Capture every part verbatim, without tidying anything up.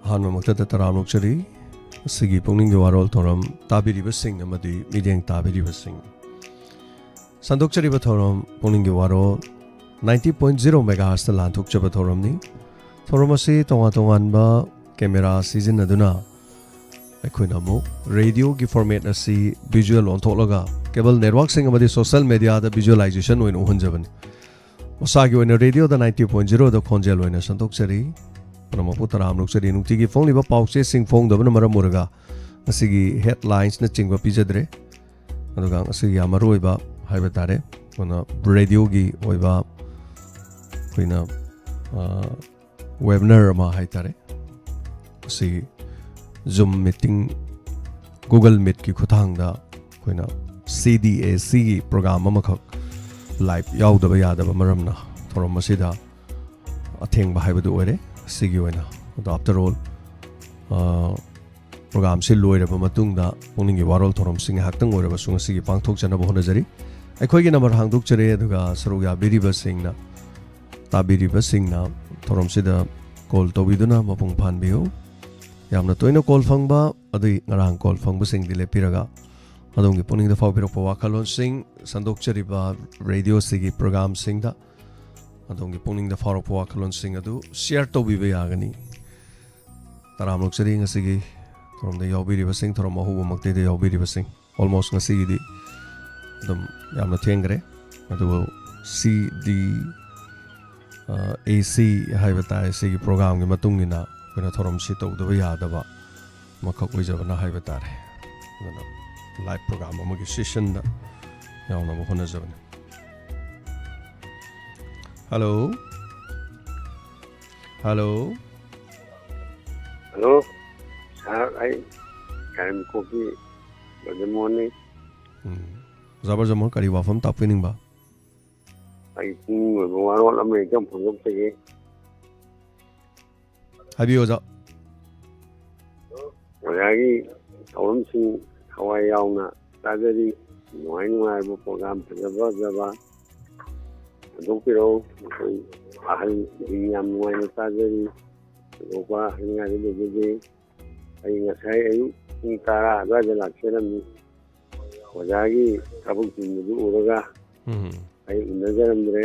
ꯑꯍꯥꯟꯕꯃꯛꯇꯗ ꯇꯔꯥꯝꯅ ꯑꯣꯛꯆꯔꯤ꯫ ꯑꯁꯤꯒꯤ ꯄꯨꯛꯅꯤꯡꯒꯤ ꯋꯥꯔꯣꯜ ꯊꯧꯔꯝ ꯇꯥꯕꯤꯔꯤꯕꯁꯤꯡ ꯑꯃꯗꯤ ꯃꯤꯠꯌꯦꯡ ꯇꯥꯕꯤꯔꯤꯕꯁꯤꯡ, ꯁꯟꯗꯣꯛꯆꯔꯤꯕ ꯊꯧꯔꯝ ꯄꯨꯛꯅꯤꯡꯒꯤ ꯋꯥꯔꯣꯜ ninety point zero megahertzꯇ ꯂꯥꯟꯊꯣꯛꯆꯕ ꯊꯧꯔꯝꯅꯤ꯫ ꯊꯧꯔꯝ ꯑꯁꯤ ꯇꯣꯉꯥꯟ ꯇꯣꯉꯥꯟꯕ camera ꯁꯤꯖꯤꯟꯅꯗꯨꯅ ꯑꯩꯈꯣꯏꯅ ꯑꯃꯨꯛ radioꯒꯤ format ꯑꯁꯤ visual ꯑꯣꯟꯊꯣꯛꯂꯒ cable networkꯁꯤꯡ ꯑꯃꯗꯤ social mediaꯗ visualization ꯑꯣꯏꯅ ꯎꯍꯟꯖꯕꯅꯤ꯫ ꯃꯁꯥꯒꯤ ꯑꯣꯏꯅ radioꯗ ninety point zeroꯗ ꯈꯣꯟꯖꯦꯜ ꯑꯣꯏꯅ ꯁꯟꯗꯣꯛꯆꯔꯤ꯫ ꯄꯨꯝꯅꯃꯛꯄꯨ ꯇꯔꯥꯝꯅ ꯑꯣꯛꯆꯔꯤ꯫ ꯅꯨꯡꯇꯤꯒꯤ ꯐꯣꯡꯂꯤꯕ ꯄꯥꯎꯆꯦꯁꯤꯡ ꯐꯣꯡꯗꯕꯅ ꯃꯔꯝ ꯑꯣꯏꯔꯒ ꯉꯁꯤꯒꯤ headlinesꯅꯆꯤꯡꯕ ꯄꯤꯖꯗ꯭ꯔꯦ꯫ ꯑꯗꯨꯒ ꯉꯁꯤꯒꯤ ꯌꯥꯝ ꯃꯔꯨ ꯑꯣꯏꯕ ꯍꯥꯏꯕ ꯇꯥꯔꯦ, ꯑꯩꯈꯣꯏꯅ radioꯒꯤ ꯑꯣꯏꯕ ꯑꯩꯈꯣꯏꯅ, ꯑ, webinar ꯑꯃ ꯍꯥꯏ ꯇꯥꯔꯦ, ꯑꯁꯤ Zoom meeting, Google Meetꯀꯤ ꯈꯨꯠꯊꯥꯡꯗ ꯑꯩꯈꯣꯏꯅ CDACꯒꯤ program ꯑꯃꯈꯛ live ꯌꯥꯎꯗꯕ ꯌꯥꯗꯕ ꯃꯔꯝꯅ ꯊꯧꯔꯝ ꯑꯁꯤꯗ ꯑꯊꯦꯡꯕ ꯍꯥꯏꯕꯗꯨ ꯑꯣꯏꯔꯦ꯫ ꯑꯁꯤꯒꯤ ꯑꯣꯏꯅ, ꯑꯗꯣ after all, ꯑ, programꯁꯤ ꯂꯣꯏꯔꯕ ꯃꯇꯨꯡꯗ ꯄꯨꯛꯅꯤꯡꯒꯤ ꯋꯥꯔꯣꯜ ꯊꯧꯔꯝꯁꯤ ꯉꯥꯏꯍꯥꯛꯇꯪ ꯑꯣꯏꯔꯕꯁꯨ ꯉꯁꯤꯒꯤ ꯄꯥꯡꯊꯣꯛꯆꯅꯕ ꯍꯣꯠꯅꯖꯔꯤ꯫ ꯑꯩꯈꯣꯏꯒꯤ number ꯍꯥꯡꯗꯣꯛꯆꯔꯦ, ꯑꯗꯨꯒ ꯁꯔꯨꯛ ꯌꯥꯕꯤꯔꯤꯕꯁꯤꯡꯅ, ꯇꯥꯕꯤꯔꯤꯕꯁꯤꯡꯅ ꯊꯧꯔꯝꯁꯤꯗ call ꯇꯧꯕꯤꯗꯨꯅ ꯃꯄꯨꯡ ꯐꯥꯍꯟꯕꯤꯌꯨ꯫ ꯌꯥꯝꯅ ꯇꯣꯏꯅ call ꯐꯪꯕ, ꯑꯗꯨꯒꯤ ꯉꯔꯥꯡ call ꯐꯪꯕꯁꯤꯡꯗꯤ ꯂꯦꯞꯄꯤꯔꯒ ꯑꯗꯣꯝꯒꯤ ꯄꯨꯛꯅꯤꯡꯗ ꯐꯥꯎꯕꯤꯔꯛꯄ ꯋꯥꯈꯜꯂꯣꯟꯁꯤꯡ, ꯁꯟꯗꯣꯛꯆꯔꯤꯕ radioꯁꯤꯒꯤ programꯁꯤꯡꯗ ꯑꯗꯣꯝꯒꯤ ꯄꯨꯛꯅꯤꯡꯗ ꯐꯥꯎꯔꯛꯄ ꯋꯥꯈꯜꯂꯣꯟꯁꯤꯡ ꯑꯗꯨ share ꯇꯧꯕꯤꯕ ꯌꯥꯒꯅꯤ꯫ ꯇꯔꯥꯝꯅ ꯑꯣꯛꯆꯔꯤ ꯉꯁꯤꯒꯤ ꯊꯧꯔꯝꯗ ꯌꯥꯎꯕꯤꯔꯤꯕꯁꯤꯡ, ꯊꯧꯔꯝ ꯑꯍꯧꯕꯃꯛꯇꯩꯗ ꯌꯥꯎꯕꯤꯔꯤꯕꯁꯤꯡ꯫ Almost ꯉꯁꯤꯒꯤꯗꯤ ꯑꯗꯨꯝ ꯌꯥꯝꯅ ꯊꯦꯡꯈ꯭ꯔꯦ, ꯑꯗꯨꯕꯨ CDAC ꯍꯥꯏꯕ ꯇꯥꯔꯦ, ꯁꯤꯒꯤ programꯒꯤ ꯃꯇꯨꯡ ꯏꯟꯅ ꯑꯩꯈꯣꯏꯅ ꯊꯧꯔꯝꯁꯤ ꯇꯧꯗꯕ ꯌꯥꯗꯕ ꯑꯃꯈꯛ ꯑꯣꯏꯖꯕꯅ ꯍꯥꯏꯕ ꯇꯥꯔꯦ꯫ ꯑꯗꯨꯅ live program ꯑꯃꯒꯤ sessionꯗ ꯌꯥꯎꯅꯕ ꯍꯣꯠꯅꯖꯕꯅꯤ꯫ Hello, hello. Hello, sir, ꯑꯩ ꯀꯥꯏꯔꯦꯝꯕꯤꯈꯣꯛꯀꯤ ꯕ꯭ꯔꯖꯃꯣꯍꯟꯅꯤ꯫ ꯎꯝ꯫ ꯑꯣꯖꯥ ꯕ꯭ꯔꯖꯃꯣꯍꯟ, ꯀꯔꯤ ꯋꯥꯐꯝ ꯇꯥꯛꯄꯤꯅꯤꯡꯕ? ꯑꯩ ꯄꯨꯛꯅꯤꯡ ꯑꯣꯏꯕ ꯋꯥꯔꯣꯜ ꯑꯃ ꯍꯦꯛꯇ ꯐꯣꯡꯗꯣꯛꯆꯒꯦ꯫ ꯍꯥꯏꯕꯤꯌꯨ, ꯑꯣꯖꯥ꯫ ꯑꯣꯖꯥꯒꯤ ꯊꯧꯔꯝꯁꯤꯡ ꯊꯋꯥꯏ ꯌꯥꯎꯅ ꯇꯥꯖꯔꯤ꯫ ꯅꯨꯡꯉꯥꯏ ꯅꯨꯡꯉꯥꯏꯕ program, ꯐꯖ ꯐꯖꯕ ꯄꯨꯊꯣꯛꯄꯤꯔꯛꯎ꯫ ꯑꯩꯈꯣꯏ ꯑꯍꯜꯁꯤꯡ ꯌꯥꯝ ꯅꯨꯡꯉꯥꯏꯅ ꯇꯥꯖꯔꯤ꯫ ꯊꯣꯏꯗꯣꯛꯄ ꯍꯥꯏꯅꯤꯡꯉꯥꯏꯗꯤ ꯂꯩꯖꯗꯦ꯫ ꯑꯩ ꯉꯁꯥꯏ ꯑꯌꯨꯛ ꯄꯨꯡ ꯇꯔꯥ ꯑꯗꯨꯋꯥꯏꯗ ꯂꯥꯛꯆꯔꯝꯃꯤ꯫ ꯑꯣꯖꯥꯒꯤ ꯊꯕꯛ ꯆꯤꯟꯕꯗꯨ ꯎꯔꯒ ꯎꯝ꯫ ꯑꯩ ꯎꯅꯖꯔꯝꯗ꯭ꯔꯦ꯫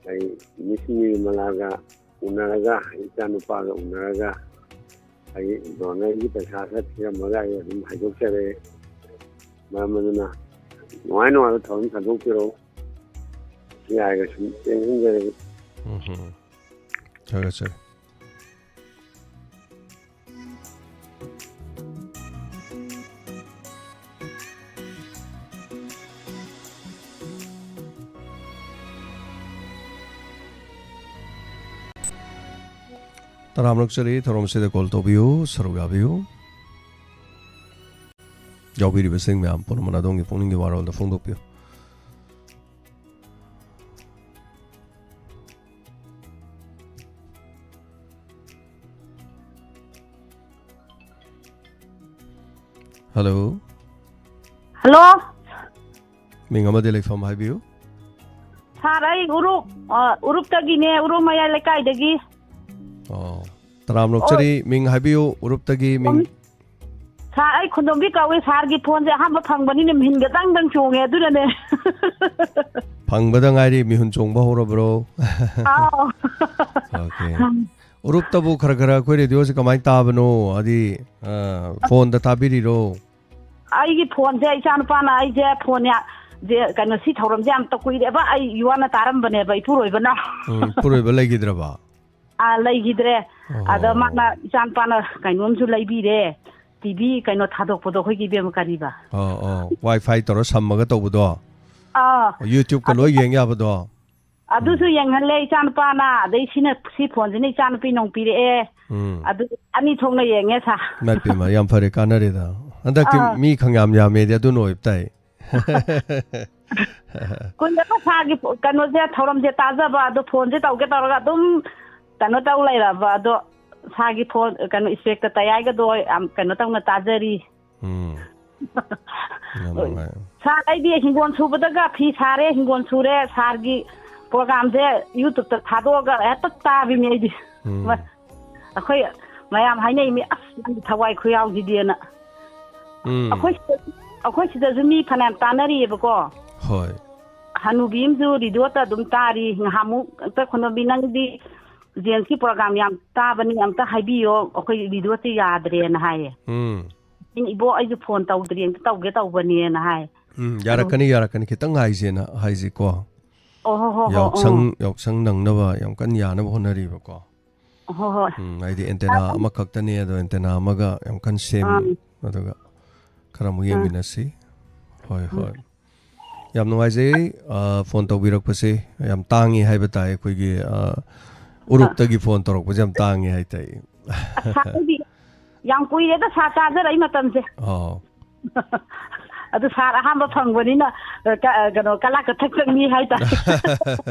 ꯑꯩ ꯃꯤꯁ ꯅꯤꯔꯃꯂꯥꯒ ꯎꯅꯔꯒ, ꯏꯆꯥ ꯅꯨꯄꯥꯒ ꯎꯅꯔꯒ, ꯑꯩ ꯗꯣꯅꯔꯒꯤ ꯄꯩꯁꯥ ꯈꯔ ꯊꯤꯔꯝꯃꯒ ꯑꯩ ꯑꯗꯨꯝ ꯍꯥꯏꯗꯣꯛꯆꯔꯦ꯫ ꯃꯔꯝ ꯑꯗꯨꯅ ꯅꯨꯡꯉꯥꯏ ꯅꯨꯡꯉꯥꯏꯕ ꯊꯧꯔꯝ ꯁꯟꯗꯣꯛꯄꯤꯔꯛꯎ꯫ ꯁꯤ ꯍꯥꯏꯔꯒ ꯁꯨꯝ ꯇꯦꯟꯁꯤꯟꯖꯔꯒꯦ꯫ ꯎꯝ ꯍꯝ꯫ ꯊꯥꯒꯠꯆꯔꯤ꯫ ꯇꯔꯥꯝꯅ ꯑꯣꯛꯆꯔꯤ, ꯊꯧꯔꯝꯁꯤꯗ ꯀꯣꯜ ꯇꯧꯕꯤꯌꯨ, ꯁꯔꯨꯛ ꯌꯥꯕꯤꯌꯨ꯫ ꯌꯥꯎꯕꯤꯔꯤꯕꯁꯤꯡ ꯃꯌꯥꯝ ꯄꯨꯝꯅꯃꯛꯅ ꯑꯗꯣꯝꯒꯤ ꯄꯨꯛꯅꯤꯡꯒꯤ ꯋꯥꯔꯣꯜꯗ ꯐꯣꯡꯗꯣꯛꯄꯤꯌꯨ꯫ ꯍꯜꯂꯣ꯫ ꯍꯜꯂꯣ꯫ ꯃꯤꯡ ꯑꯃꯗꯤ ꯂꯩꯐꯝ ꯍꯥꯏꯕꯤꯌꯨ꯫ ꯁꯥꯔ, ꯑꯩ ꯎꯔꯨꯞ, ꯑ, ꯎꯔꯨꯞꯇꯒꯤꯅꯦ, ꯎꯔꯨꯞ ꯃꯌꯥꯏ ꯂꯩꯀꯥꯏꯗꯒꯤ꯫ ꯑꯣ, ꯇꯔꯥꯝꯅ ꯑꯣ꯫ ꯑꯣꯛꯆꯔꯤ, ꯃꯤꯡ ꯍꯥꯏꯕꯤꯌꯨ, ꯎꯔꯨꯞꯇꯒꯤ ꯃꯤꯡ꯫ ꯁꯥꯔ, ꯑꯩ ꯈꯨꯟꯗꯣꯝꯕꯤ ꯀꯧꯏ꯫ ꯁꯥꯔꯒꯤ ꯐꯣꯟꯁꯦ ꯑꯍꯥꯟꯕ ꯐꯪꯕꯅꯤꯅ ꯃꯤꯍꯨꯟꯒ ꯗꯪ ꯗꯪ ꯆꯣꯡꯉꯦ, ꯑꯗꯨꯅꯅꯦ꯫ ꯐꯪꯕꯗ ꯉꯥꯏꯔꯤ, ꯃꯤꯍꯨꯟ ꯆꯣꯡꯕ ꯍꯧꯔꯕ꯭ꯔꯣ? ꯑꯥꯎ꯫ ꯑꯣꯀꯦ꯫ ꯎꯔꯨꯞꯇꯕꯨ ꯈꯔ ꯈꯔ ꯑꯩꯈꯣꯏ ꯔꯦꯗꯤꯑꯣꯁꯦ ꯀꯃꯥꯏꯅ ꯇꯥꯕꯅꯣ? ꯍꯥꯏꯗꯤ, ꯑ, ꯐꯣꯟꯗ ꯇꯥꯕꯤꯔꯤꯔꯣ? ꯑꯩꯒꯤ ꯐꯣꯟꯁꯦ ꯏꯆꯥꯅꯨꯄꯥꯅ ꯑꯩꯁꯦ ꯐꯣꯟ ꯌꯥ-, ꯖꯦ-, ꯀꯩꯅꯣ, ꯁꯤ ꯊꯧꯔꯝꯁꯦ ꯌꯥꯝ ꯀꯨꯏꯔꯦꯕ ꯑꯩ ꯌꯨꯋꯥꯅ ꯇꯥꯔꯝꯕꯅꯦꯕ, ꯏꯄꯨꯔꯣꯏꯕꯅ꯫ ꯎꯝ, ꯏꯄꯨꯔꯣꯏꯕ ꯂꯩꯈꯤꯗ꯭ꯔꯕ? ꯑꯥ, ꯂꯩꯈꯤꯗ꯭ꯔꯦ꯫ ꯑꯣ꯫ ꯑꯗ ꯃꯥꯅ ꯏꯆꯥꯅꯨꯄꯥꯅ ꯀꯩꯅꯣꯝꯁꯨ ꯂꯩꯕꯤꯔꯦ, ꯇꯤ ꯚꯤ ꯀꯩꯅꯣ ꯊꯥꯗꯣꯛꯄꯗꯣ, ꯑꯩꯈꯣꯏꯒꯤ ꯏꯕꯦꯝꯃ ꯀꯔꯤꯕ? ꯑꯣ, ꯑꯣ, Wi-Fi ꯇꯧꯔ ꯁꯝꯃꯒ ꯇꯧꯕꯗꯣ? ꯑꯥ꯫ YouTube-ꯀ ꯑꯗꯨ ꯂꯣꯏ ꯌꯦꯡ ꯌꯥꯕꯗꯣ? ꯑꯗꯨꯁꯨ ꯎꯝ꯫ ꯌꯦꯡꯍꯜꯂꯦ ꯏꯆꯥꯅꯨꯄꯥꯅ, ꯑꯗꯩ ꯁꯤꯅ, ꯁꯤ ꯐꯣꯟꯁꯤꯅ ꯏꯆꯥꯅꯨꯄꯤꯅ ꯑꯃꯨꯛ ꯄꯤꯔꯛꯑꯦ꯫ ꯎꯝ꯫ ꯑꯗꯨ ꯑꯅꯤ ꯊꯣꯛꯅ ꯌꯦꯡꯉꯦ, ꯁꯥꯔ꯫ ꯏꯃꯥꯏ ꯄꯦꯝꯃ, ꯌꯥꯝ ꯐꯔꯦ, ꯀꯥꯟꯅꯔꯦꯗ꯫ ꯍꯟꯗꯛꯇꯤ ꯑꯥ꯫ ꯃꯤ ꯈꯪꯌꯥꯝ ꯌꯥꯝꯃꯦꯗꯤ ꯑꯗꯨꯅ ꯑꯣꯏꯕ ꯇꯥꯏ꯫ ꯀꯨꯏꯔꯕ ꯁꯥꯔꯒꯤ ꯐꯣ-, ꯀꯩꯅꯣꯁꯦ, ꯊꯧꯔꯝꯁꯦ ꯇꯥꯖꯕ, ꯑꯗꯣ ꯐꯣꯟꯁꯦ ꯇꯧꯒꯦ ꯇꯧꯔꯒ ꯑꯗꯨꯝ ꯀꯩꯅꯣ ꯇꯧ ꯂꯩꯔꯕ, ꯑꯗꯣ ꯁꯥꯔꯒꯤ ꯐꯣꯟ, ꯀꯩꯅꯣ, ꯏꯟꯁꯄꯦꯛꯇꯔ ꯇꯌꯥꯏꯒꯗꯣ ꯌꯥꯝ ꯀꯩꯅꯣ ꯇꯧꯅ ꯇꯥꯖꯔꯤ꯫ ꯎꯝ꯫ ꯌꯥꯝ ꯅꯨꯡꯉꯥꯏ꯫ ꯁꯥꯔ, ꯑꯩꯗꯤ ꯍꯤꯡꯒꯣꯜ ꯁꯨꯕꯗꯒ ꯐꯤ ꯁꯥꯔꯦ, ꯍꯤꯡꯒꯣꯜ ꯁꯨꯔꯦ, ꯁꯥꯔꯒꯤ ꯄ꯭ꯔꯣꯒꯥꯝꯁꯦ YouTube-ꯇ ꯊꯥꯗꯣꯛꯑꯒ ꯍꯦꯛꯇ ꯇꯥꯕꯤꯅꯤ ꯑꯩꯗꯤ꯫ ꯎꯝ꯫ ꯃ-, ꯑꯩꯈꯣꯏ ꯃꯌꯥꯝ ꯍꯥꯏꯅꯩ ꯃꯤ, "ꯑꯁ, ꯅꯪꯒꯤ ꯊꯋꯥꯏ ꯈꯨꯌꯥꯎꯁꯤꯗꯤꯅ"꯫ ꯎꯝ꯫ ꯑꯩꯈꯣꯏ ꯁꯤꯗ, ꯑꯩꯈꯣꯏ ꯁꯤꯗꯁꯨ ꯃꯤ ꯐꯅꯌꯥꯝ ꯇꯥꯟꯅꯔꯤꯑꯕꯀꯣ꯫ ꯍꯣꯏ꯫ ꯍꯅꯨꯕꯤ ꯑꯃꯁꯨ ꯔꯦꯗꯤꯑꯣꯗ ꯑꯗꯨꯝ ꯇꯥꯔꯤ꯫ ꯉꯍꯥꯟꯃꯨꯛ ꯑꯝꯇ ꯈꯨꯅꯣꯝꯕꯤ, "ꯅꯪꯗꯤ ꯖꯦꯟꯁꯀꯤ ꯄ꯭ꯔꯣꯒꯥꯝ ꯌꯥꯝ ꯇꯥꯕꯅꯤ, ꯑꯝꯇ ꯍꯥꯏꯕꯤꯌꯣ, ꯑꯩꯈꯣꯏ ꯔꯦꯗꯤꯑꯣꯁꯦ ꯌꯥꯗ꯭ꯔꯦꯅ" ꯍꯥꯏꯌꯦ꯫ ꯎꯝ꯫ ꯑꯩꯅ, "ꯏꯕꯣ, ꯑꯩꯁꯨ ꯐꯣꯟ ꯇꯧꯗ꯭ꯔꯤ, ꯑꯝꯇ ꯇꯧꯒꯦ ꯇꯧꯕꯅꯦꯅ" ꯍꯥꯏ꯫ ꯎꯝ, ꯑꯗꯨ ꯌꯥꯔꯛꯀꯅꯤ, ꯌꯥꯔꯛꯀꯅꯤ꯫ ꯈꯤꯇꯪ ꯉꯥꯏꯁꯦꯅ ꯍꯥꯏꯁꯤꯀꯣ꯫ ꯑꯣ, ꯍꯣ, ꯍꯣ, ꯍꯣ, ꯌꯥꯎꯁꯪ, ꯑꯣ꯫ ꯌꯥꯎꯁꯪ ꯅꯪꯅꯕ ꯌꯥꯝ ꯀꯟꯅ ꯌꯥꯅꯕ ꯍꯣꯠꯅꯔꯤꯕꯀꯣ꯫ ꯍꯣꯏ, ꯍꯣꯏ꯫ ꯎꯝ, ꯍꯥꯏꯗꯤ ꯑꯦꯟꯇꯦꯅꯥ ꯑꯥ, ꯑꯃꯈꯛꯇꯅꯦ, ꯑꯗꯣ ꯑꯦꯟꯇꯦꯅꯥ ꯑꯃꯒ ꯌꯥꯝ ꯀꯟꯅ ꯁꯦꯝ-, ꯑꯥ꯫ ꯑꯗꯨꯒ ꯈꯔ ꯑꯃꯨꯛ ꯑꯥ꯫ ꯌꯦꯡꯃꯤꯟꯅꯁꯤ꯫ ꯍꯣꯏ, ꯎꯝ꯫ ꯍꯣꯏ꯫ ꯌꯥꯝ ꯅꯨꯡꯉꯥꯏꯖꯩ, ꯑꯥ, ꯐꯣꯟ ꯇꯧꯕꯤꯔꯛꯄꯁꯦ꯫ ꯌꯥꯝ ꯇꯥꯡꯉꯤ ꯍꯥꯏꯕ ꯇꯥꯏ, ꯑꯩꯈꯣꯏꯒꯤ, ꯑꯥ, ꯑꯥ꯫ ꯎꯔꯨꯞꯇꯒꯤ ꯐꯣꯟ ꯇꯧꯔꯛꯄꯁꯦ ꯌꯥꯝ ꯇꯥꯡꯉꯤ ꯍꯥꯏ ꯇꯥꯏ꯫ ꯑꯁ, ꯑꯩꯗꯤ ꯌꯥꯝ ꯀꯨꯏꯔꯦꯗ ꯁꯥꯔ ꯇꯥꯖꯔꯛꯏ ꯃꯇꯝꯁꯦ꯫ ꯑꯥꯎ꯫ ꯑꯗꯨ ꯁꯥꯔ ꯑꯍꯥꯟꯕ ꯐꯪꯕꯅꯤꯅ, ꯑ, ꯀ-, ꯑ, ꯀꯩꯅꯣ, ꯀꯂꯥ ꯀꯊꯛ ꯆꯪꯉꯤ ꯍꯥꯏ ꯇꯥꯔꯦ꯫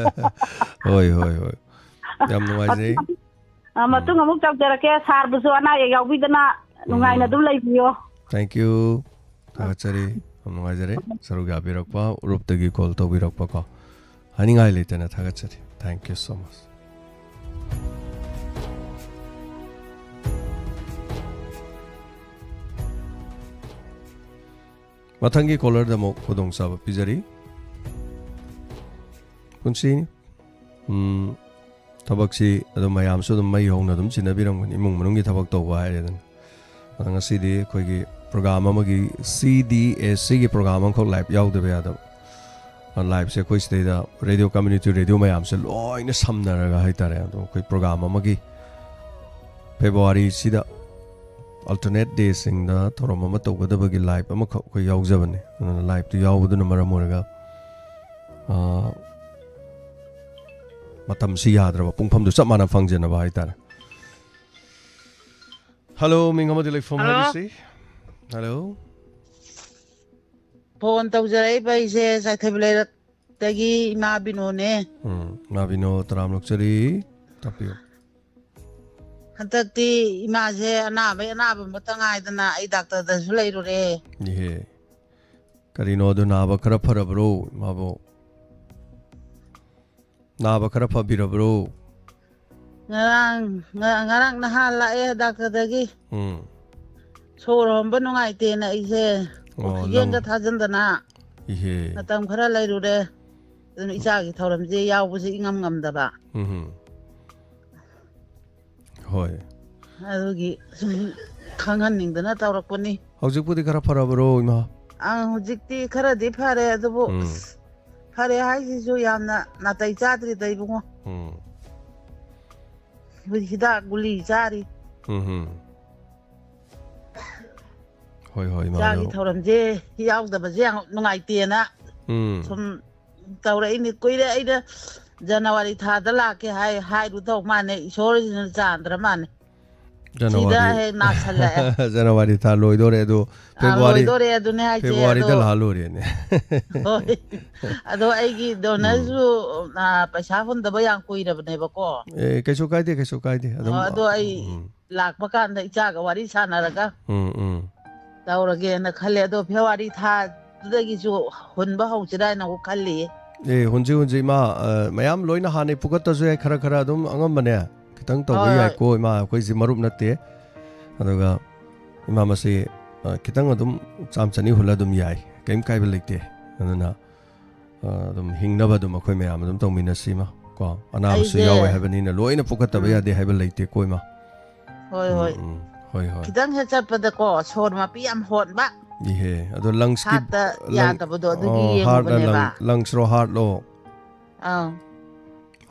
ꯍꯣꯏ, ꯍꯣꯏ, ꯍꯣꯏ꯫ ꯌꯥꯝ ꯅꯨꯡꯉꯥꯏꯖꯩ꯫ ꯑ, ꯃꯇꯨꯡ ꯎꯝ꯫ ꯑꯃꯨꯛ ꯇꯧꯖꯔꯛꯀꯦ꯫ ꯁꯥꯔꯕꯨꯁꯨ ꯑꯅꯥ ꯑꯌꯦꯛ ꯌꯥꯎꯕꯤꯗꯅ ꯅꯨꯡꯉꯥꯏꯅ ꯎꯝ꯫ ꯑꯗꯨꯝ ꯂꯩꯕꯤꯌꯣ꯫ Thank you꯫ ꯊꯥꯒꯠꯆꯔꯤ꯫ ꯌꯥꯝ ꯅꯨꯡꯉꯥꯏꯖꯔꯦ꯫ ꯁꯔꯨꯛ ꯌꯥꯕꯤꯔꯛꯄ, ꯎꯔꯨꯞꯇꯒꯤ ꯀꯣꯜ ꯇꯧꯕꯤꯔꯛꯄꯀꯣ꯫ ꯍꯥꯏꯅꯤꯡꯉꯥꯏ ꯂꯩꯇꯅ ꯊꯥꯒꯠꯆꯔꯤ꯫ Thank you so much꯫ ꯃꯊꯪꯒꯤ ꯀꯣꯂꯔꯗ ꯑꯃꯨꯛ ꯈꯨꯗꯣꯡꯆꯥꯕ ꯄꯤꯖꯔꯤ꯫ ꯄꯨꯟꯁꯤꯅꯤ꯫ ꯎꯝ, ꯊꯕꯛꯁꯤ ꯑꯗꯨꯝ ꯃꯌꯥꯝꯁꯨ ꯑꯗꯨꯝ ꯃꯩ ꯍꯧꯅ ꯑꯗꯨꯝ ꯆꯤꯟꯅꯕꯤꯔꯝꯒꯅꯤ, ꯏꯃꯨꯡ ꯃꯅꯨꯡꯒꯤ ꯊꯕꯛ ꯇꯧꯕ ꯍꯥꯏꯔꯦꯗꯅ꯫ ꯑꯗꯣ ꯉꯁꯤꯗꯤ ꯑꯩꯈꯣꯏꯒꯤ ꯄ꯭ꯔꯣꯒ꯭ꯔꯥꯝ ꯑꯃꯒꯤ, ꯁꯤ ꯗꯤ ꯑꯦꯁ ꯁꯤꯒꯤ ꯄ꯭ꯔꯣꯒ꯭ꯔꯥꯝ ꯑꯃꯈꯛ ꯂꯥꯏꯚ ꯌꯥꯎꯗꯕ ꯌꯥꯗꯕ꯫ ꯑ, ꯂꯥꯏꯚꯁꯦ ꯑꯩꯈꯣꯏ ꯁꯤꯗꯩꯗ ꯔꯦꯗꯤꯑꯣ, ꯀꯝꯃ꯭ꯌꯨꯅꯤꯇꯤ ꯔꯦꯗꯤꯑꯣ ꯃꯌꯥꯝꯁꯦ ꯂꯣꯏꯅ ꯁꯝꯅꯔꯒ ꯍꯥꯏꯇꯥꯔꯦ, ꯑꯗꯣ ꯑꯩꯈꯣꯏ ꯄ꯭ꯔꯣꯒ꯭ꯔꯥꯝ ꯑꯃꯒꯤ ꯐꯦꯕ꯭ꯔꯨꯋꯥꯔꯤꯁꯤꯗ alternate dayꯁꯤꯡꯗ ꯊꯧꯔꯝ ꯑꯃ ꯇꯧꯒꯗꯕꯒꯤ ꯂꯥꯏꯚ ꯑꯃꯈꯛ ꯑꯩꯈꯣꯏ ꯌꯥꯎꯖꯕꯅꯦ꯫ ꯑꯗꯨꯅ ꯂꯥꯏꯚꯇꯨ ꯌꯥꯎꯕꯗꯨꯅ ꯃꯔꯝ ꯑꯣꯏꯔꯒ, ꯑ, ꯃꯇꯝꯁꯤ ꯌꯥꯗ꯭ꯔꯕ, ꯄꯨꯡꯐꯝꯗꯨ ꯆꯞ ꯃꯥꯟꯅ ꯐꯪꯖꯅꯕ ꯍꯥꯏꯇꯥꯔꯦ꯫ ꯍꯜꯂꯣ, ꯃꯤꯡ ꯑꯃꯗꯤ ꯂꯩꯐꯝ ꯍꯜꯂꯣ꯫ ꯍꯥꯏꯕꯤꯁꯤ꯫ ꯍꯜꯂꯣ꯫ ꯐꯣꯟ ꯇꯧꯖꯔꯛꯏꯕ ꯑꯩꯁꯦ ꯆꯥꯏꯊꯕꯤ ꯂꯩꯔꯛꯇꯒꯤ ꯏꯃꯥ ꯕꯤꯅꯣꯅꯦ꯫ ꯎꯝ, ꯏꯃꯥ ꯕꯤꯅꯣ, ꯇꯔꯥꯝ ꯑꯣꯛꯆꯔꯤ꯫ ꯇꯥꯛꯄꯤꯌꯨ꯫ ꯍꯟꯗꯛꯇꯤ ꯏꯃꯥꯁꯦ ꯑꯅꯥꯕꯩ ꯑꯅꯥꯕ ꯑꯃꯠꯇ ꯉꯥꯏꯗꯅ ꯑꯩ ꯗꯥꯛꯇꯔꯗꯁꯨ ꯂꯩꯔꯨꯔꯦ꯫ ꯏꯍꯦ꯫ ꯀꯔꯤꯅꯣ ꯑꯗꯨ, ꯅꯥꯕ ꯈꯔ ꯐꯔꯕ꯭ꯔꯣ, ꯏꯃꯥꯕꯣ? ꯅꯥꯕ ꯈꯔ ꯐꯕꯤꯔꯕ꯭ꯔꯣ? ꯉꯔꯥꯡ, ꯉ-, ꯉꯔꯥꯡ ꯅꯍꯥꯟ ꯂꯥꯛꯑꯦ ꯗꯥꯛꯇꯔꯗꯒꯤ꯫ ꯎꯝ꯫ ꯁꯣꯔ ꯍꯣꯟꯕ ꯅꯨꯡꯉꯥꯏꯇꯦꯅ ꯑꯩꯁꯦ ꯑꯣ, ꯑꯣꯛꯁꯤꯖꯦꯟꯒ ꯂꯪ-, ꯊꯥꯖꯤꯟꯗꯅ ꯏꯍꯦ꯫ ꯃꯇꯝ ꯈꯔ ꯂꯩꯔꯨꯔꯦ꯫ ꯑꯗꯨꯅ ꯏꯆꯥꯒꯤ ꯊꯧꯔꯝꯁꯦ ꯌꯥꯎꯕꯁꯦ ꯏꯉꯝ ꯉꯝꯗꯕ꯫ ꯎꯝ꯫ ꯍꯣꯏ꯫ ꯑꯗꯨꯒꯤ ꯁꯨꯝ ꯈꯪꯍꯟꯅꯤꯡꯗꯅ ꯇꯧꯔꯛꯄꯅꯤ꯫ ꯍꯧꯖꯤꯛꯄꯨꯗꯤ ꯈꯔ ꯐꯔꯕꯔꯣ, ꯏꯃꯥ? ꯑꯪ, ꯍꯧꯖꯤꯛꯇꯤ ꯈꯔꯗꯤ ꯐꯔꯦ, ꯑꯗꯨꯕꯨ ꯎꯝ꯫ ꯑꯁ, ꯐꯔꯦ ꯍꯥꯏꯁꯤꯁꯨ ꯌꯥꯝꯅ ꯅꯥꯇꯩ ꯆꯥꯗ꯭ꯔꯤꯗ, ꯏꯕꯨꯡꯉꯣ꯫ ꯎꯝ꯫ ꯍꯤꯗꯥꯛ ꯒꯨꯂꯤ ꯆꯥꯔꯤ꯫ ꯎꯝ ꯍꯝ꯫ ꯍꯣꯏ, ꯍꯣꯏ, ꯏꯃꯥ, ꯏꯆꯥꯒꯤ ꯑꯗꯣ ꯊꯧꯔꯝꯁꯦ ꯌꯥꯎꯗꯕꯁꯦ ꯌꯥꯝ ꯅꯨꯡꯉꯥꯏꯇꯦꯅ ꯎꯝ꯫ ꯁꯨꯝ ꯇꯧꯔꯛꯏꯅꯤ꯫ ꯀꯨꯏꯔꯦ ꯑꯩꯅ ꯖꯅꯋꯥꯔꯤ ꯊꯥꯗ ꯂꯥꯛꯀꯦ ꯍꯥꯏ, ꯍꯥꯏꯔꯨ ꯇꯧ ꯃꯥꯅꯦ, ꯏꯁꯣꯔꯁꯤꯅ ꯆꯥꯟꯗ꯭ꯔ ꯃꯥꯅꯦ꯫ ꯁꯤꯗ ꯖꯅꯋꯥꯔꯤ, ꯍꯦꯛ ꯅꯥꯁꯜꯂꯛꯑꯦ꯫ ꯖꯅꯋꯥꯔꯤ ꯊꯥ ꯂꯣꯏꯗꯣꯔꯦ ꯑꯗꯣ, ꯑꯥ, ꯐꯦꯕ꯭ꯔꯨꯋꯥꯔꯤ, ꯂꯣꯏꯗꯣꯔꯦ ꯑꯗꯨꯅꯦ ꯍꯥꯏꯁꯦ, ꯐꯦꯕ꯭ꯔꯨꯋꯥꯔꯤꯗ ꯑꯗꯣ ꯂꯥꯛꯑ ꯂꯣꯏꯔꯦꯅꯦ꯫ ꯍꯣꯏ꯫ ꯑꯗꯣ ꯑꯩꯒꯤ ꯎꯝ꯫ ꯗꯣꯅꯔꯁꯨ, ꯑꯥ, ꯄꯩꯁꯥ ꯍꯨꯟꯗꯕ ꯌꯥꯝ ꯀꯨꯏꯔꯕꯅꯦꯕꯀꯣ꯫ ꯑꯦ, ꯀꯩꯁꯨ ꯀꯥꯏꯗꯦ, ꯀꯩꯁꯨ ꯀꯥꯏꯗꯦ꯫ ꯑꯗꯨꯝ, ꯑꯣ, ꯑꯗꯣ ꯑꯩ ꯎꯝ꯫ ꯂꯥꯛꯄ ꯀꯥꯟꯗ ꯏꯆꯥꯒ ꯋꯥꯔꯤ ꯁꯥꯟꯅꯔꯒ ꯎꯝ, ꯎꯝ꯫ ꯇꯧꯔꯒꯦꯅ ꯈꯜꯂꯦ꯫ ꯑꯗꯣ ꯐꯦꯕ꯭ꯔꯨꯋꯥꯔꯤ ꯊꯥꯗꯨꯗꯒꯤꯁꯨ ꯍꯨꯟꯕ ꯍꯧꯁꯤꯔꯥ ꯍꯥꯏꯅ ꯑꯃꯨꯛ ꯈꯜꯂꯤꯌꯦ꯫ ꯑꯦ, ꯍꯨꯟꯁꯤ, ꯍꯨꯟꯁꯤ, ꯏꯃꯥ, ꯑ, ꯃꯌꯥꯝ ꯂꯣꯏꯅ ꯍꯥꯟꯅꯩ ꯄꯨꯈꯠꯇꯁꯨ ꯌꯥꯏ, ꯈꯔ, ꯈꯔ ꯑꯗꯨꯝ ꯑꯉꯝꯕꯅꯦ꯫ ꯈꯤꯇꯪ ꯇꯧꯕ ꯍꯣꯏ, ꯍꯣꯏ꯫ ꯌꯥꯏꯀꯣ, ꯏꯃꯥ, ꯑꯩꯈꯣꯏꯁꯤ ꯃꯔꯨꯞ ꯅꯠꯇꯦ꯫ ꯑꯗꯨꯒ ꯏꯃꯥ, ꯃꯁꯤ, ꯑ, ꯈꯤꯇꯪ ꯑꯗꯨꯝ ꯆꯥꯝ ꯆꯅꯤ ꯍꯨꯜꯂ ꯑꯗꯨꯝ ꯌꯥꯏ, ꯀꯔꯤꯝ ꯀꯥꯏꯕ ꯂꯩꯇꯦ꯫ ꯑꯗꯨꯅ, ꯑ, ꯑꯗꯨꯝ ꯍꯤꯡꯅꯕ ꯑꯗꯨꯝ ꯑꯩꯈꯣꯏ ꯃꯌꯥꯝ ꯑꯗꯨꯝ ꯇꯧꯃꯤꯟꯅꯁꯤ, ꯏꯃꯥ, ꯀꯣ꯫ ꯑꯅꯥꯕꯁꯨ ꯑꯩꯁꯦ ꯌꯥꯎꯋꯦ ꯍꯥꯏꯕꯅꯤꯅ ꯂꯣꯏꯅ ꯄꯨꯈꯠꯇꯕ ꯎꯝ꯫ ꯌꯥꯗꯦ ꯍꯥꯏꯕ ꯂꯩꯇꯦꯀꯣ, ꯏꯃꯥ꯫ ꯍꯣꯏ, ꯎꯝ, ꯍꯣꯏ꯫ ꯎꯝ, ꯍꯣꯏ, ꯍꯣꯏ꯫ ꯈꯤꯇꯪ ꯍꯦꯛ ꯆꯠꯄꯗꯀꯣ ꯁꯣꯔ ꯃꯄꯤ ꯌꯥꯝ ꯍꯣꯟꯕ꯫ ꯏꯍꯦ, ꯑꯗꯣ ꯂꯪꯁꯀꯤ ꯍꯥꯔꯠꯇ ꯂꯪ-, ꯌꯥꯗꯕꯗꯣ ꯑꯗꯨꯒꯤ ꯑꯣ, ꯍꯥꯔꯠꯅ ꯂꯪ-, ꯌꯦꯡꯉꯨꯕꯅꯦꯕ꯫ ꯂꯪꯁꯔꯣ, ꯍꯥꯔꯠꯂꯣ? ꯑꯥ꯫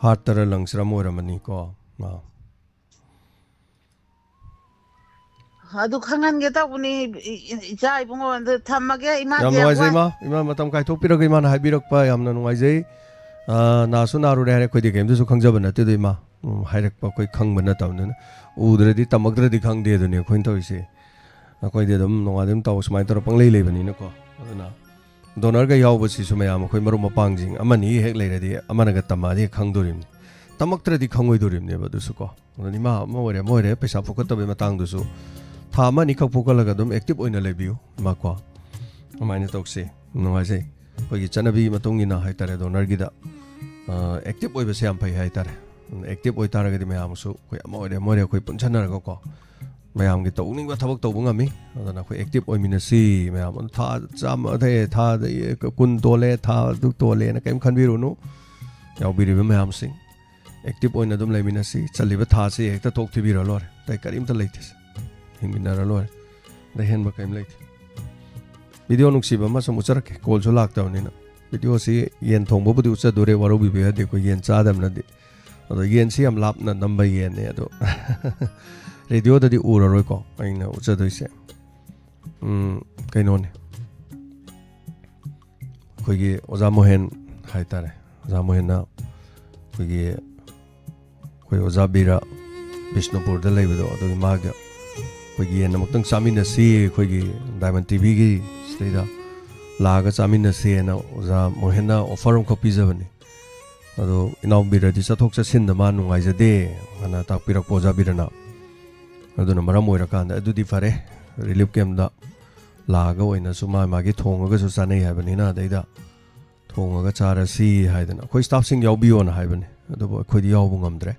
ꯍꯥꯔꯠꯇꯔ ꯂꯪꯁꯔ ꯑꯃ ꯑꯣꯏꯔꯝꯃꯅꯤꯀꯣ꯫ ꯑꯥ꯫ ꯑꯗꯨ ꯈꯪꯍꯟꯒꯦ ꯇꯧꯕꯅꯤ, ꯏ-, ꯏ-, ꯏꯆꯥ ꯏꯕꯨꯡꯉꯣ, ꯑꯗꯨ ꯊꯝꯃꯒꯦ, ꯏꯃꯥꯗꯤ ꯌꯥꯝ ꯌꯥꯝ ꯅꯨꯡꯉꯥꯏꯖꯩ, ꯋꯥꯏ꯫ ꯏꯃꯥ꯫ ꯏꯃꯥ, ꯃꯇꯝ ꯀꯥꯏꯊꯣꯛꯄꯤꯔꯒ ꯏꯃꯥꯅ ꯍꯥꯏꯕꯤꯔꯛꯄ ꯌꯥꯝꯅ ꯅꯨꯡꯉꯥꯏꯖꯩ꯫ ꯑꯥ, ꯅꯥꯁꯨ ꯅꯥꯔꯨꯔꯦ ꯍꯥꯏꯔꯦ, ꯑꯩꯈꯣꯏꯗꯤ ꯀꯔꯤꯝꯇꯁꯨ ꯈꯪꯖꯕ ꯅꯠꯇꯦꯗꯣ, ꯏꯃꯥ꯫ ꯎꯝ, ꯍꯥꯏꯔꯛꯄ ꯑꯩꯈꯣꯏ ꯈꯪꯕ ꯅꯠꯇꯕꯅꯤꯅ꯫ ꯎꯗ꯭ꯔꯗꯤ, ꯇꯝꯃꯛꯇ꯭ꯔꯗꯤ ꯈꯪꯗꯦ ꯑꯗꯨꯅꯤ ꯑꯩꯈꯣꯏꯅ ꯇꯧꯔꯤꯁꯦ꯫ ꯑꯩꯈꯣꯏꯗꯤ ꯑꯗꯨꯝ ꯅꯣꯡꯉꯥꯟ ꯑꯗꯨꯝ ꯇꯧ ꯁꯨꯃꯥꯏꯅ ꯇꯧꯔ ꯄꯪꯂꯩ ꯂꯩꯕꯅꯤꯅꯀꯣ꯫ ꯑꯗꯨꯅ ꯗꯣꯅꯔꯒ ꯌꯥꯎꯕꯁꯤꯁꯨ ꯃꯌꯥꯝ ꯑꯩꯈꯣꯏ ꯃꯔꯨꯞ ꯃꯄꯥꯡꯁꯤꯡ ꯑꯃꯅꯤ ꯍꯦꯛ ꯂꯩꯔꯗꯤ ꯑꯃꯅꯒ ꯇꯝꯃꯛꯑꯗꯤ ꯈꯪꯗꯣꯔꯤꯕꯅꯤ꯫ ꯇꯝꯃꯛꯇ꯭ꯔꯗꯤ ꯈꯪꯉꯣꯏꯗꯣꯔꯤꯕꯅꯦꯕ ꯑꯗꯨꯁꯨ ꯀꯣ꯫ ꯑꯗꯨꯅ ꯏꯃꯥ ꯑꯃ ꯑꯣꯏꯔꯦ, ꯑꯃ ꯑꯣꯏꯔꯦ, ꯄꯩꯁꯥ ꯐꯨꯀꯠꯇꯕꯩ ꯃꯇꯥꯡꯗꯨꯁꯨ ꯊꯥ ꯑꯃ ꯑꯅꯤꯈꯛ ꯐꯨꯀꯠꯂꯒ ꯑꯗꯨꯝ ꯑꯦꯛꯇꯤꯚ ꯑꯣꯏꯅ ꯂꯩꯕꯤꯌꯨ, ꯏꯃꯥ ꯀꯣ꯫ ꯑꯗꯨꯃꯥꯏꯅ ꯇꯧꯁꯤ꯫ ꯅꯨꯡꯉꯥꯏꯖꯩ꯫ ꯑꯩꯈꯣꯏꯒꯤ ꯆꯠꯅꯕꯤ ꯃꯇꯨꯡ ꯏꯟꯅ ꯍꯥꯏꯇꯥꯔꯦ, ꯗꯣꯅꯔꯒꯤꯗ, ꯑ, ꯑꯦꯛꯇꯤꯚ ꯑꯣꯏꯕꯁꯦ ꯌꯥꯝ ꯐꯩ ꯍꯥꯏꯇꯥꯔꯦ꯫ ꯑꯦꯛꯇꯤꯞ ꯑꯣꯏꯇꯥꯔꯒꯗꯤ ꯃꯌꯥꯝꯁꯨ ꯑꯩꯈꯣꯏ ꯑꯃ ꯑꯣꯏꯔꯦ ꯑꯃ ꯑꯣꯏꯔꯦ ꯑꯩꯈꯣꯏ ꯄꯨꯟꯁꯤꯟꯅꯔꯒꯀꯣ ꯃꯌꯥꯝꯒꯤ ꯇꯧꯅꯤꯡꯕ ꯊꯕꯛ ꯇꯧꯕ ꯉꯝꯃꯤ꯫ ꯑꯗꯨꯅ ꯑꯩꯈꯣꯏ ꯑꯦꯛꯇꯤꯞ ꯑꯣꯏꯃꯤꯟꯅꯁꯤ ꯃꯌꯥꯝ꯫ ꯑꯗꯨ ꯊꯥ ꯆꯥꯝꯃ ꯑꯗꯩ ꯊꯥꯗ ꯀꯨꯟ ꯇꯣꯜꯂꯦ, ꯊꯥ ꯑꯗꯨ ꯇꯣꯜꯂꯦꯅ ꯀꯔꯤꯝ ꯈꯟꯕꯤꯔꯨꯅꯨ꯫ ꯌꯥꯎꯕꯤꯔꯤꯕ ꯃꯌꯥꯝꯁꯤꯡ ꯑꯦꯛꯇꯤꯞ ꯑꯣꯏꯅ ꯑꯗꯨꯝ ꯂꯩꯃꯤꯟꯅꯁꯤ꯫ ꯆꯠꯂꯤꯕ ꯊꯥꯁꯤ ꯍꯦꯛꯇ ꯊꯣꯛ ꯊꯤꯕꯤꯔ ꯂꯣꯏꯔꯦ, ꯑꯇꯩ ꯀꯔꯤꯝꯇ ꯂꯩꯇꯦ꯫ ꯍꯤꯡꯃꯤꯟꯅꯔ ꯂꯣꯏꯔꯦ, ꯑꯗꯩ ꯍꯦꯟꯕ ꯀꯔꯤꯝ ꯂꯩꯇꯦ꯫ ꯚꯤꯗꯤꯑꯣ ꯅꯨꯡꯁꯤꯕ ꯑꯃ ꯁꯨꯝ ꯎꯠꯆꯔꯛꯀꯦ, ꯀꯣꯜꯁꯨ ꯂꯥꯛꯇꯕꯅꯤꯅ꯫ ꯚꯤꯗꯤꯑꯣꯁꯤ ꯌꯦꯟ ꯊꯣꯡꯕꯕꯨꯗꯤ ꯎꯠꯆꯗꯣꯔꯦ, ꯋꯥꯔꯧꯕꯤꯕ ꯌꯥꯗꯦ, ꯑꯩꯈꯣꯏ ꯌꯦꯟ ꯆꯥꯗꯕꯅꯗꯤ꯫ ꯑꯗꯣ ꯌꯦꯟꯁꯤ ꯌꯥꯝ ꯂꯥꯞꯅ ꯅꯝꯕ ꯌꯦꯟꯅꯦ, ꯑꯗꯣ ꯔꯦꯗꯤꯑꯣꯗꯗꯤ ꯎꯔꯔꯣꯏꯀꯣ ꯑꯩꯅ ꯎꯠꯆꯗꯣꯏꯁꯦ꯫ ꯎꯝ, ꯀꯩꯅꯣꯅꯦ, ꯑꯩꯈꯣꯏꯒꯤ ꯑꯣꯖꯥ ꯃꯣꯍꯦꯟ ꯍꯥꯏꯇꯥꯔꯦ꯫ ꯑꯣꯖꯥ ꯃꯣꯍꯦꯟꯅ ꯑꯩꯈꯣꯏꯒꯤ, ꯑꯩꯈꯣꯏ ꯑꯣꯖꯥ ꯕꯤꯔ ꯕꯤꯁꯅꯨꯄꯨꯔꯗ ꯂꯩꯕꯗꯣ, ꯑꯗꯨꯒꯤ ꯃꯥꯒ ꯑꯩꯈꯣꯏꯒꯤ ꯌꯦꯟ ꯑꯃꯨꯛꯇꯪ ꯆꯥꯃꯤꯟꯅꯁꯤ, ꯑꯩꯈꯣꯏꯒꯤ ꯗꯥꯏꯃꯟ ꯇꯤꯚꯤꯒꯤ ꯁꯤꯗꯩꯗ ꯂꯥꯛꯑꯒ ꯆꯥꯃꯤꯟꯅꯁꯦꯅ ꯑꯣꯖꯥ ꯃꯣꯍꯦꯟꯅ ꯑꯣꯐꯔ ꯑꯃꯈꯛ ꯄꯤꯖꯕꯅꯤ꯫ ꯑꯗꯣ ꯏꯅꯥꯎ ꯕꯤꯔꯗꯤ ꯆꯠꯊꯣꯛ ꯆꯠꯁꯤꯟꯗ ꯃꯥ ꯅꯨꯡꯉꯥꯏꯖꯗꯦ ꯍꯥꯏꯅ ꯇꯥꯛꯄꯤꯔꯛꯄ ꯑꯣꯖꯥ ꯕꯤꯔꯅ꯫ ꯑꯗꯨꯅ ꯃꯔꯝ ꯑꯣꯏꯔꯀꯥꯟꯗ ꯑꯗꯨꯗꯤ ꯐꯔꯦ, ꯔꯤꯂꯤꯐ ꯀꯦꯝꯞꯇ ꯂꯥꯛꯑꯒ ꯑꯣꯏꯅꯁꯨ ꯃꯥ ꯃꯥꯒꯤ ꯊꯣꯡꯉꯒꯁꯨ ꯆꯥꯅꯩ ꯍꯥꯏꯕꯅꯤꯅ, ꯑꯗꯩꯗ ꯊꯣꯡꯉꯒ ꯆꯥꯔꯁꯤ ꯍꯥꯏꯗꯅ ꯑꯩꯈꯣꯏ ꯁ꯭ꯇꯥꯐꯁꯤꯡ ꯌꯥꯎꯕꯤꯌꯣꯅ ꯍꯥꯏꯕꯅꯤ꯫ ꯑꯗꯨꯕꯨ ꯑꯩꯈꯣꯏꯗꯤ ꯌꯥꯎꯕ ꯉꯝꯗ꯭ꯔꯦ,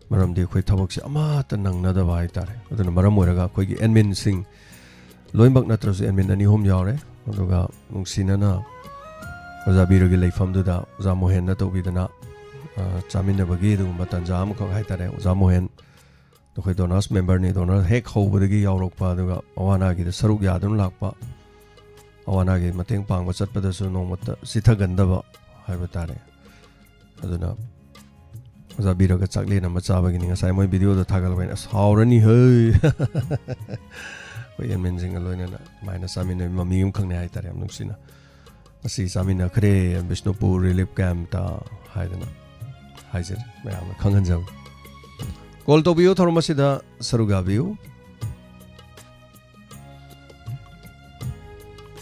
ꯃꯔꯝꯗꯤ ꯑꯩꯈꯣꯏ ꯊꯕꯛꯁꯦ ꯑꯃꯠꯇ ꯅꯪꯅꯗꯕ ꯍꯥꯏꯇꯥꯔꯦ꯫ ꯑꯗꯨꯅ ꯃꯔꯝ ꯑꯣꯏꯔꯒ ꯑꯩꯈꯣꯏꯒꯤ ꯑꯦꯗꯃꯤꯟꯁꯤꯡ ꯂꯣꯏꯅꯃꯛ ꯅꯠꯇ꯭ꯔꯁꯨ ꯑꯦꯗꯃꯤꯟ ꯑꯅꯤ ꯑꯍꯨꯝ ꯌꯥꯎꯔꯦ꯫ ꯑꯗꯨꯒ ꯅꯨꯡꯁꯤꯅꯅ ꯑꯣꯖꯥ ꯕꯤꯔꯒꯤ ꯂꯩꯐꯝꯗꯨꯗ ꯑꯣꯖꯥ ꯃꯣꯍꯦꯟꯅ ꯇꯧꯕꯤꯗꯅ, ꯑ, ꯆꯥꯃꯤꯟꯅꯕꯒꯤ ꯑꯗꯨꯒꯨꯝꯕ ꯇꯥꯟꯖꯥ ꯑꯃꯈꯛ ꯍꯥꯏꯇꯥꯔꯦ꯫ ꯑꯣꯖꯥ ꯃꯣꯍꯦꯟ ꯑꯩꯈꯣꯏ ꯗꯣꯅꯔꯁ ꯃꯦꯝꯕꯔꯅꯤ, ꯗꯣꯅꯔ ꯍꯦꯛ ꯍꯧꯕꯗꯒꯤ ꯌꯥꯎꯔꯛꯄ, ꯑꯗꯨꯒ ꯑꯋꯥ ꯑꯅꯥꯒꯤꯗ ꯁꯔꯨꯛ ꯌꯥꯗꯨꯅ ꯂꯥꯛꯄ, ꯑꯋꯥ ꯑꯅꯥꯒꯤ ꯃꯇꯦꯡ ꯄꯥꯡꯕ ꯆꯠꯄꯗꯁꯨ ꯅꯣꯡꯃꯇ ꯆꯤꯊꯒꯟꯗꯕ ꯍꯥꯏꯕ ꯇꯥꯔꯦ꯫ ꯑꯗꯨꯅ ꯑꯣꯖꯥ ꯕꯤꯔꯒ ꯆꯥꯛꯂꯦꯟ ꯑꯃ ꯆꯥꯕꯒꯤꯅꯤ꯫ ꯉꯁꯥꯏ ꯃꯣꯏ ꯚꯤꯗꯤꯑꯣꯗ ꯊꯥꯒꯠꯂꯛꯄꯅꯤ, "ꯑꯁ, ꯍꯥꯎꯔꯅꯤ ꯍꯩ!" ꯑꯩꯈꯣꯏ ꯑꯦꯗꯃꯤꯟꯁꯤꯡꯒ ꯂꯣꯏꯅꯅ ꯑꯗꯨꯃꯥꯏꯅ ꯆꯥꯃꯤꯟꯅꯩ, ꯃꯃꯤ ꯑꯃꯈꯛꯅꯤ ꯍꯥꯏꯇꯥꯔꯦ, ꯌꯥꯝ ꯅꯨꯡꯁꯤꯅ꯫ "ꯉꯁꯤ ꯆꯥꯃꯤꯟꯅꯈ꯭ꯔꯦ ꯕꯤꯁꯅꯨꯄꯨꯔ ꯔꯤꯂꯤꯐ ꯀꯦꯝꯞꯇ" ꯍꯥꯏꯗꯅ ꯍꯥꯏꯖꯔꯤ, ꯃꯌꯥꯝꯅ ꯈꯪꯍꯟꯖꯕ꯫ ꯀꯣꯜ ꯇꯧꯕꯤꯌꯨ, ꯊꯧꯔꯝ ꯑꯁꯤꯗ ꯁꯔꯨꯛ ꯌꯥꯕꯤꯌꯨ꯫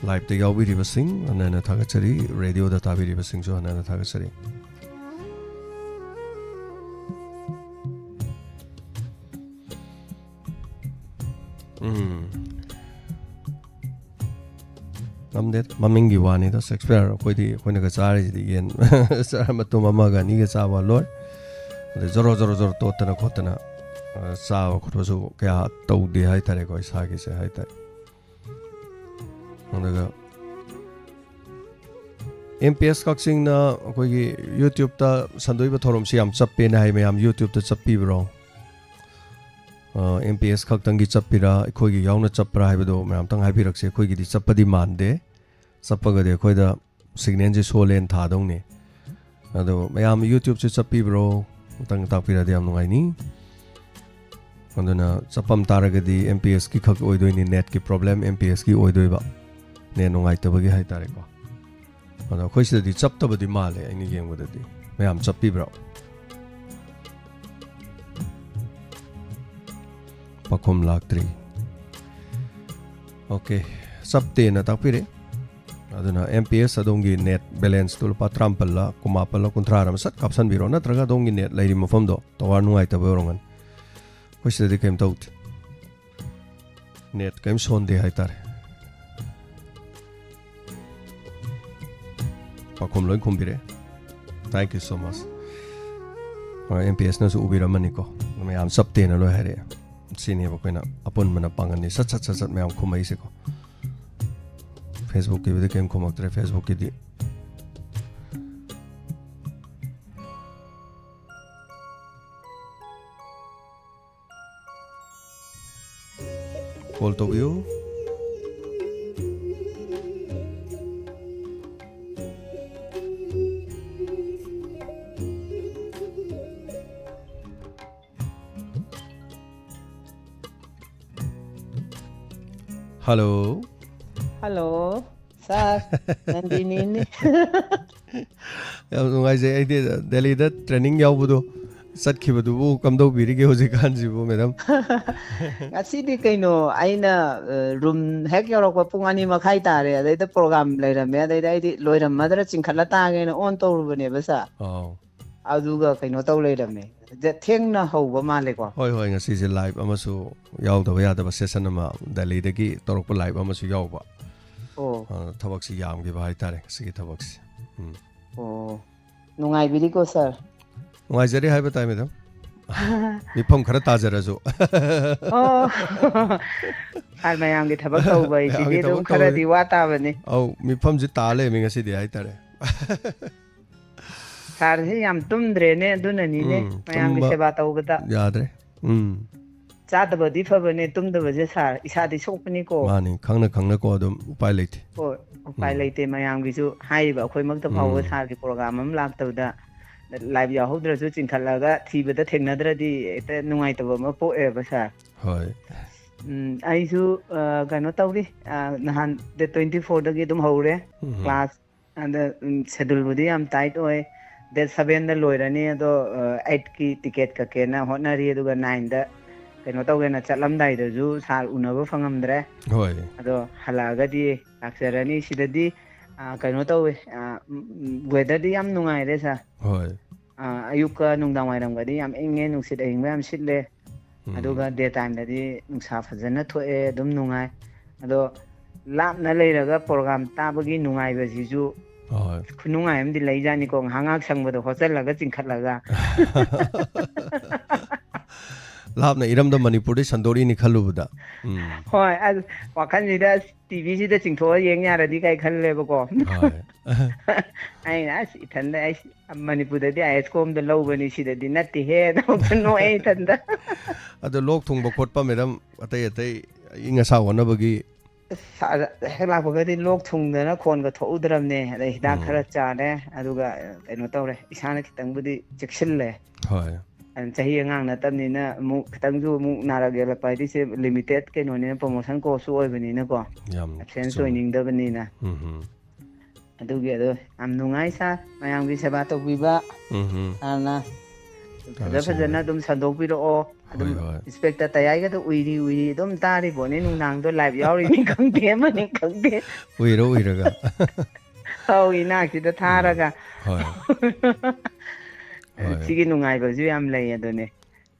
ꯂꯥꯏꯞꯇ ꯌꯥꯎꯕꯤꯔꯤꯕꯁꯤꯡ ꯍꯟꯅ ꯍꯟꯅ ꯊꯥꯒꯠꯆꯔꯤ, ꯔꯦꯗꯤꯑꯣꯗ ꯇꯥꯕꯤꯔꯤꯕꯁꯤꯡꯁꯨ ꯍꯟꯅ ꯍꯟꯅ ꯊꯥꯒꯠꯆꯔꯤ꯫ ꯎꯝ꯫ ꯉꯝꯗꯦ, ꯃꯃꯤꯡꯒꯤ ꯋꯥꯅꯤꯗ, ꯁꯦꯛꯁꯄꯤꯌꯔ꯫ ꯑꯩꯈꯣꯏꯗꯤ, ꯑꯩꯈꯣꯏꯅꯒ ꯆꯥꯔꯤꯁꯤꯗꯤ ꯌꯦꯟ ꯃꯇꯨꯝ ꯑꯃꯒ ꯑꯅꯤꯒ ꯆꯥꯕ ꯂꯣꯏ꯫ ꯑꯗꯩ ꯖꯣꯔꯣ ꯖꯣꯔꯣ ꯖꯣꯔꯣ ꯇꯣꯠꯇꯅ ꯈꯣꯠꯇꯅ, ꯑ, ꯆꯥꯕ ꯈꯣꯠꯄꯁꯨ ꯀꯌꯥ ꯇꯧꯗꯦ ꯍꯥꯏꯇꯥꯔꯦꯀꯣ, ꯏꯁꯥꯒꯤꯁꯦ ꯍꯥꯏꯇꯥꯔꯦ꯫ ꯑꯗꯨꯒ ꯑꯦꯝ ꯄꯤ ꯑꯦꯁ ꯀꯛꯆꯤꯡꯅ ꯑꯩꯈꯣꯏꯒꯤ YouTube-ꯇ ꯁꯟꯗꯣꯛꯏꯕ ꯊꯧꯔꯝꯁꯤ ꯌꯥꯝ ꯆꯞꯄꯦꯅ ꯍꯥꯏ꯫ ꯃꯌꯥꯝ YouTube-ꯇ ꯆꯞꯄꯤꯕ꯭ꯔꯣ? ꯑ, ꯑꯦꯝ ꯄꯤ ꯑꯦꯁ ꯈꯛꯇꯪꯒꯤ ꯆꯞꯄꯤꯔꯥ, ꯑꯩꯈꯣꯏꯒꯤ ꯌꯥꯎꯅ ꯆꯞꯄ꯭ꯔꯥ ꯍꯥꯏꯕꯗꯣ ꯃꯌꯥꯝꯇꯪ ꯍꯥꯏꯕꯤꯔꯛꯁꯦ꯫ ꯑꯩꯈꯣꯏꯒꯤꯗꯤ ꯆꯞꯄꯗꯤ ꯃꯥꯟꯗꯦ꯫ ꯆꯞꯄꯒꯗꯤ ꯑꯩꯈꯣꯏꯗ signal-ꯁꯦ ꯁꯣꯜꯂꯦꯅ ꯊꯥꯗꯧꯅꯤ꯫ ꯑꯗꯣ ꯃꯌꯥꯝ YouTube-ꯁꯦ ꯆꯞꯄꯤꯕ꯭ꯔꯣ? ꯑꯝꯇꯪ ꯇꯥꯛꯄꯤꯔꯗꯤ ꯌꯥꯝ ꯅꯨꯡꯉꯥꯏꯅꯤ꯫ ꯑꯗꯨꯅ ꯆꯞꯄꯝ ꯇꯥꯔꯒꯗꯤ ꯑꯦꯝ ꯄꯤ ꯑꯦꯁꯀꯤ ꯈꯛ ꯑꯣꯏꯗꯣꯏꯅꯤ, net-ꯀꯤ problem ꯑꯦꯝ ꯄꯤ ꯑꯦꯁꯀꯤ ꯑꯣꯏꯗꯣꯏꯕ, net ꯅꯨꯡꯉꯥꯏꯇꯕꯒꯤ ꯍꯥꯏꯇꯥꯔꯦꯀꯣ꯫ ꯑꯗꯣ ꯑꯩꯈꯣꯏ ꯁꯤꯗꯗꯤ ꯆꯞꯇꯕꯗꯤ ꯃꯥꯜꯂꯦ, ꯑꯩꯅ ꯌꯦꯡꯕꯗꯗꯤ꯫ ꯃꯌꯥꯝ ꯆꯞꯄꯤꯕ꯭ꯔꯣ? ꯄꯥꯎꯈꯨꯝ ꯂꯥꯛꯇ꯭ꯔꯤ꯫ ꯑꯣꯀꯦ, ꯆꯞꯇꯦꯅ ꯇꯥꯛꯄꯤꯔꯦ꯫ ꯑꯗꯨꯅ ꯑꯦꯝ ꯄꯤ ꯑꯦꯁ ꯑꯗꯣꯝꯒꯤ net balance-ꯇꯨ ꯂꯨꯄꯥ ꯇꯔꯥꯃꯥꯄꯜꯂ, ꯀꯨꯟꯃꯥꯄꯜꯂ, ꯀꯨꯟꯊ꯭ꯔꯥꯔ ꯑꯃ ꯁꯠ ꯀꯥꯞꯁꯟꯕꯤꯔꯣ, ꯅꯠꯇ꯭ꯔꯒ ꯑꯗꯣꯝꯒꯤ net ꯂꯩꯔꯤ ꯃꯐꯝꯗꯣ tower ꯅꯨꯡꯉꯥꯏꯇꯕ ꯑꯣꯏꯔꯝꯒꯅꯤ꯫ ꯑꯩꯈꯣꯏ ꯁꯤꯗꯗꯤ ꯀꯩꯝ ꯇꯧꯗꯦ, net ꯀꯩꯝ ꯁꯣꯟꯗꯦ ꯍꯥꯏꯇꯥꯔꯦ꯫ ꯄꯥꯎꯈꯨꯝ ꯂꯣꯏ ꯈꯨꯝꯕꯤꯔꯛꯑꯦ꯫ Thank you so much꯫ ꯍꯣꯏ, ꯑꯦꯝ ꯄꯤ ꯑꯦꯁꯅꯁꯨ ꯎꯕꯤꯔꯝꯃꯅꯤꯀꯣ, ꯃꯌꯥꯝ ꯆꯞꯇꯦꯅ ꯂꯣꯏ ꯍꯥꯏꯔꯛꯑꯦ꯫ ꯁꯤꯅꯦꯕ ꯑꯩꯈꯣꯏꯅ ꯑꯄꯨꯟꯕꯅ ꯄꯥꯡꯒꯜꯅꯤ ꯁꯠ ꯁꯠ ꯁꯠ ꯁꯠ ꯃꯌꯥꯝ ꯈꯨꯝꯃꯛꯏꯁꯦꯀꯣ꯫ Facebook-ꯀꯤꯕꯨꯗꯤ ꯀꯩꯝ ꯈꯨꯝꯃꯛꯇ꯭ꯔꯦ, Facebook-ꯀꯤꯗꯤ꯫ Call ꯇꯧꯕꯤꯌꯨ꯫ Hello꯫ Hello, sir. ꯅꯟꯗꯤꯅꯤꯅꯤ꯫ ꯌꯥꯝ ꯅꯨꯡꯉꯥꯏꯖꯩ꯫ ꯑꯩꯗꯤ ꯗꯦꯜꯂꯤꯗ training ꯌꯥꯎꯕꯗꯣ, ꯆꯠꯈꯤꯕꯗꯨꯕꯨ ꯀꯝꯗꯧꯕꯤꯔꯤꯒꯦ ꯍꯧꯖꯤꯛꯀꯥꯟꯁꯤꯕꯨ, madam? ꯉꯁꯤꯗꯤ ꯀꯩꯅꯣ, ꯑꯩꯅ, ꯑ, room ꯍꯦꯛ ꯌꯧꯔꯛꯄ ꯄꯨꯡ ꯑꯅꯤ ꯃꯈꯥꯏ ꯇꯥꯔꯦ, ꯑꯗꯩꯗ program ꯂꯩꯔꯝꯃꯦ, ꯑꯗꯩꯗ ꯑꯩꯗꯤ ꯂꯣꯏꯔꯝꯃꯗ꯭ꯔꯥ ꯆꯤꯡꯈꯠꯂ ꯇꯥꯒꯦꯅ on ꯇꯧꯔꯨꯕꯅꯦꯕ, sir꯫ ꯑꯥꯎ꯫ ꯑꯗꯨꯒ ꯀꯩꯅꯣ ꯇꯧ ꯂꯩꯔꯝꯃꯦ꯫ ꯗ-, ꯊꯦꯡꯅ ꯍꯧꯕ ꯃꯥꯜꯂꯦꯀꯣ? ꯍꯣꯏ, ꯍꯣꯏ, ꯉꯁꯤꯁꯦ live ꯑꯃꯁꯨ ꯌꯥꯎꯗꯕ ꯌꯥꯗꯕ session ꯑꯃ ꯗꯦꯜꯂꯤꯗꯒꯤ ꯇꯧꯔꯛꯄ live ꯑꯃꯁꯨ ꯌꯥꯎꯕ꯫ ꯑꯣ꯫ ꯑ, ꯊꯕꯛꯁꯤ ꯌꯥꯝꯈꯤꯕ ꯍꯥꯏꯇꯥꯔꯦ ꯉꯁꯤꯒꯤ ꯊꯕꯛꯁꯤ꯫ ꯎꯝ꯫ ꯑꯣ꯫ ꯅꯨꯡꯉꯥꯏꯕꯤꯔꯤꯀꯣ, sir? ꯅꯨꯡꯉꯥꯏꯖꯔꯤ ꯍꯥꯏꯕ ꯇꯥꯏ, ꯃꯦꯗꯥꯝ꯫ ꯃꯤꯐꯝ ꯈꯔ ꯇꯥꯖꯔꯁꯨ꯫ ꯑꯣ꯫ ꯁꯥꯔ, ꯃꯌꯥꯝꯒꯤ ꯊꯕꯛ ꯇꯧꯕ ꯍꯥꯏꯁꯤꯗꯤ ꯃꯌꯥꯝꯒꯤ ꯑꯗꯨꯝ ꯊꯕꯛ ꯈꯔꯗꯤ ꯇꯧꯕꯅꯤ꯫ ꯋꯥ ꯇꯥꯕꯅꯤ꯫ ꯑꯧ, ꯃꯤꯐꯝꯁꯤ ꯇꯥ ꯂꯩꯔꯝꯃꯤ ꯉꯁꯤꯗꯤ ꯍꯥꯏꯇꯥꯔꯦ꯫ ꯁꯥꯔꯁꯤ ꯌꯥꯝ ꯇꯨꯝꯗ꯭ꯔꯦꯅꯦ, ꯑꯗꯨꯅꯅꯤꯅꯦ ꯎꯝ, ꯃꯌꯥꯝꯒꯤ ꯇꯨꯝꯕ ꯁꯦꯕꯥ ꯇꯧꯕꯗ꯫ ꯌꯥꯗ꯭ꯔꯦ꯫ ꯎꯝ꯫ ꯆꯥꯗꯕꯗꯤ ꯐꯕꯅꯦ, ꯇꯨꯝꯗꯕꯁꯦ ꯁꯥꯔ, ꯏꯁꯥꯗꯤ ꯁꯣꯛꯄꯅꯤꯀꯣ꯫ ꯃꯥꯅꯤ, ꯈꯪꯅ ꯈꯪꯅꯀꯣ ꯑꯗꯨꯝ ꯎꯄꯥꯏ ꯂꯩꯇꯦ꯫ ꯍꯣꯏ, ꯎꯄꯥꯏ ꯎꯝ꯫ ꯂꯩꯇꯦ꯫ ꯃꯌꯥꯝꯒꯤꯁꯨ ꯍꯥꯏꯔꯤꯕ ꯑꯩꯈꯣꯏꯃꯛꯇ ꯐꯥꯎꯕ ꯎꯝ꯫ ꯁꯥꯔꯒꯤ ꯄ꯭ꯔꯣꯒ꯭ꯔꯥꯝ ꯑꯃ ꯂꯥꯛꯇꯕꯗ ꯂꯥꯏꯚ ꯌꯥꯎꯍꯧꯗ꯭ꯔꯁꯨ ꯆꯤꯡꯈꯠꯂꯒ ꯊꯤꯕꯗ ꯊꯦꯡꯅꯗ꯭ꯔꯗꯤ ꯍꯦꯛꯇ ꯅꯨꯡꯉꯥꯏꯇꯕ ꯑꯃ ꯄꯣꯛꯑꯦꯕ ꯁꯥꯔ꯫ ꯍꯣꯏ꯫ ꯎꯝ, ꯑꯩꯁꯨ, ꯑ, ꯀꯩꯅꯣ ꯇꯧꯔꯤ, ꯑ, ꯅꯍꯥꯟ date twenty fourꯗꯒꯤ ꯑꯗꯨꯝ ꯍꯧꯔꯦ꯫ ꯎꯝ꯫ ꯀ꯭ꯂꯥꯁ ꯑꯗ, ꯎꯝ, scheduleꯕꯨꯗꯤ ꯌꯥꯝ tight ꯑꯣꯏ꯫ Date sevenꯗ ꯂꯣꯏꯔꯅꯤ, ꯑꯗꯣ, ꯑ, eightꯀꯤ ticket ꯀꯛꯀꯦꯅ ꯍꯣꯠꯅꯔꯤ, ꯑꯗꯨꯒ nineꯗ ꯀꯩꯅꯣ ꯇꯧꯒꯦꯅ ꯆꯠꯂꯝꯗꯥꯏꯗꯁꯨ ꯁꯥꯔ ꯎꯅꯕ ꯐꯪꯉꯝꯗ꯭ꯔꯦ꯫ ꯍꯣꯏ꯫ ꯑꯗꯣ ꯍꯜꯂꯛꯑꯒꯗꯤ ꯂꯥꯛꯆꯔꯅꯤ꯫ ꯁꯤꯗꯗꯤ, ꯑ, ꯀꯩꯅꯣ ꯇꯧꯋꯦ, ꯑ, ꯎꯝ, ꯎꯝ, weatherꯗꯤ ꯌꯥꯝ ꯅꯨꯡꯉꯥꯏꯔꯦ ꯁꯥꯔ꯫ ꯍꯣꯏ꯫ ꯑ, ꯑꯌꯨꯛꯀ ꯅꯨꯡꯗꯥꯡ ꯋꯥꯏꯔꯝꯒꯗꯤ ꯌꯥꯝ ꯏꯪꯉꯦ, ꯅꯨꯡꯁꯤꯠ ꯑꯌꯤꯡꯕ ꯌꯥꯝ ꯁꯤꯠꯂꯦ꯫ ꯎꯝ꯫ ꯑꯗꯨꯒ day timeꯗꯗꯤ ꯅꯨꯡꯁꯥ ꯐꯖꯅ ꯊꯣꯛꯑꯦ, ꯑꯗꯨꯝ ꯅꯨꯡꯉꯥꯏ꯫ ꯑꯗꯣ ꯂꯥꯞꯅ ꯂꯩꯔꯒ ꯄ꯭ꯔꯣꯒ꯭ꯔꯥꯝ ꯇꯥꯕꯒꯤ ꯅꯨꯡꯉꯥꯏꯕꯁꯤꯁꯨ ꯍꯣꯏ꯫ ꯈꯨꯅꯨꯡꯉꯥꯏ ꯑꯃꯗꯤ ꯂꯩꯖꯥꯠꯅꯤꯀꯣ, ꯉꯥꯏꯍꯥꯛ ꯉꯥꯏꯍꯥꯛ ꯁꯪꯕꯗꯣ ꯍꯣꯠꯆꯜꯂꯒ ꯆꯤꯡꯈꯠꯂꯒ꯫ ꯂꯥꯞꯅ ꯏꯔꯝꯗꯝ ꯃꯅꯤꯄꯨꯔꯗꯩ ꯁꯟꯗꯣꯔꯛꯏꯅꯤ ꯈꯜꯂꯨꯕꯗ꯫ ꯎꯝ꯫ ꯍꯣꯏ, ꯑꯁ, ꯋꯥꯈꯜꯁꯤꯗ ꯑꯁ, TVꯁꯤꯗ ꯆꯤꯡꯊꯣꯛꯑ ꯌꯦꯡ ꯌꯥꯔꯗꯤ ꯀꯥꯏ ꯈꯜꯂꯦꯕꯀꯣ꯫ ꯍꯣꯏ꯫ ꯑꯩꯅ ꯑꯁ, ꯏꯊꯟꯗ ꯑꯩꯁ ꯃꯅꯤꯄꯨꯔꯗꯗꯤ ISCOMꯗ ꯂꯧꯕꯅꯤ, ꯁꯤꯗꯗꯤ ꯅꯠꯇꯦꯍꯦ, ꯑꯗꯨꯝ ꯅꯣꯛꯑꯦ ꯏꯊꯟꯗ꯫ ꯑꯗꯣ ꯂꯣꯛ ꯊꯨꯡꯕ ꯈꯣꯠꯄ, ꯃꯦꯗꯥꯝ, ꯑꯇꯩ ꯑꯇꯩ ꯑꯏꯪ ꯑꯁꯥ ꯍꯣꯠꯅꯕꯒꯤ? ꯑꯁ, ꯍꯦꯛ ꯂꯥꯛꯄꯒꯗꯤ ꯂꯣꯛ ꯊꯨꯡꯗꯅ ꯈꯣꯟꯒ ꯊꯣꯛꯎꯗ꯭ꯔꯕꯅꯦ꯫ ꯑꯗꯩ ꯍꯤꯗꯥꯛ ꯎꯝ꯫ ꯈꯔ ꯆꯥꯔꯦ, ꯑꯗꯨꯒ, ꯑ, ꯀꯩꯅꯣ ꯇꯧꯔꯦ, ꯏꯁꯥꯅ ꯈꯤꯇꯪꯕꯨꯗꯤ ꯆꯦꯛꯁꯤꯜꯂꯦ꯫ ꯍꯣꯏ꯫ ꯑꯗꯨꯝ ꯆꯍꯤ ꯑꯉꯥꯡ ꯅꯠꯇꯕꯅꯤꯅ ꯑꯃꯨꯛ ꯈꯤꯇꯪꯁꯨ ꯑꯃꯨꯛ ꯅꯥꯔꯛ ꯌꯦꯛꯂꯛꯄ ꯍꯥꯏꯗꯤ ꯁꯤ limited ꯀꯩꯅꯣꯅꯤꯅ, promotion courseꯁꯨ ꯑꯣꯏꯕꯅꯤꯅꯀꯣ, ꯌꯥꯝ absence ꯆꯨꯝꯃꯦ꯫ ꯑꯣꯏꯅꯤꯡꯗꯕꯅꯤꯅ꯫ ꯎꯝ ꯍꯝ꯫ ꯑꯗꯨꯒꯤ ꯑꯗꯣ ꯌꯥꯝ ꯅꯨꯡꯉꯥꯏ ꯁꯥꯔ, ꯃꯌꯥꯝꯒꯤ ꯁꯦꯕꯥ ꯇꯧꯕꯤꯕ꯫ ꯎꯝ ꯍꯝ꯫ ꯁꯥꯔꯅ ꯐꯖ ꯊꯥꯒꯠꯆꯔꯤ, ꯐꯖꯅ ꯃꯦꯗꯥꯝ꯫ ꯑꯗꯨꯝ ꯁꯟꯗꯣꯛꯄꯤꯔꯛꯑꯣ꯫ ꯑꯗꯨꯝ ꯍꯣꯏ, ꯍꯣꯏ꯫ Inspector ꯇꯌꯥꯏꯒꯗꯣ ꯎꯏꯔꯤ ꯎꯏꯔꯤ ꯑꯗꯨꯝ ꯇꯥꯔꯤꯕꯣꯅꯦ, ꯅꯨꯡꯗꯥꯡꯗꯣ live ꯌꯥꯎꯔꯤꯅꯤ ꯈꯪꯗꯦ, ꯑꯃꯅꯤ ꯈꯪꯗꯦ꯫ ꯎꯏꯔ ꯎꯏꯔꯒ꯫ ꯑꯧ, ꯏꯅꯥꯛꯁꯤꯗ ꯊꯥꯔꯒ꯫ ꯍꯣꯏ꯫ ꯍꯣꯏ꯫ ꯁꯤꯒꯤ ꯅꯨꯡꯉꯥꯏꯕꯁꯨ ꯌꯥꯝ ꯂꯩ ꯑꯗꯨꯅꯦ꯫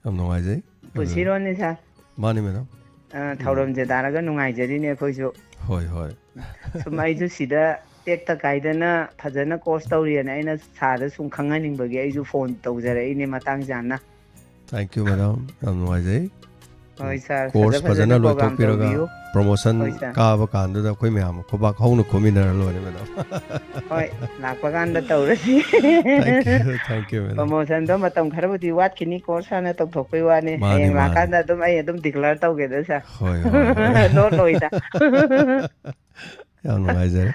ꯌꯥꯝ ꯅꯨꯡꯉꯥꯏꯖꯩ꯫ ꯑꯗꯨꯅ ꯄꯨꯟꯁꯤꯔꯣꯟꯅꯤ ꯁꯥꯔ꯫ ꯃꯥꯅꯤ, ꯃꯦꯗꯥꯝ꯫ ꯑ, ꯊꯧꯔꯝꯁꯦ ꯇꯥꯔꯒ ꯅꯨꯡꯉꯥꯏꯖꯔꯤꯅꯦ ꯑꯩꯈꯣꯏꯁꯨ꯫ ꯍꯣꯏ, ꯍꯣꯏ꯫ ꯁꯨꯝ ꯑꯩꯁꯨ ꯁꯤꯗ ꯇꯦꯛꯇ ꯀꯥꯏꯗꯅ ꯐꯖꯅ ꯀꯣꯔꯁ ꯇꯧꯔꯤꯑꯅ ꯑꯩꯅ ꯁꯥꯔꯗ ꯁꯨꯝ ꯈꯪꯍꯟꯅꯤꯡꯕꯒꯤ ꯑꯩꯁꯨ ꯐꯣꯟ ꯇꯧꯖꯔꯛꯏꯅꯦ ꯃꯇꯥꯡ ꯆꯥꯅ꯫ Thank you, madam. ꯌꯥꯝ ꯅꯨꯡꯉꯥꯏꯖꯩ꯫ ꯍꯣꯏ ꯁꯥꯔ, ꯀꯣꯔꯁ ꯐꯖ ꯐꯖꯅ ꯐꯖꯅ program ꯂꯣꯏꯊꯣꯛꯄꯤꯔꯒ ꯇꯧꯕꯤꯌꯨ꯫ ꯄ꯭ꯔꯣꯃꯣꯁꯟ ꯍꯣꯏ ꯁꯥꯔ꯫ ꯀꯥꯕ ꯀꯥꯟꯗꯨꯗ ꯑꯩꯈꯣꯏ ꯃꯌꯥꯝ ꯈꯨꯕꯥꯛ ꯍꯧꯅ ꯈꯨꯝꯃꯤꯟꯅꯔ ꯂꯣꯏꯔꯦ, ꯃꯦꯗꯥꯝ꯫ ꯍꯣꯏ, ꯂꯥꯛꯄ ꯀꯥꯟꯗ ꯇꯧꯔꯁꯤ꯫ Thank you, thank you, madam. ꯄ꯭ꯔꯣꯃꯣꯁꯟꯗꯣ ꯃꯇꯝ ꯈꯔꯕꯨꯗꯤ ꯋꯥꯠꯈꯤꯅꯤ, ꯀꯣꯔꯁ ꯍꯥꯟꯅ ꯇꯧꯊꯣꯛꯄꯩ ꯋꯥꯅꯤ꯫ ꯃꯥꯅꯤ, ꯍꯌꯦꯡ ꯃꯥꯅꯤ꯫ ꯂꯥꯛꯀꯥꯟꯗ ꯑꯗꯨꯝ ꯑꯩ ꯑꯗꯨꯝ ꯗꯤꯀ꯭ꯂꯦꯌꯔ ꯇꯧꯒꯦꯗ ꯁꯥꯔ꯫ ꯍꯣꯏ, ꯍꯣꯏ, ꯍꯣꯏ꯫ ꯂꯣꯠ ꯂꯣꯏꯗ꯫ ꯌꯥꯝ ꯅꯨꯡꯉꯥꯏꯖꯔꯦ꯫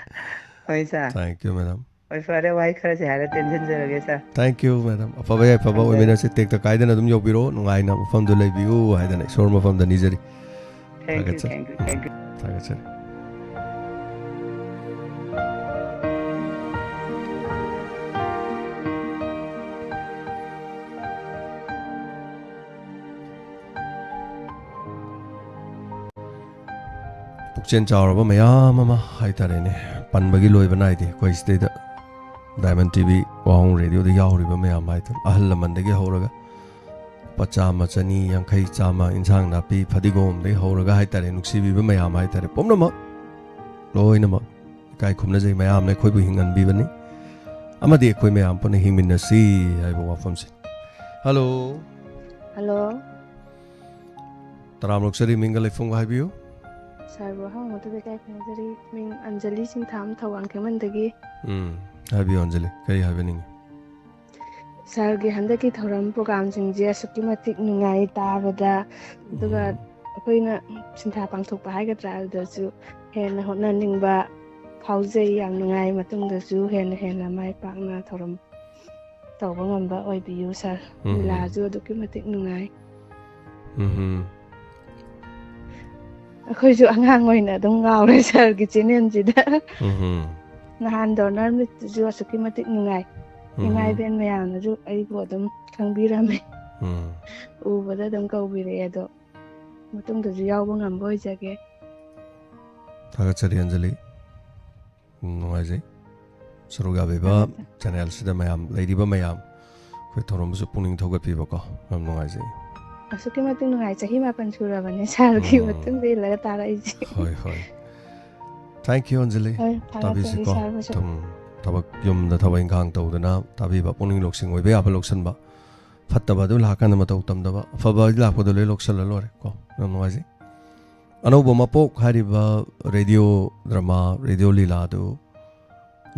ꯍꯣꯏ ꯁꯥꯔ꯫ Thank you, madam. ꯍꯣꯏ, ꯐꯔꯦ, ꯋꯥꯍꯩ ꯈꯔꯁꯦ ꯍꯥꯏꯔ ꯇꯦꯟꯁꯤꯟꯖꯔꯒꯦ ꯁꯥꯔ꯫ Thank you, madam. ꯑꯐꯕ ꯌꯥꯏꯐꯕ ꯊꯝꯖꯔꯦ꯫ ꯑꯣꯏꯃꯤꯟꯅꯁꯤ, ꯇꯦꯛꯇ ꯀꯥꯏꯗꯅ ꯑꯗꯨꯝ ꯌꯧꯕꯤꯔꯣ, ꯅꯨꯡꯉꯥꯏꯅ ꯃꯐꯝꯗꯨ ꯂꯩꯕꯤꯌꯨ ꯍꯥꯏꯗꯅ ꯏꯁꯣꯔ ꯃꯐꯝꯗ ꯅꯤꯖꯔꯤ꯫ Thank you, ꯊꯥꯒꯠꯆꯔꯤ꯫ thank you, thank you. ꯊꯥꯒꯠꯆꯔꯤ꯫ ꯄꯨꯛꯆꯦꯜ ꯆꯥꯎꯔꯕ ꯃꯌꯥꯝ ꯑꯃ ꯍꯥꯏꯇꯥꯔꯦꯅꯦ, ꯄꯟꯕꯒꯤ ꯂꯣꯏꯕ ꯅꯥꯏꯗꯦ꯫ ꯑꯩꯈꯣꯏ ꯁꯤꯗꯩꯗ Diamond T V ꯋꯥꯍꯣꯡ ꯔꯦꯗꯤꯑꯣꯗ ꯌꯥꯎꯔꯤꯕ ꯃꯌꯥꯝ ꯍꯥꯏꯇꯥꯔꯦ, ꯑꯍꯜ ꯂꯃꯟꯗꯒꯤ ꯍꯧꯔꯒ ꯂꯨꯄꯥ ꯆꯥꯝꯃ, ꯆꯅꯤ, ꯌꯥꯡꯈꯩ, ꯆꯥꯝꯃ, ꯏꯟꯁꯥꯡ ꯅꯥꯄꯤ, ꯐꯗꯤꯒꯣꯝꯗꯒꯤ ꯍꯧꯔꯒ ꯍꯥꯏꯇꯥꯔꯦ, ꯅꯨꯡꯁꯤꯕꯤꯕ ꯃꯌꯥꯝ ꯍꯥꯏꯇꯥꯔꯦ, ꯄꯨꯝꯅꯃꯛ ꯂꯣꯏꯅꯃꯛ ꯏꯀꯥꯏ ꯈꯨꯝꯅꯖꯩ꯫ ꯃꯌꯥꯝꯅ ꯑꯩꯈꯣꯏꯕꯨ ꯍꯤꯡꯍꯟꯕꯤꯕꯅꯤ ꯑꯃꯗꯤ ꯑꯩꯈꯣꯏ ꯃꯌꯥꯝ ꯄꯨꯟꯅ ꯍꯤꯡꯃꯤꯟꯅꯁꯤ ꯍꯥꯏꯕ ꯋꯥꯐꯝꯁꯦ꯫ ꯍꯜꯂꯣ꯫ ꯍꯜꯂꯣ꯫ ꯇꯔꯥꯝ ꯑꯣꯛꯆꯔꯤ, ꯃꯤꯡꯒ ꯂꯩꯐꯝꯒ ꯍꯥꯏꯕꯤꯌꯨ꯫ ꯁꯥꯔꯕꯨ ꯑꯍꯥꯟꯕ ꯃꯛꯇꯗ ꯏꯀꯥꯏ ꯈꯨꯝꯅꯖꯔꯤ꯫ ꯃꯤꯡ ꯑꯟꯖꯂꯤ ꯁꯤꯡꯊꯥꯝ, ꯊꯧꯕꯥꯜ ꯈꯦꯃꯟꯗꯒꯤ꯫ ꯎꯝ, ꯍꯥꯏꯕꯤꯌꯨ ꯑꯟꯖꯂꯤ, ꯀꯔꯤ ꯍꯥꯏꯕꯤꯅꯤꯡꯉꯤ? ꯁꯥꯔꯒꯤ ꯍꯟꯗꯛꯀꯤ ꯊꯧꯔꯝ ꯄ꯭ꯔꯣꯒꯥꯝꯁꯤꯡꯁꯦ ꯑꯁꯨꯛꯀꯤ ꯃꯇꯤꯛ ꯅꯨꯡꯉꯥꯏ ꯇꯥꯕꯗ, ꯑꯗꯨꯒ ꯎꯝ꯫ ꯑꯩꯈꯣꯏꯅ ꯁꯤꯟꯊꯥ ꯄꯥꯡꯊꯣꯛꯄ ꯍꯥꯏꯒꯗ꯭ꯔꯥ, ꯑꯗꯨꯗꯁꯨ ꯍꯦꯟꯅ ꯍꯣꯠꯅꯅꯤꯡꯕ ꯐꯥꯎꯖꯩ꯫ ꯌꯥꯝ ꯅꯨꯡꯉꯥꯏ꯫ ꯃꯇꯨꯡꯗꯁꯨ ꯍꯦꯟꯅ ꯍꯦꯟꯅ ꯃꯥꯏ ꯄꯥꯛꯅ ꯊꯧꯔꯝ ꯇꯧꯕ ꯉꯝꯕ ꯑꯣꯏꯕꯤꯌꯨ ꯁꯥꯔ꯫ ꯎꯝ꯫ ꯂꯤꯂꯥꯁꯨ ꯑꯗꯨꯛꯀꯤ ꯃꯇꯤꯛ ꯅꯨꯡꯉꯥꯏ꯫ ꯎꯝ꯫ ꯑꯩꯈꯣꯏꯁꯨ ꯑꯉꯥꯡ ꯑꯣꯏꯅ ꯑꯗꯨꯝ ꯉꯥꯎꯔꯦ ꯁꯥꯔꯒꯤ ꯆꯦꯅꯦꯜꯁꯤꯗ꯫ ꯎꯝ꯫ ꯅꯍꯥꯟ ꯗꯣꯅꯔ ꯃꯤꯠꯇꯨꯁꯨ ꯑꯁꯨꯛꯀꯤ ꯃꯇꯤꯛ ꯅꯨꯡꯉꯥꯏ꯫ ꯎꯝ꯫ ꯏꯃꯥ ꯏꯕꯦꯟ ꯃꯌꯥꯝꯅꯁꯨ ꯑꯩꯕꯨ ꯑꯗꯨꯝ ꯈꯪꯕꯤꯔꯝꯃꯦ꯫ ꯎꯝ꯫ ꯎꯕꯗ ꯑꯗꯨꯝ ꯀꯧꯕꯤꯔꯛꯑꯦ꯫ ꯑꯗꯣ ꯃꯇꯨꯡꯗꯁꯨ ꯌꯥꯎꯕ ꯉꯝꯕ ꯑꯣꯏꯖꯒꯦ꯫ ꯊꯥꯒꯠꯆꯔꯤ ꯑꯟꯖꯂꯤ꯫ ꯎꯝ, ꯅꯨꯡꯉꯥꯏꯖꯩ꯫ ꯁꯔꯨꯛ ꯌꯥꯕꯤꯕ ꯆꯦꯅꯦꯜꯁꯤꯗ ꯃꯌꯥꯝ, ꯂꯩꯔꯤꯕ ꯃꯌꯥꯝ, ꯑꯩꯈꯣꯏ ꯊꯧꯔꯝꯕꯨꯁꯨ ꯄꯨꯛꯅꯤꯡ ꯊꯧꯒꯠꯄꯤꯕꯀꯣ, ꯌꯥꯝ ꯅꯨꯡꯉꯥꯏꯖꯩ꯫ ꯑꯁꯨꯛꯀꯤ ꯃꯇꯤꯛ ꯅꯨꯡꯉꯥꯏ꯫ ꯆꯍꯤ ꯃꯥꯄꯟ ꯁꯨꯔꯕꯅꯦ ꯁꯥꯔꯒꯤ ꯎꯝ꯫ ꯃꯇꯨꯡꯗ ꯏꯜꯂꯒ ꯇꯥꯔꯛꯏꯁꯦ꯫ ꯍꯣꯏ, ꯍꯣꯏ꯫ Thank you, Anjali. ꯍꯣꯏ, ꯊꯥꯒꯠꯆꯔꯤ ꯇꯥꯕꯤꯁꯤꯀꯣ꯫ ꯁꯥꯔꯕꯨꯁꯨ꯫ ꯑꯗꯨꯝ ꯊꯕꯛ, ꯌꯨꯝꯗ ꯊꯕꯛ ꯏꯪꯈꯥꯡ ꯇꯧꯗꯅ ꯇꯥꯕꯤꯕ, ꯄꯨꯛꯅꯤꯡ ꯂꯧꯁꯤꯡ ꯑꯣꯏꯕ ꯌꯥꯕ ꯂꯧꯁꯤꯟꯕ, ꯐꯠꯇꯕ ꯑꯗꯨ ꯂꯥꯛꯀꯥꯟꯗ ꯃꯇꯧ ꯇꯝꯗꯕ, ꯑꯐꯕ ꯑꯗꯨ ꯂꯥꯛꯄꯗ ꯂꯣꯏ ꯂꯧꯁꯤꯜꯂ ꯂꯣꯏꯔꯦ ꯀꯣ꯫ ꯌꯥꯝ ꯅꯨꯡꯉꯥꯏꯖꯩ꯫ ꯑꯅꯧꯕ ꯃꯄꯣꯛ ꯍꯥꯏꯔꯤꯕ ꯔꯦꯗꯤꯑꯣ ꯗ꯭ꯔꯃꯥ, ꯔꯦꯗꯤꯑꯣ ꯂꯤꯂꯥ ꯑꯗꯨ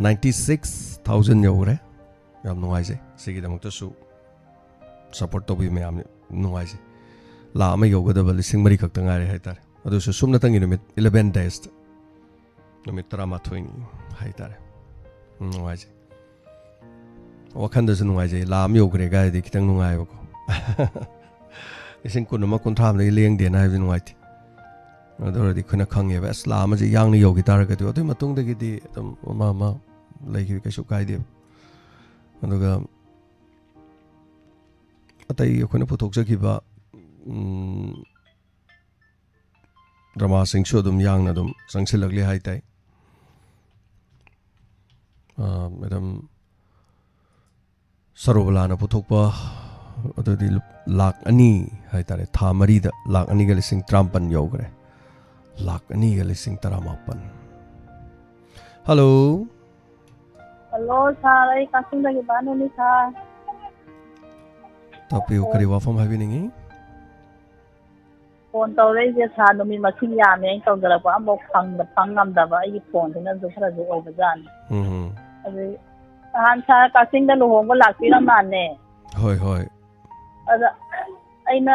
ninety six thousand ꯌꯧꯈ꯭ꯔꯦ꯫ ꯌꯥꯝ ꯅꯨꯡꯉꯥꯏꯖꯩ꯫ ꯁꯤꯒꯤꯗꯃꯛꯇꯁꯨ support ꯇꯧꯕꯤꯕ ꯃꯌꯥꯝ ꯅꯨꯡꯉꯥꯏꯖꯩ꯫ ꯂꯥꯈ ꯑꯃ ꯌꯧꯒꯗꯕ ꯂꯤꯁꯤꯡ ꯃꯔꯤ ꯈꯛꯇ ꯉꯥꯏꯔꯦ ꯍꯥꯏꯇꯥꯔꯦ꯫ ꯑꯗꯨꯁꯨ ꯁꯨꯞꯅꯇꯪꯒꯤ ꯅꯨꯃꯤꯠ eleven days ꯇ꯫ ꯅꯨꯃꯤꯠ ꯇꯔꯥꯃꯥꯊꯣꯏꯅꯤ ꯍꯥꯏꯇꯥꯔꯦ꯫ ꯎꯝ, ꯅꯨꯡꯉꯥꯏꯖꯩ꯫ ꯋꯥꯈꯟꯗꯁꯨ ꯅꯨꯡꯉꯥꯏꯖꯩ꯫ ꯂꯥꯈ ꯑꯃ ꯌꯧꯈ꯭ꯔꯦ ꯀꯥꯏꯗꯤ ꯈꯤꯇꯪ ꯅꯨꯡꯉꯥꯏꯕꯀꯣ꯫ ꯂꯤꯁꯤꯡ ꯀꯨꯟ ꯑꯃ, ꯀꯨꯟꯊ꯭ꯔꯥ ꯑꯃꯗꯒꯤ ꯂꯦꯡꯗꯦꯅ ꯍꯥꯏꯕꯁꯤ ꯅꯨꯡꯉꯥꯏꯇꯦ꯫ ꯑꯗꯨ ꯑꯣꯏꯔꯗꯤ ꯑꯩꯈꯣꯏꯅ ꯈꯪꯉꯦꯕ, ꯑꯁ, ꯂꯥꯈ ꯑꯃꯁꯦ ꯌꯥꯡꯅ ꯌꯧꯈꯤ ꯇꯥꯔꯒꯗꯤ, ꯑꯗꯨꯒꯤ ꯃꯇꯨꯡꯗꯒꯤꯗꯤ ꯑꯗꯨꯝ ꯑꯃ ꯑꯃ ꯂꯩꯈꯤꯕ ꯀꯩꯁꯨ ꯀꯥꯏꯗꯦꯕ꯫ ꯑꯗꯨꯒ ꯑꯇꯩ ꯑꯩꯈꯣꯏꯅ ꯄꯨꯊꯣꯛꯆꯈꯤꯕ, ꯎꯝ, ꯗ꯭ꯔꯃꯥꯁꯤꯡꯁꯨ ꯑꯗꯨꯝ ꯌꯥꯡꯅ ꯑꯗꯨꯝ ꯆꯪꯁꯤꯜꯂꯛꯂꯤ ꯍꯥꯏ ꯇꯥꯏ꯫ ꯑ, ꯃꯦꯗꯥꯝ ꯁꯔꯣꯕꯂꯥꯅ ꯄꯨꯊꯣꯛꯄ ꯑꯗꯨꯗꯤ ꯂꯨꯞ-, ꯂꯥꯈ ꯑꯅꯤ ꯍꯥꯏꯇꯥꯔꯦ, ꯊꯥ ꯃꯔꯤꯗ ꯂꯥꯈ ꯑꯅꯤꯒ ꯂꯤꯁꯤꯡ ꯇꯔꯥꯃꯥꯄꯟ ꯌꯧꯈ꯭ꯔꯦ꯫ ꯂꯥꯈ ꯑꯅꯤꯒ ꯂꯤꯁꯤꯡ ꯇꯔꯥꯃꯥꯄꯟ꯫ ꯍꯜꯂꯣ꯫ ꯍꯜꯂꯣ, ꯁꯥꯔ, ꯑꯩ ꯀꯛꯆꯤꯡꯗꯒꯤ ꯕꯥꯅꯨꯅꯤ, ꯁꯥꯔ꯫ ꯇꯥꯛꯄꯤꯌꯨ, ꯀꯔꯤ ꯋꯥꯐꯝ ꯍꯥꯏꯕꯤꯅꯤꯡꯉꯤ? ꯐꯣꯟ ꯇꯧꯔꯛꯏꯁꯦ, ꯁꯥꯔ, ꯅꯨꯃꯤꯠ ꯃꯁꯤꯡ ꯌꯥꯝꯃꯦ ꯑꯩꯅ ꯇꯧꯖꯔꯛꯄ, ꯑꯃꯐꯥꯎ ꯐꯪꯗ-, ꯐꯪ ꯉꯝꯗꯕ ꯑꯩꯒꯤ ꯐꯣꯟꯁꯤꯅꯁꯨ ꯈꯔꯁꯨ ꯑꯣꯏꯕꯖꯥꯠꯅꯤ꯫ ꯎꯝ꯫ ꯑꯗꯨ ꯅꯍꯥꯟ ꯁꯥꯔ ꯀꯛꯆꯤꯡꯗ ꯂꯨꯍꯣꯡꯕ ꯂꯥꯛꯄꯤꯔꯝꯃꯥꯅꯦ꯫ ꯍꯣꯏ, ꯍꯣꯏ꯫ ꯑꯗ ꯑꯩꯅ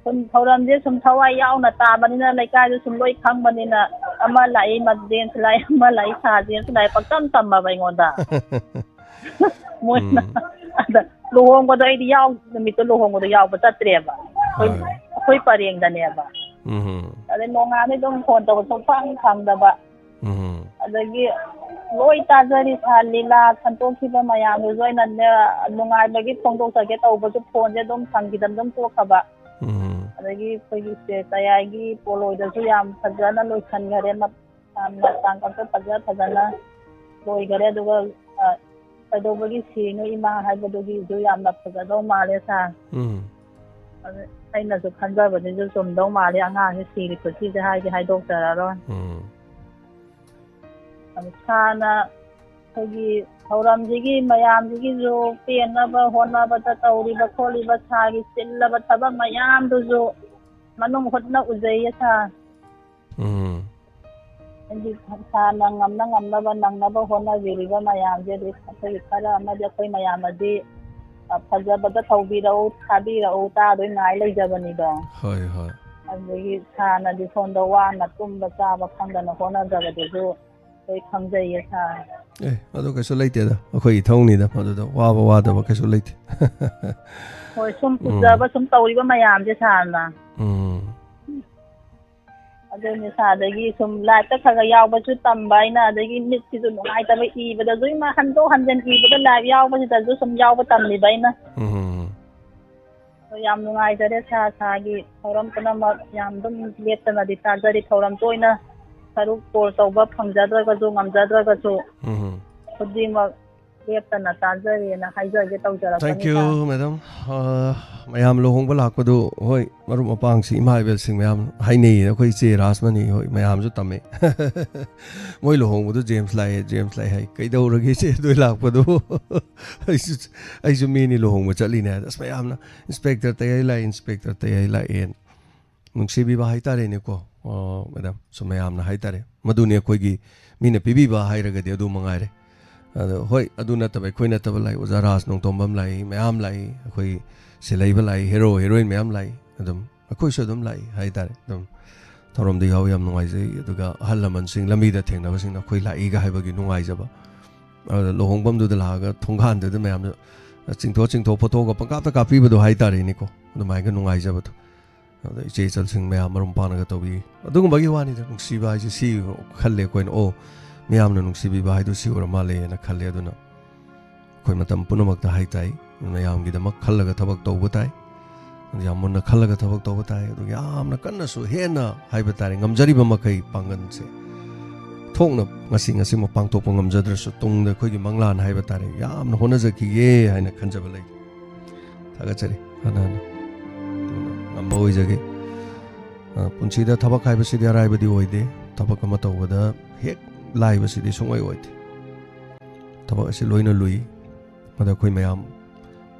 ꯁꯨꯝ ꯊꯧꯔꯝꯁꯦ ꯁꯨꯝ ꯊꯋꯥꯏ ꯌꯥꯎꯅ ꯇꯥꯕꯅꯤꯅ, ꯂꯩꯀꯥꯏꯗ ꯁꯨꯝ ꯂꯣꯏ ꯈꯪꯕꯅꯤꯅ, ꯑꯃ ꯂꯥꯛꯏ ꯃꯗꯦꯟꯁꯨ ꯂꯥꯛꯏ, ꯑꯃ ꯂꯥꯛꯏ ꯁꯥꯖꯦꯟꯁꯨ ꯂꯥꯛꯏ, ꯄꯪꯇꯝ ꯇꯝꯃꯕ ꯑꯩꯉꯣꯟꯗ꯫ ꯃꯣꯏꯅ ꯎꯝ꯫ ꯑꯗ ꯂꯨꯍꯣꯡꯕꯗꯣ ꯑꯩꯗꯤ ꯌꯥꯎ-, ꯅꯨꯃꯤꯠꯇꯣ ꯂꯨꯍꯣꯡꯕꯗꯣ ꯌꯥꯎꯕ ꯆꯠꯇ꯭ꯔꯦꯕ꯫ ꯑꯩꯈꯣꯏ, ꯍꯣꯏ꯫ ꯑꯩꯈꯣꯏ ꯄꯔꯦꯡꯗꯅꯦꯕ꯫ ꯎꯝ꯫ ꯑꯗꯩ ꯅꯣꯡꯉꯥꯟꯕꯗꯩ ꯑꯗꯨꯝ ꯐꯣꯟ ꯇꯧꯕ ꯁꯨꯡꯐꯪ ꯐꯪꯗꯕ꯫ ꯎꯝ꯫ ꯑꯗꯒꯤ ꯂꯣꯏ ꯇꯥꯖꯔꯤ ꯁꯥꯔ, ꯂꯤꯂꯥ ꯁꯟꯇꯣꯛꯈꯤꯕ ꯃꯌꯥꯝꯗꯨꯁꯨ ꯑꯩꯅꯅꯦ, ꯅꯨꯡꯉꯥꯏꯕꯒꯤ ꯐꯣꯡꯗꯣꯛꯆꯒꯦ ꯇꯧꯕꯁꯨ ꯐꯣꯟꯁꯦ ꯑꯗꯨꯝ ꯐꯪꯈꯤꯗꯕ ꯑꯗꯨꯝ ꯇꯣꯛꯈ꯭ꯔꯕ꯫ ꯎꯝ꯫ ꯑꯗꯒꯤ ꯑꯩꯈꯣꯏꯒꯤ ꯁꯦ ꯀꯌꯥꯒꯤ ꯄꯣꯂꯣꯏꯗꯁꯨ ꯌꯥꯝ ꯐꯖꯅ ꯂꯣꯏꯁꯤꯟꯈꯔꯦ꯫ ꯃ-, ꯌꯥꯝꯅ ꯇꯥꯡꯀꯛꯇ ꯐꯖ ꯐꯖꯅ ꯂꯣꯏꯈꯔꯦ꯫ ꯑꯗꯨꯒ, ꯑ, ꯀꯩꯗꯧꯕꯒꯤ ꯁꯤꯔꯤꯅꯣ ꯏꯃꯥ ꯍꯥꯏꯕꯗꯨꯒꯤꯁꯨ ꯌꯥꯝꯅ ꯐꯖꯗꯧ ꯃꯥꯜꯂꯦ ꯁꯥꯔ꯫ ꯎꯝ꯫ ꯑꯗꯨ ꯑꯩꯅꯁꯨ ꯈꯟꯖꯕꯁꯤꯁꯨ ꯆꯨꯝꯗꯧ ꯃꯥꯜꯂꯦ꯫ ꯑꯉꯥꯡꯁꯦ ꯁꯤꯔꯤ ꯈꯨꯠꯁꯤꯁꯦ ꯍꯥꯏꯗꯤ ꯍꯥꯏꯗꯣꯛꯆꯔꯔꯣꯏ꯫ ꯎꯝ꯫ ꯁꯥꯔꯅ ꯑꯩꯈꯣꯏꯒꯤ ꯊꯧꯔꯝꯁꯤꯒꯤ ꯃꯌꯥꯝꯁꯤꯒꯤꯁꯨ ꯄꯦꯟꯅꯕ ꯍꯣꯠꯅꯕꯗ ꯇꯧꯔꯤꯕ ꯈꯣꯠꯂꯤꯕ ꯁꯥꯔꯒꯤ ꯆꯤꯜꯂꯕ ꯊꯕꯛ ꯃꯌꯥꯝꯗꯨꯁꯨ ꯃꯅꯨꯡ ꯍꯨꯠꯅ ꯎꯖꯩꯌꯦ ꯁꯥꯔ꯫ ꯎꯝ꯫ ꯍꯥꯏꯗꯤ ꯁꯥꯔꯅ ꯉꯝꯅ ꯉꯝꯅꯕ ꯅꯪꯅꯕ ꯍꯣꯠꯅꯕꯤꯔꯤꯕ ꯃꯌꯥꯝꯁꯦ ꯑꯗꯨ ꯑꯩꯈꯣꯏꯒꯤ ꯈꯔ ꯑꯃꯗꯤ ꯑꯩꯈꯣꯏ ꯃꯌꯥꯝꯅꯗꯤ ꯑ, ꯐꯖꯕꯗ ꯇꯧꯕꯤꯔꯛꯎ, ꯊꯥꯕꯤꯔꯛꯎ, ꯇꯥꯗꯣꯏ ꯉꯥꯏ ꯂꯩꯖꯕꯅꯤꯗꯣ꯫ ꯍꯣꯏ ꯍꯣꯏ꯫ ꯑꯗꯒꯤ ꯁꯥꯔꯅꯗꯤ ꯁꯣꯝꯗ ꯋꯥꯅ ꯇꯨꯝꯕ ꯆꯥꯕ ꯈꯪꯗꯅ ꯍꯣꯠꯅꯖꯕꯗꯨꯁꯨ ꯑꯩꯈꯣꯏ ꯈꯪꯖꯩꯌꯦ ꯁꯥꯔ꯫ ꯑꯦ, ꯑꯗꯨ ꯀꯩꯁꯨ ꯂꯩꯇꯦꯗ, ꯑꯩꯈꯣꯏ ꯏꯊꯧꯅꯤꯗ, ꯃꯗꯨꯗ ꯋꯥꯕ ꯋꯥꯗꯕ ꯀꯩꯁꯨ ꯂꯩꯇꯦ꯫ ꯍꯣꯏ, ꯁꯨꯝ ꯎꯖꯕ ꯁꯨꯝ ꯇꯧꯔꯤꯕ ꯃꯌꯥꯝꯁꯦ ꯁꯥꯔꯅ꯫ ꯎꯝ꯫ ꯑꯗꯨꯅꯤ ꯁꯥꯔ, ꯑꯗꯒꯤ ꯁꯨꯝ ꯂꯥꯏꯞꯇ ꯈꯔ ꯈꯔ ꯌꯥꯎꯕꯁꯨ ꯇꯝꯕ ꯑꯩꯅ, ꯑꯗꯒꯤ ꯃꯤꯠꯁꯤꯁꯨ ꯅꯨꯡꯉꯥꯏꯇꯕ, ꯏꯕꯗꯁꯨ ꯏꯃꯥ ꯍꯟꯗꯣꯛ ꯍꯟꯖꯤꯟ ꯏꯕꯗ ꯂꯥꯏꯞ ꯌꯥꯎꯕꯁꯤꯗꯁꯨ ꯁꯨꯝ ꯌꯥꯎꯕ ꯇꯝꯃꯤꯕ ꯑꯩꯅ꯫ ꯎꯝ꯫ ꯑꯗꯣ ꯌꯥꯝ ꯅꯨꯡꯉꯥꯏꯖꯔꯦ ꯁꯥꯔ, ꯁꯥꯔꯒꯤ ꯊꯧꯔꯝ ꯄꯨꯝꯅꯃꯛ ꯌꯥꯝ ꯑꯗꯨꯝ ꯂꯦꯞꯇꯅꯗꯤ ꯇꯥꯖꯔꯤ꯫ ꯊꯧꯔꯝ ꯇꯣꯏꯅ ꯁꯔꯨꯛ ꯀꯣꯜ ꯇꯧꯕ ꯐꯪꯖꯗ꯭ꯔꯒꯁꯨ ꯉꯝꯖꯗ꯭ꯔꯒꯁꯨ ꯎꯝ꯫ ꯈꯨꯗꯤꯡꯃꯛ ꯂꯦꯞꯇꯅ ꯇꯥꯖꯔꯦꯅ ꯍꯥꯏꯖꯒꯦ ꯇꯧꯖꯔꯛꯄꯅꯤ Thank you, ꯁꯥꯔ꯫ madam. ꯑ, ꯃꯌꯥꯝ ꯂꯨꯍꯣꯡꯕ ꯂꯥꯛꯄꯗꯨ, ꯍꯣꯏ, ꯃꯔꯨꯞ ꯃꯄꯥꯡꯁꯤꯡ, ꯏꯃꯥ ꯏꯕꯦꯜꯁꯤꯡ ꯃꯌꯥꯝ ꯍꯥꯏꯅꯩꯌꯦ, ꯑꯩꯈꯣꯏ ꯏꯆꯦ ꯔꯥꯖꯃꯅꯤ ꯍꯣꯏ ꯃꯌꯥꯝꯁꯨ ꯇꯝꯃꯦ꯫ ꯃꯣꯏ ꯂꯨꯍꯣꯡꯕꯗꯨ ꯖꯦꯝꯁ ꯂꯥꯛꯑꯦ, ꯖꯦꯝꯁ ꯂꯥꯛꯑꯦ ꯍꯥꯏ꯫ ꯀꯩꯗꯧꯔꯒꯦ ꯏꯆꯦ ꯅꯣꯏ ꯂꯥꯛꯄꯗꯨ? ꯑꯩꯁꯨ, ꯑꯩꯁꯨ ꯃꯤꯅꯤ ꯂꯨꯍꯣꯡꯕ ꯆꯠꯂꯤꯅꯦ ꯍꯥꯏ꯫ ꯑꯁ, ꯃꯌꯥꯝꯅ "ꯏꯟꯁꯄꯦꯛꯇꯔ ꯇꯌꯥꯏ ꯂꯥꯛꯑꯦ, ꯏꯟꯁꯄꯦꯛꯇꯔ ꯇꯌꯥꯏ ꯂꯥꯛꯑꯦꯅ" ꯅꯨꯡꯁꯤꯕꯤꯕ ꯍꯥꯏꯇꯥꯔꯦꯅꯦꯀꯣ, ꯑ, ꯃꯦꯗꯥꯝ, ꯁꯨꯝ ꯃꯌꯥꯝꯅ ꯍꯥꯏꯇꯥꯔꯦ꯫ ꯃꯗꯨꯅꯤ ꯑꯩꯈꯣꯏꯒꯤ ꯃꯤꯅ ꯄꯤꯕꯤꯕ ꯍꯥꯏꯔꯒꯗꯤ ꯑꯗꯨ ꯃꯉꯥꯏꯔꯦ꯫ ꯑꯗꯣ ꯍꯣꯏ, ꯑꯗꯨ ꯅꯠꯇꯕ, ꯑꯩꯈꯣꯏ ꯅꯠꯇꯕ ꯂꯥꯛꯏ, ꯑꯣꯖꯥ ꯔꯥꯖ ꯅꯣꯡꯊꯣꯝꯕꯝ ꯂꯥꯛꯏ, ꯃꯌꯥꯝ ꯂꯥꯛꯏ, ꯑꯩꯈꯣꯏ ꯁꯤꯜꯍꯩꯕ ꯂꯥꯛꯏ, ꯍꯦꯔꯣ ꯍꯦꯔꯣꯏꯟ ꯃꯌꯥꯝ ꯂꯥꯛꯏ꯫ ꯑꯗꯨꯝ ꯑꯩꯈꯣꯏꯁꯨ ꯑꯗꯨꯝ ꯂꯥꯛꯏ ꯍꯥꯏꯇꯥꯔꯦ꯫ ꯑꯗꯨꯝ ꯊꯧꯔꯝꯗ ꯌꯥꯎ ꯌꯥꯝ ꯅꯨꯡꯉꯥꯏꯖꯩ꯫ ꯑꯗꯨꯒ ꯑꯍꯜ ꯂꯃꯟꯁꯤꯡ ꯂꯝꯕꯤꯗ ꯊꯦꯡꯅꯕꯁꯤꯡꯅ ꯑꯩꯈꯣꯏ ꯂꯥꯛꯏꯒ ꯍꯥꯏꯕꯒꯤ ꯅꯨꯡꯉꯥꯏꯖꯕ꯫ ꯑꯗꯨꯗ ꯂꯨꯍꯣꯡꯐꯝꯗꯨꯗ ꯂꯥꯛꯑꯒ ꯊꯣꯡꯒꯥꯟꯗꯨꯗ ꯃꯌꯥꯝꯅ ꯆꯤꯡꯊꯣꯛ ꯆꯤꯡꯊꯣꯛ ꯐꯣꯇꯣꯒ ꯄꯪꯀꯥꯞꯇ ꯀꯥꯞꯄꯤꯕꯗꯣ ꯍꯥꯏꯇꯥꯔꯦꯅꯦꯀꯣ, ꯑꯗꯨꯃꯥꯏꯅ ꯅꯨꯡꯉꯥꯏꯖꯕꯗꯣ꯫ ꯑꯗ ꯏꯆꯦ ꯏꯆꯜꯁꯤꯡ ꯃꯌꯥꯝ ꯃꯔꯨꯞ ꯃꯄꯥꯡꯅꯒ ꯇꯧꯕꯤ꯫ ꯑꯗꯨꯒꯨꯝꯕꯒꯤ ꯋꯥꯅꯤꯗ, ꯅꯨꯡꯁꯤꯕ ꯍꯥꯏꯁꯦ ꯁꯤ ꯈꯜꯂꯦ ꯑꯩꯈꯣꯏꯅ, ꯑꯣ, ꯃꯤꯌꯥꯝꯅ ꯅꯨꯡꯁꯤꯕꯤꯕ ꯍꯥꯏꯗꯣ ꯁꯤ ꯑꯣꯏꯔ ꯃꯥꯜꯂꯦꯅ ꯈꯜꯂꯦ꯫ ꯑꯗꯨꯅ ꯑꯩꯈꯣꯏ ꯃꯇꯝ ꯄꯨꯝꯅꯃꯛꯇ ꯍꯥꯏ ꯇꯥꯏ, ꯃꯌꯥꯝꯒꯤꯗꯃꯛ ꯈꯜꯂꯒ ꯊꯕꯛ ꯇꯧꯕ ꯇꯥꯏ, ꯌꯥꯝ ꯃꯨꯟꯅ ꯈꯜꯂꯒ ꯊꯕꯛ ꯇꯧꯕ ꯇꯥꯏ꯫ ꯑꯗꯨꯒ ꯌꯥꯝꯅ ꯀꯟꯅꯁꯨ ꯍꯦꯟꯅ ꯍꯥꯏꯕ ꯇꯥꯔꯦ, ꯉꯝꯖꯔꯤꯕ ꯃꯈꯩ ꯄꯥꯡꯒꯜꯁꯦ ꯊꯣꯛꯅ ꯉꯁꯤ ꯉꯁꯤꯃꯛ ꯄꯥꯡꯊꯣꯛꯄ ꯉꯝꯖꯗ꯭ꯔꯁꯨ ꯇꯨꯡꯗ ꯑꯩꯈꯣꯏꯒꯤ ꯃꯪꯂꯥꯟ ꯍꯥꯏꯕ ꯇꯥꯔꯦ, ꯌꯥꯝꯅ ꯍꯣꯠꯅꯖꯈꯤꯒꯦ ꯍꯥꯏꯅ ꯈꯟꯖꯕ ꯂꯩ꯫ ꯊꯥꯒꯠꯆꯔꯤ꯫ ꯍꯟꯅ ꯍꯟꯅ ꯉꯝꯕ ꯑꯣꯏꯖꯒꯦ꯫ ꯑ, ꯄꯨꯟꯁꯤꯗ ꯊꯕꯛ ꯍꯥꯏꯕꯁꯤꯗꯤ ꯑꯔꯥꯏꯕꯗꯤ ꯑꯣꯏꯗꯦ꯫ ꯊꯕꯛ ꯑꯃ ꯇꯧꯕꯗ ꯍꯦꯛ ꯂꯥꯏꯕꯁꯤꯗꯤ ꯁꯨꯡꯑꯣꯏ ꯑꯣꯏꯗꯦ꯫ ꯊꯕꯛ ꯑꯁꯤ ꯂꯣꯏꯅ ꯂꯨꯏ꯫ ꯃꯗ ꯑꯩꯈꯣꯏ ꯃꯌꯥꯝ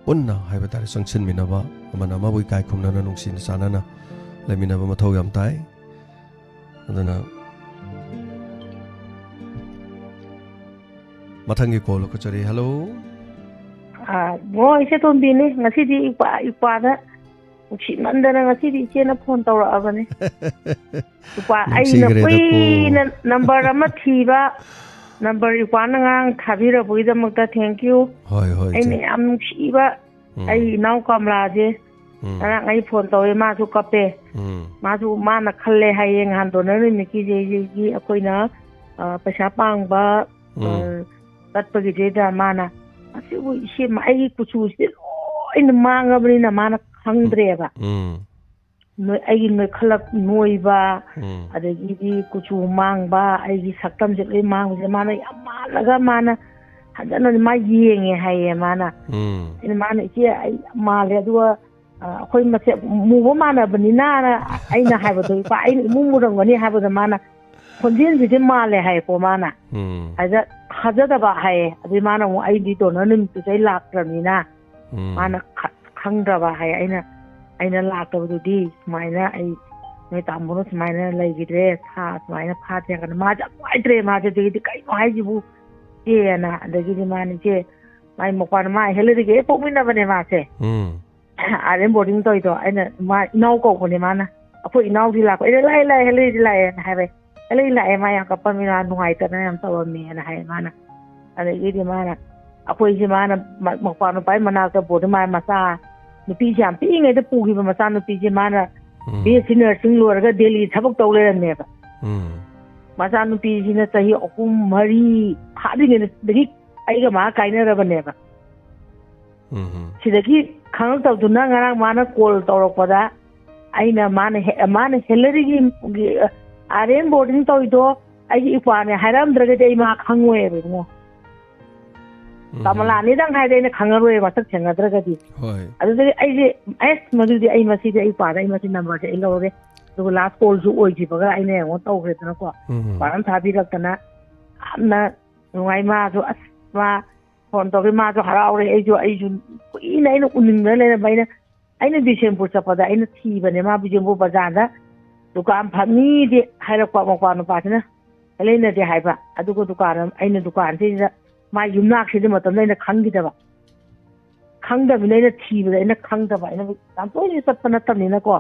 ꯄꯨꯟꯅ ꯍꯥꯏꯕ ꯇꯥꯔꯦ, ꯆꯪꯁꯤꯟꯃꯤꯟꯅꯕ, ꯑꯃꯅ ꯑꯃꯕꯨ ꯏꯀꯥꯏ ꯈꯨꯝꯅꯅ, ꯅꯨꯡꯁꯤꯅ ꯆꯥꯟꯅꯅ ꯂꯩꯃꯤꯟꯅꯕ ꯃꯊꯧ ꯌꯥꯝ ꯇꯥꯏ꯫ ꯑꯗꯨꯅ ꯃꯊꯪꯒꯤ ꯀꯣꯜ ꯂꯧꯈꯠꯆꯔꯤ꯫ ꯍꯜꯂꯣ꯫ ꯑꯥ, ꯕꯣ, ꯏꯆꯦ ꯇꯣꯝꯕꯤꯅꯤ꯫ ꯉꯁꯤꯗꯤ ꯏꯄꯥ, ꯏꯄꯥꯗ ꯅꯨꯡꯁꯤꯃꯟꯗꯅ ꯉꯁꯤꯗꯤ ꯏꯆꯦꯅ ꯐꯣꯟ ꯇꯧꯔꯛꯑꯕꯅꯤ꯫ ꯏꯄꯥ, ꯑꯩꯅ ꯅꯨꯡꯁꯤꯈ꯭ꯔꯦꯗꯀꯣ꯫ ꯀꯨꯏꯅ ꯅꯝꯕꯔ ꯑꯃ ꯊꯤꯕ, ꯅꯝꯕꯔ ꯏꯄꯥꯅ ꯉꯔꯥꯡ ꯊꯥꯕꯤꯔꯛꯄꯒꯤꯗꯃꯛꯇ thank you꯫ ꯍꯣꯏ, ꯍꯣꯏ, ꯑꯩꯅ ꯏꯆꯦ꯫ ꯌꯥꯝ ꯅꯨꯡꯁꯤꯕ ꯎꯝ꯫ ꯑꯩ ꯏꯅꯥꯎ ꯀꯃꯂꯥꯁꯦ ꯎꯝ꯫ ꯉꯔꯥꯡ ꯑꯩ ꯐꯣꯟ ꯇꯧꯋꯦ, ꯃꯥꯁꯨ ꯀꯞꯄꯦ꯫ ꯎꯝ꯫ ꯃꯥꯁꯨ ꯃꯥꯅ ꯈꯜꯂꯦ ꯍꯥꯏꯌꯦ, ꯉꯍꯥꯟ ꯗꯣꯅꯔ ꯅꯨꯃꯤꯠꯀꯤꯁꯦ ꯑꯩꯈꯣꯏꯅ, ꯑ, ꯄꯩꯁꯥ ꯄꯥꯡꯕ, ꯑ, ꯎꯝ꯫ ꯆꯠꯄꯒꯤꯗꯨꯗ ꯃꯥꯅ, "ꯑꯁꯤꯕꯨ ꯏꯆꯦ, ꯑꯩꯒꯤ ꯀꯨꯆꯨꯁꯤꯗꯤ ꯂꯣꯏꯅ ꯃꯥꯡꯉꯕꯅꯤꯅ ꯃꯥꯅ ꯈꯪꯗ꯭ꯔꯦꯕ꯫ ꯎꯝ꯫ ꯅꯣꯏ-, ꯑꯩꯒꯤ ꯅꯣꯏꯈꯠꯂꯛ ꯅꯣꯏꯕ, ꯎꯝ꯫ ꯑꯗꯒꯤꯗꯤ ꯀꯨꯆꯨ ꯃꯥꯡꯕ, ꯑꯩꯒꯤ ꯁꯛꯇꯝꯁꯦ ꯂꯣꯏ ꯃꯥꯡꯕꯁꯦ ꯃꯥꯅ ꯌꯥꯝ ꯃꯥꯜꯂꯒ ꯃꯥꯅ ꯍꯟꯖꯟ ꯍꯟꯖꯟ ꯃꯥ ꯌꯦꯡꯉꯦ" ꯍꯥꯏꯌꯦ ꯃꯥꯅ꯫ ꯎꯝ꯫ ꯑꯩꯅ, ꯃꯥꯅ, "ꯏꯆꯦ, ꯑꯩ ꯌꯥꯝ ꯃꯥꯜꯂꯦ, ꯑꯗꯨꯒ, ꯑ, ꯑꯩꯈꯣꯏ ꯃꯁꯦ ꯃꯨꯕ ꯃꯥꯟꯅꯕꯅꯤꯅ" ꯑꯩꯅ ꯍꯥꯏꯕꯗꯣ, "ꯏꯄꯥ, ꯑꯩꯅ ꯏꯃꯨ ꯃꯨꯔꯝꯒꯅꯤ" ꯍꯥꯏꯕꯗ ꯃꯥꯅ, "ꯈꯣꯟꯖꯦꯜꯁꯤꯗꯤ ꯃꯥꯜꯂꯦ" ꯍꯥꯏꯌꯦꯀꯣ ꯃꯥꯅ꯫ ꯎꯝ꯫ ꯑꯗ ꯊꯥꯖꯗꯕ ꯍꯥꯏꯌꯦ꯫ ꯑꯗꯨꯏ ꯃꯥꯅ ꯑꯃꯨꯛ, "ꯑꯩꯗꯤ ꯗꯣꯅꯔ ꯅꯨꯃꯤꯠꯇꯨꯁꯨ ꯑꯩ ꯂꯥꯛꯇ꯭ꯔꯕꯅꯤꯅ" ꯎꯝ꯫ ꯃꯥꯅ ꯈ-, ꯈꯪꯗ꯭ꯔꯕ ꯍꯥꯏ꯫ ꯑꯩꯅ, ꯑꯩꯅ ꯂꯥꯛꯇꯕꯗꯨꯗꯤ ꯁꯨꯃꯥꯏꯅ ꯑꯩ ꯅꯣꯏ ꯇꯥꯃꯣꯅ ꯁꯨꯃꯥꯏꯅ ꯂꯩꯈꯤꯗ꯭ꯔꯦ, ꯊꯥ ꯁꯨꯃꯥꯏꯅ ꯐꯥꯗ꯭ꯔꯦ ꯍꯥꯏꯔꯀꯥꯟꯗ ꯃꯥꯁꯦ ꯌꯥꯝ ꯅꯨꯡꯉꯥꯏꯇ꯭ꯔꯦ꯫ ꯃꯥꯁꯦ ꯑꯗꯒꯤꯗꯤ "ꯀꯩꯅꯣ ꯍꯥꯏꯁꯤꯕꯨ ꯏꯆꯦꯅ?" ꯑꯗꯒꯤꯗꯤ ꯃꯥꯅ, "ꯏꯆꯦ, ꯃꯥꯏ ꯃꯧꯄ꯭ꯋꯥꯅ ꯃꯥ ꯍꯦꯂꯔꯤꯒ ꯍꯦꯛ ꯄꯣꯛꯃꯤꯟꯅꯕꯅꯦ ꯃꯥꯁꯦ꯫ ꯎꯝ꯫ ꯑꯥꯔ ꯑꯦꯝ ꯕꯣꯔꯗꯤꯡ ꯇꯧꯔꯤꯗꯣ, ꯑꯩꯅ ꯃꯥ ꯏꯅꯥꯎ ꯀꯧꯕꯅꯦ ꯃꯥꯅ꯫ ꯑꯩꯈꯣꯏ ꯏꯅꯥꯎꯗꯤ ꯂꯥꯛꯄ?" ꯑꯩꯅ, "ꯂꯥꯛꯑꯦ, ꯂꯥꯛꯑꯦ, ꯍꯦꯂꯔꯤꯗꯤ ꯂꯥꯛꯑꯦꯅ" ꯍꯥꯏꯕ꯫ "ꯍꯦꯂꯔꯤ ꯂꯥꯛꯑꯦ, ꯃꯥ ꯌꯥꯝ ꯀꯞꯄꯝꯃꯤ, ꯃꯥ ꯅꯨꯡꯉꯥꯏꯇꯅ ꯌꯥꯝ ꯇꯧꯔꯝꯃꯦꯅ" ꯍꯥꯏ ꯃꯥꯅ꯫ ꯑꯗꯒꯤꯗꯤ ꯃꯥꯅ, ꯑꯩꯈꯣꯏꯁꯦ ꯃꯥꯅ ꯃ-, ꯃꯧꯄ꯭ꯋꯥ ꯅꯨꯄꯥꯒꯤ ꯃꯅꯥꯛꯇ ꯕꯣꯔꯗꯤꯡ ꯃꯥ ꯃꯆꯥ ꯅꯨꯄꯤꯁꯦ ꯌꯥꯝ ꯄꯤꯛꯏꯉꯩꯗ ꯄꯨꯈꯤꯕ ꯃꯆꯥꯅꯨꯄꯤꯁꯦ ꯃꯥꯅ ꯎꯝ꯫ ꯕꯤ ꯑꯦꯁ ꯁꯤ ꯅꯔꯁꯤꯡ ꯂꯣꯏꯔꯒ ꯗꯦꯜꯂꯤ ꯊꯕꯛ ꯇꯧ ꯂꯩꯔꯝꯃꯦꯕ꯫ ꯎꯝ꯫ ꯃꯆꯥꯅꯨꯄꯤꯁꯤꯅ ꯆꯍꯤ ꯑꯍꯨꯝ, ꯃꯔꯤ ꯐꯥꯗ꯭ꯔꯤꯉꯩꯗꯒꯤ ꯑꯩꯒ ꯃꯥ ꯀꯥꯏꯅꯔꯕꯅꯦꯕ꯫ ꯎꯝ꯫ ꯁꯤꯗꯒꯤ ꯈꯪꯉꯛꯇꯕꯗꯨꯅ ꯉꯔꯥꯡ ꯃꯥꯅ ꯀꯣꯜ ꯇꯧꯔꯛꯄꯗ ꯑꯩꯅ, ꯃꯥꯅ ꯍꯦ-, ꯃꯥꯅ ꯍꯦꯂꯔꯤꯒꯤ, ꯒꯤ, ꯑꯥꯔ ꯑꯦꯝ ꯕꯣꯔꯗꯤꯡ ꯇꯧꯔꯤꯗꯣ ꯑꯩꯒꯤ ꯏꯄ꯭ꯋꯥꯅꯦ ꯍꯥꯏꯔꯝꯗ꯭ꯔꯒꯗꯤ ꯑꯩ ꯃꯥ ꯈꯪꯉꯣꯏꯕ ꯏꯕꯨꯡꯉꯣ꯫ ꯎꯝ꯫ ꯀꯃꯂꯥꯅꯤꯗꯪ ꯍꯥꯏꯔꯗꯤ ꯑꯩꯅ ꯈꯪꯉꯔꯣꯏ, ꯃꯁꯛ ꯊꯦꯡꯅꯗ꯭ꯔꯒꯗꯤ꯫ ꯍꯣꯏ꯫ ꯑꯗꯨꯗꯒꯤ ꯑꯩꯁꯦ, "ꯑꯦꯁ, ꯃꯗꯨꯗꯤ ꯑꯩ ꯃꯁꯤꯗꯤ ꯑꯩ ꯏꯄ꯭ꯋꯥꯗ ꯑꯩ ꯃꯁꯤ ꯅꯝꯕꯔꯁꯦ ꯑꯩ ꯂꯧꯔꯒꯦ"꯫ ꯑꯗꯨꯒ ꯂꯥꯁ ꯀꯣꯜꯁꯨ ꯑꯣꯏꯈꯤꯕꯒ ꯑꯩꯅ ꯌꯦꯡꯉꯣ ꯇꯧꯈ꯭ꯔꯦꯗꯅꯀꯣ꯫ ꯎꯝ꯫ ꯏꯄ꯭ꯋꯥꯅ ꯊꯥꯕꯤꯔꯛꯇꯅ ꯌꯥꯝꯅ ꯅꯨꯡꯉꯥꯏ꯫ ꯃꯥꯁꯨ ꯑꯁ, ꯃꯥ ꯐꯣꯟ ꯇꯧꯔꯛꯏ꯫ ꯃꯥꯁꯨ ꯍꯔꯥꯎꯔꯦ꯫ ꯑꯩꯁꯨ, ꯑꯩꯁꯨ ꯀꯨꯏꯅ ꯑꯩꯅ ꯎꯅꯤꯡꯗꯅ ꯂꯩꯔꯝꯕ꯫ ꯑꯩꯅ, ꯑꯩꯅ ꯕꯤꯁꯦꯝꯄꯨꯔ ꯆꯠꯄꯗ ꯑꯩꯅ ꯊꯤꯕꯅꯦ ꯃꯥ ꯕꯤꯁꯦꯝꯄꯨꯔ ꯕꯖꯥꯔꯗ ꯗꯨꯀꯥꯟ ꯐꯝꯅꯤꯗꯤ ꯍꯥꯏꯔꯛꯄ ꯃꯧꯄ꯭ꯋꯥ ꯅꯨꯄꯥꯁꯤꯅ꯫ ꯂꯩꯅꯗꯦ ꯍꯥꯏꯕ꯫ ꯑꯗꯨꯒ ꯗꯨꯀꯥꯟ ꯑꯃ, ꯑꯩꯅ ꯗꯨꯀꯥꯟꯁꯤꯗ ꯃꯥ ꯌꯨꯝꯅꯥꯛꯁꯤꯗꯤ ꯃꯇꯝꯗ ꯑꯩꯅ ꯈꯪꯈꯤꯗꯕ꯫ ꯈꯪꯗꯕꯅꯤꯅ ꯑꯩꯅ ꯊꯤꯕꯗ ꯑꯩꯅ ꯈꯪꯗꯕ꯫ ꯑꯩꯅ ꯌꯥꯝ ꯇꯣꯏꯅ ꯆꯠꯄ ꯅꯠꯇꯕꯅꯤꯅꯀꯣ꯫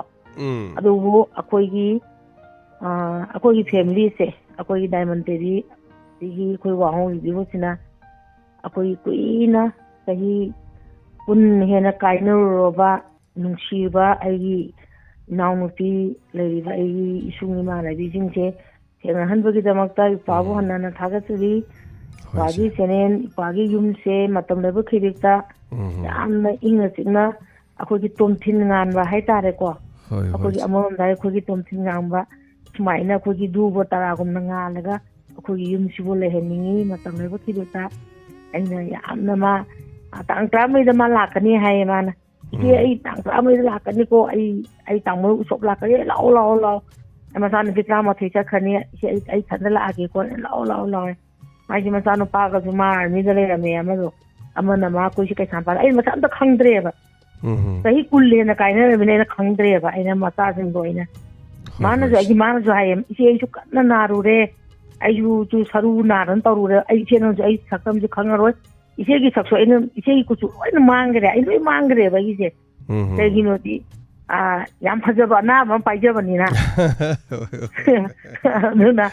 ꯎꯝ꯫ ꯑꯗꯨꯕꯨ ꯑꯩꯈꯣꯏꯒꯤ, ꯑ, ꯑꯩꯈꯣꯏꯒꯤ ꯐꯦꯃꯤꯂꯤꯁꯦ, ꯑꯩꯈꯣꯏꯒꯤ ꯗꯥꯏꯃꯟ ꯇꯦꯔꯤ ꯁꯤꯒꯤ ꯑꯩꯈꯣꯏ ꯋꯥꯍꯣꯡ ꯔꯦꯗꯤꯑꯣꯁꯤꯅ ꯑꯩꯈꯣꯏ ꯀꯨꯏꯅ ꯆꯍꯤ ꯀꯨꯟ ꯍꯦꯟꯅ ꯀꯥꯏꯅꯔꯨꯔꯕ ꯅꯨꯡꯁꯤꯔꯕ ꯑꯩꯒꯤ ꯏꯅꯥꯎꯅꯨꯄꯤ, ꯂꯩꯔꯤꯕ ꯑꯩꯒꯤ ꯏꯁꯨꯡ ꯏꯃꯥꯟꯅꯕꯤꯁꯤꯡꯁꯦ ꯊꯦꯡꯅꯍꯟꯕꯒꯤꯗꯃꯛꯇ ꯏꯄꯥꯕꯨ ꯎꯝ꯫ ꯍꯟꯅ ꯍꯟꯅ ꯊꯥꯒꯠꯆꯔꯤ꯫ ꯍꯣꯏ, ꯏꯄꯥꯒꯤ ꯏꯆꯦ꯫ ꯆꯦꯅꯦꯜ, ꯏꯄꯥꯒꯤ ꯌꯨꯝꯁꯦ ꯃꯇꯝ ꯂꯩꯕ ꯈꯤꯗꯤꯛꯇ ꯎꯝ꯫ ꯌꯥꯝꯅ ꯏꯪꯅ ꯆꯤꯛꯅ ꯑꯩꯈꯣꯏꯒꯤ ꯇꯣꯝꯊꯤꯟ ꯉꯥꯟꯕ ꯍꯥꯏꯇꯥꯔꯦꯀꯣ꯫ ꯍꯣꯏ, ꯍꯣꯏ, ꯑꯩꯈꯣꯏꯒꯤ ꯏꯆꯦ꯫ ꯑꯃꯔꯣꯝꯗ ꯑꯩꯈꯣꯏꯒꯤ ꯇꯣꯝꯊꯤꯟ ꯉꯥꯟꯕ ꯁꯨꯃꯥꯏꯅ ꯑꯩꯈꯣꯏꯒꯤ ꯗꯨꯕ ꯇꯔꯥꯒꯨꯝꯅ ꯉꯥꯜꯂꯒ ꯑꯩꯈꯣꯏꯒꯤ ꯌꯨꯝꯁꯤꯕꯨ ꯂꯩꯍꯟꯅꯤꯡꯉꯤ꯫ ꯃꯇꯝ ꯂꯩꯕ ꯈꯤꯗꯤꯛꯇ ꯑꯩꯅ ꯌꯥꯝꯅ ꯃꯥ, ꯇꯥꯡ ꯇꯔꯥꯃꯔꯤꯗ ꯃꯥ ꯂꯥꯛꯀꯅꯤ ꯍꯥꯏꯌꯦ ꯃꯥꯅ꯫ "ꯏꯆꯦ, ꯎꯝ꯫ ꯑꯩ ꯇꯥꯡ ꯇꯔꯥꯃꯔꯤꯗ ꯂꯥꯛꯀꯅꯤꯀꯣ, ꯑꯩ, ꯑꯩ ꯇꯥꯃꯣ ꯎꯁꯣꯞ ꯂꯥꯛꯀꯅꯤ, ꯂꯥꯛꯑꯣ, ꯂꯥꯛꯑꯣ, ꯂꯥꯛꯑꯣ꯫ ꯃꯆꯥꯅꯨꯄꯤ ꯇꯔꯥꯃꯥꯊꯣꯏ ꯆꯠꯈ꯭ꯔꯅꯤ, ꯏꯆꯦ, ꯑꯩ, ꯑꯩ ꯏꯊꯟꯗ ꯂꯥꯛꯑꯒꯦꯀꯣ, ꯂꯥꯛꯑꯣ, ꯂꯥꯛꯑꯣ, ꯂꯥꯛꯑꯣ"꯫ ꯃꯥꯏꯁꯦ ꯃꯆꯥꯅꯨꯄꯥꯒꯁꯨ ꯃꯥ ꯑꯥꯔꯃꯤꯗ ꯂꯩꯔꯝꯃꯦ ꯑꯃꯗꯣ, ꯑꯃꯅ ꯃꯥ ꯑꯩꯈꯣꯏꯁꯦ ꯀꯩꯁꯥꯝꯄꯥꯠ, ꯑꯩ ꯃꯁꯛ ꯑꯝꯇ ꯈꯪꯗ꯭ꯔꯦꯕ꯫ ꯎꯝ꯫ ꯆꯍꯤ ꯀꯨꯟ ꯍꯦꯟꯅ ꯀꯥꯏꯅꯔꯕꯅꯤꯅ ꯑꯩꯅ ꯈꯪꯗ꯭ꯔꯦꯕ꯫ ꯑꯩꯅ ꯃꯆꯥꯁꯤꯡꯗꯣ ꯑꯩꯅ, ꯍꯣꯏ, ꯃꯥꯅꯁꯨ ꯍꯣꯏ꯫ ꯑꯩꯒꯤ, ꯃꯥꯅꯁꯨ ꯍꯥꯏꯌꯦ, "ꯏꯆꯦ, ꯑꯩꯁꯨ ꯀꯟꯅ ꯅꯥꯔꯨꯔꯦ, ꯑꯩꯁꯨ ꯆꯨ ꯁꯔꯨ ꯅꯥꯗꯅ ꯇꯧꯔꯨꯔꯦ, ꯑꯩ ꯏꯆꯦ ꯅꯪꯁꯨ ꯑꯩ ꯁꯛꯇꯝꯁꯨ ꯈꯪꯉꯔꯣꯏ, ꯏꯆꯦꯒꯤ ꯁꯛꯁꯨ ꯑꯩꯅ, ꯏꯆꯦꯒꯤ ꯀꯨꯆꯨ ꯂꯣꯏꯅ ꯃꯥꯡꯈ꯭ꯔꯦ, ꯑꯩ ꯂꯣꯏ ꯃꯥꯡꯈ꯭ꯔꯦꯕ ꯑꯩꯒꯤꯁꯦ"꯫ ꯎꯝ꯫ ꯀꯩꯒꯤꯅꯣꯗꯤ, ꯑꯥ, ꯌꯥꯝ ꯐꯖꯕ ꯑꯅꯥꯕ ꯑꯃ ꯄꯥꯏꯖꯕꯅꯤꯅ꯫ ꯑꯗꯨꯅ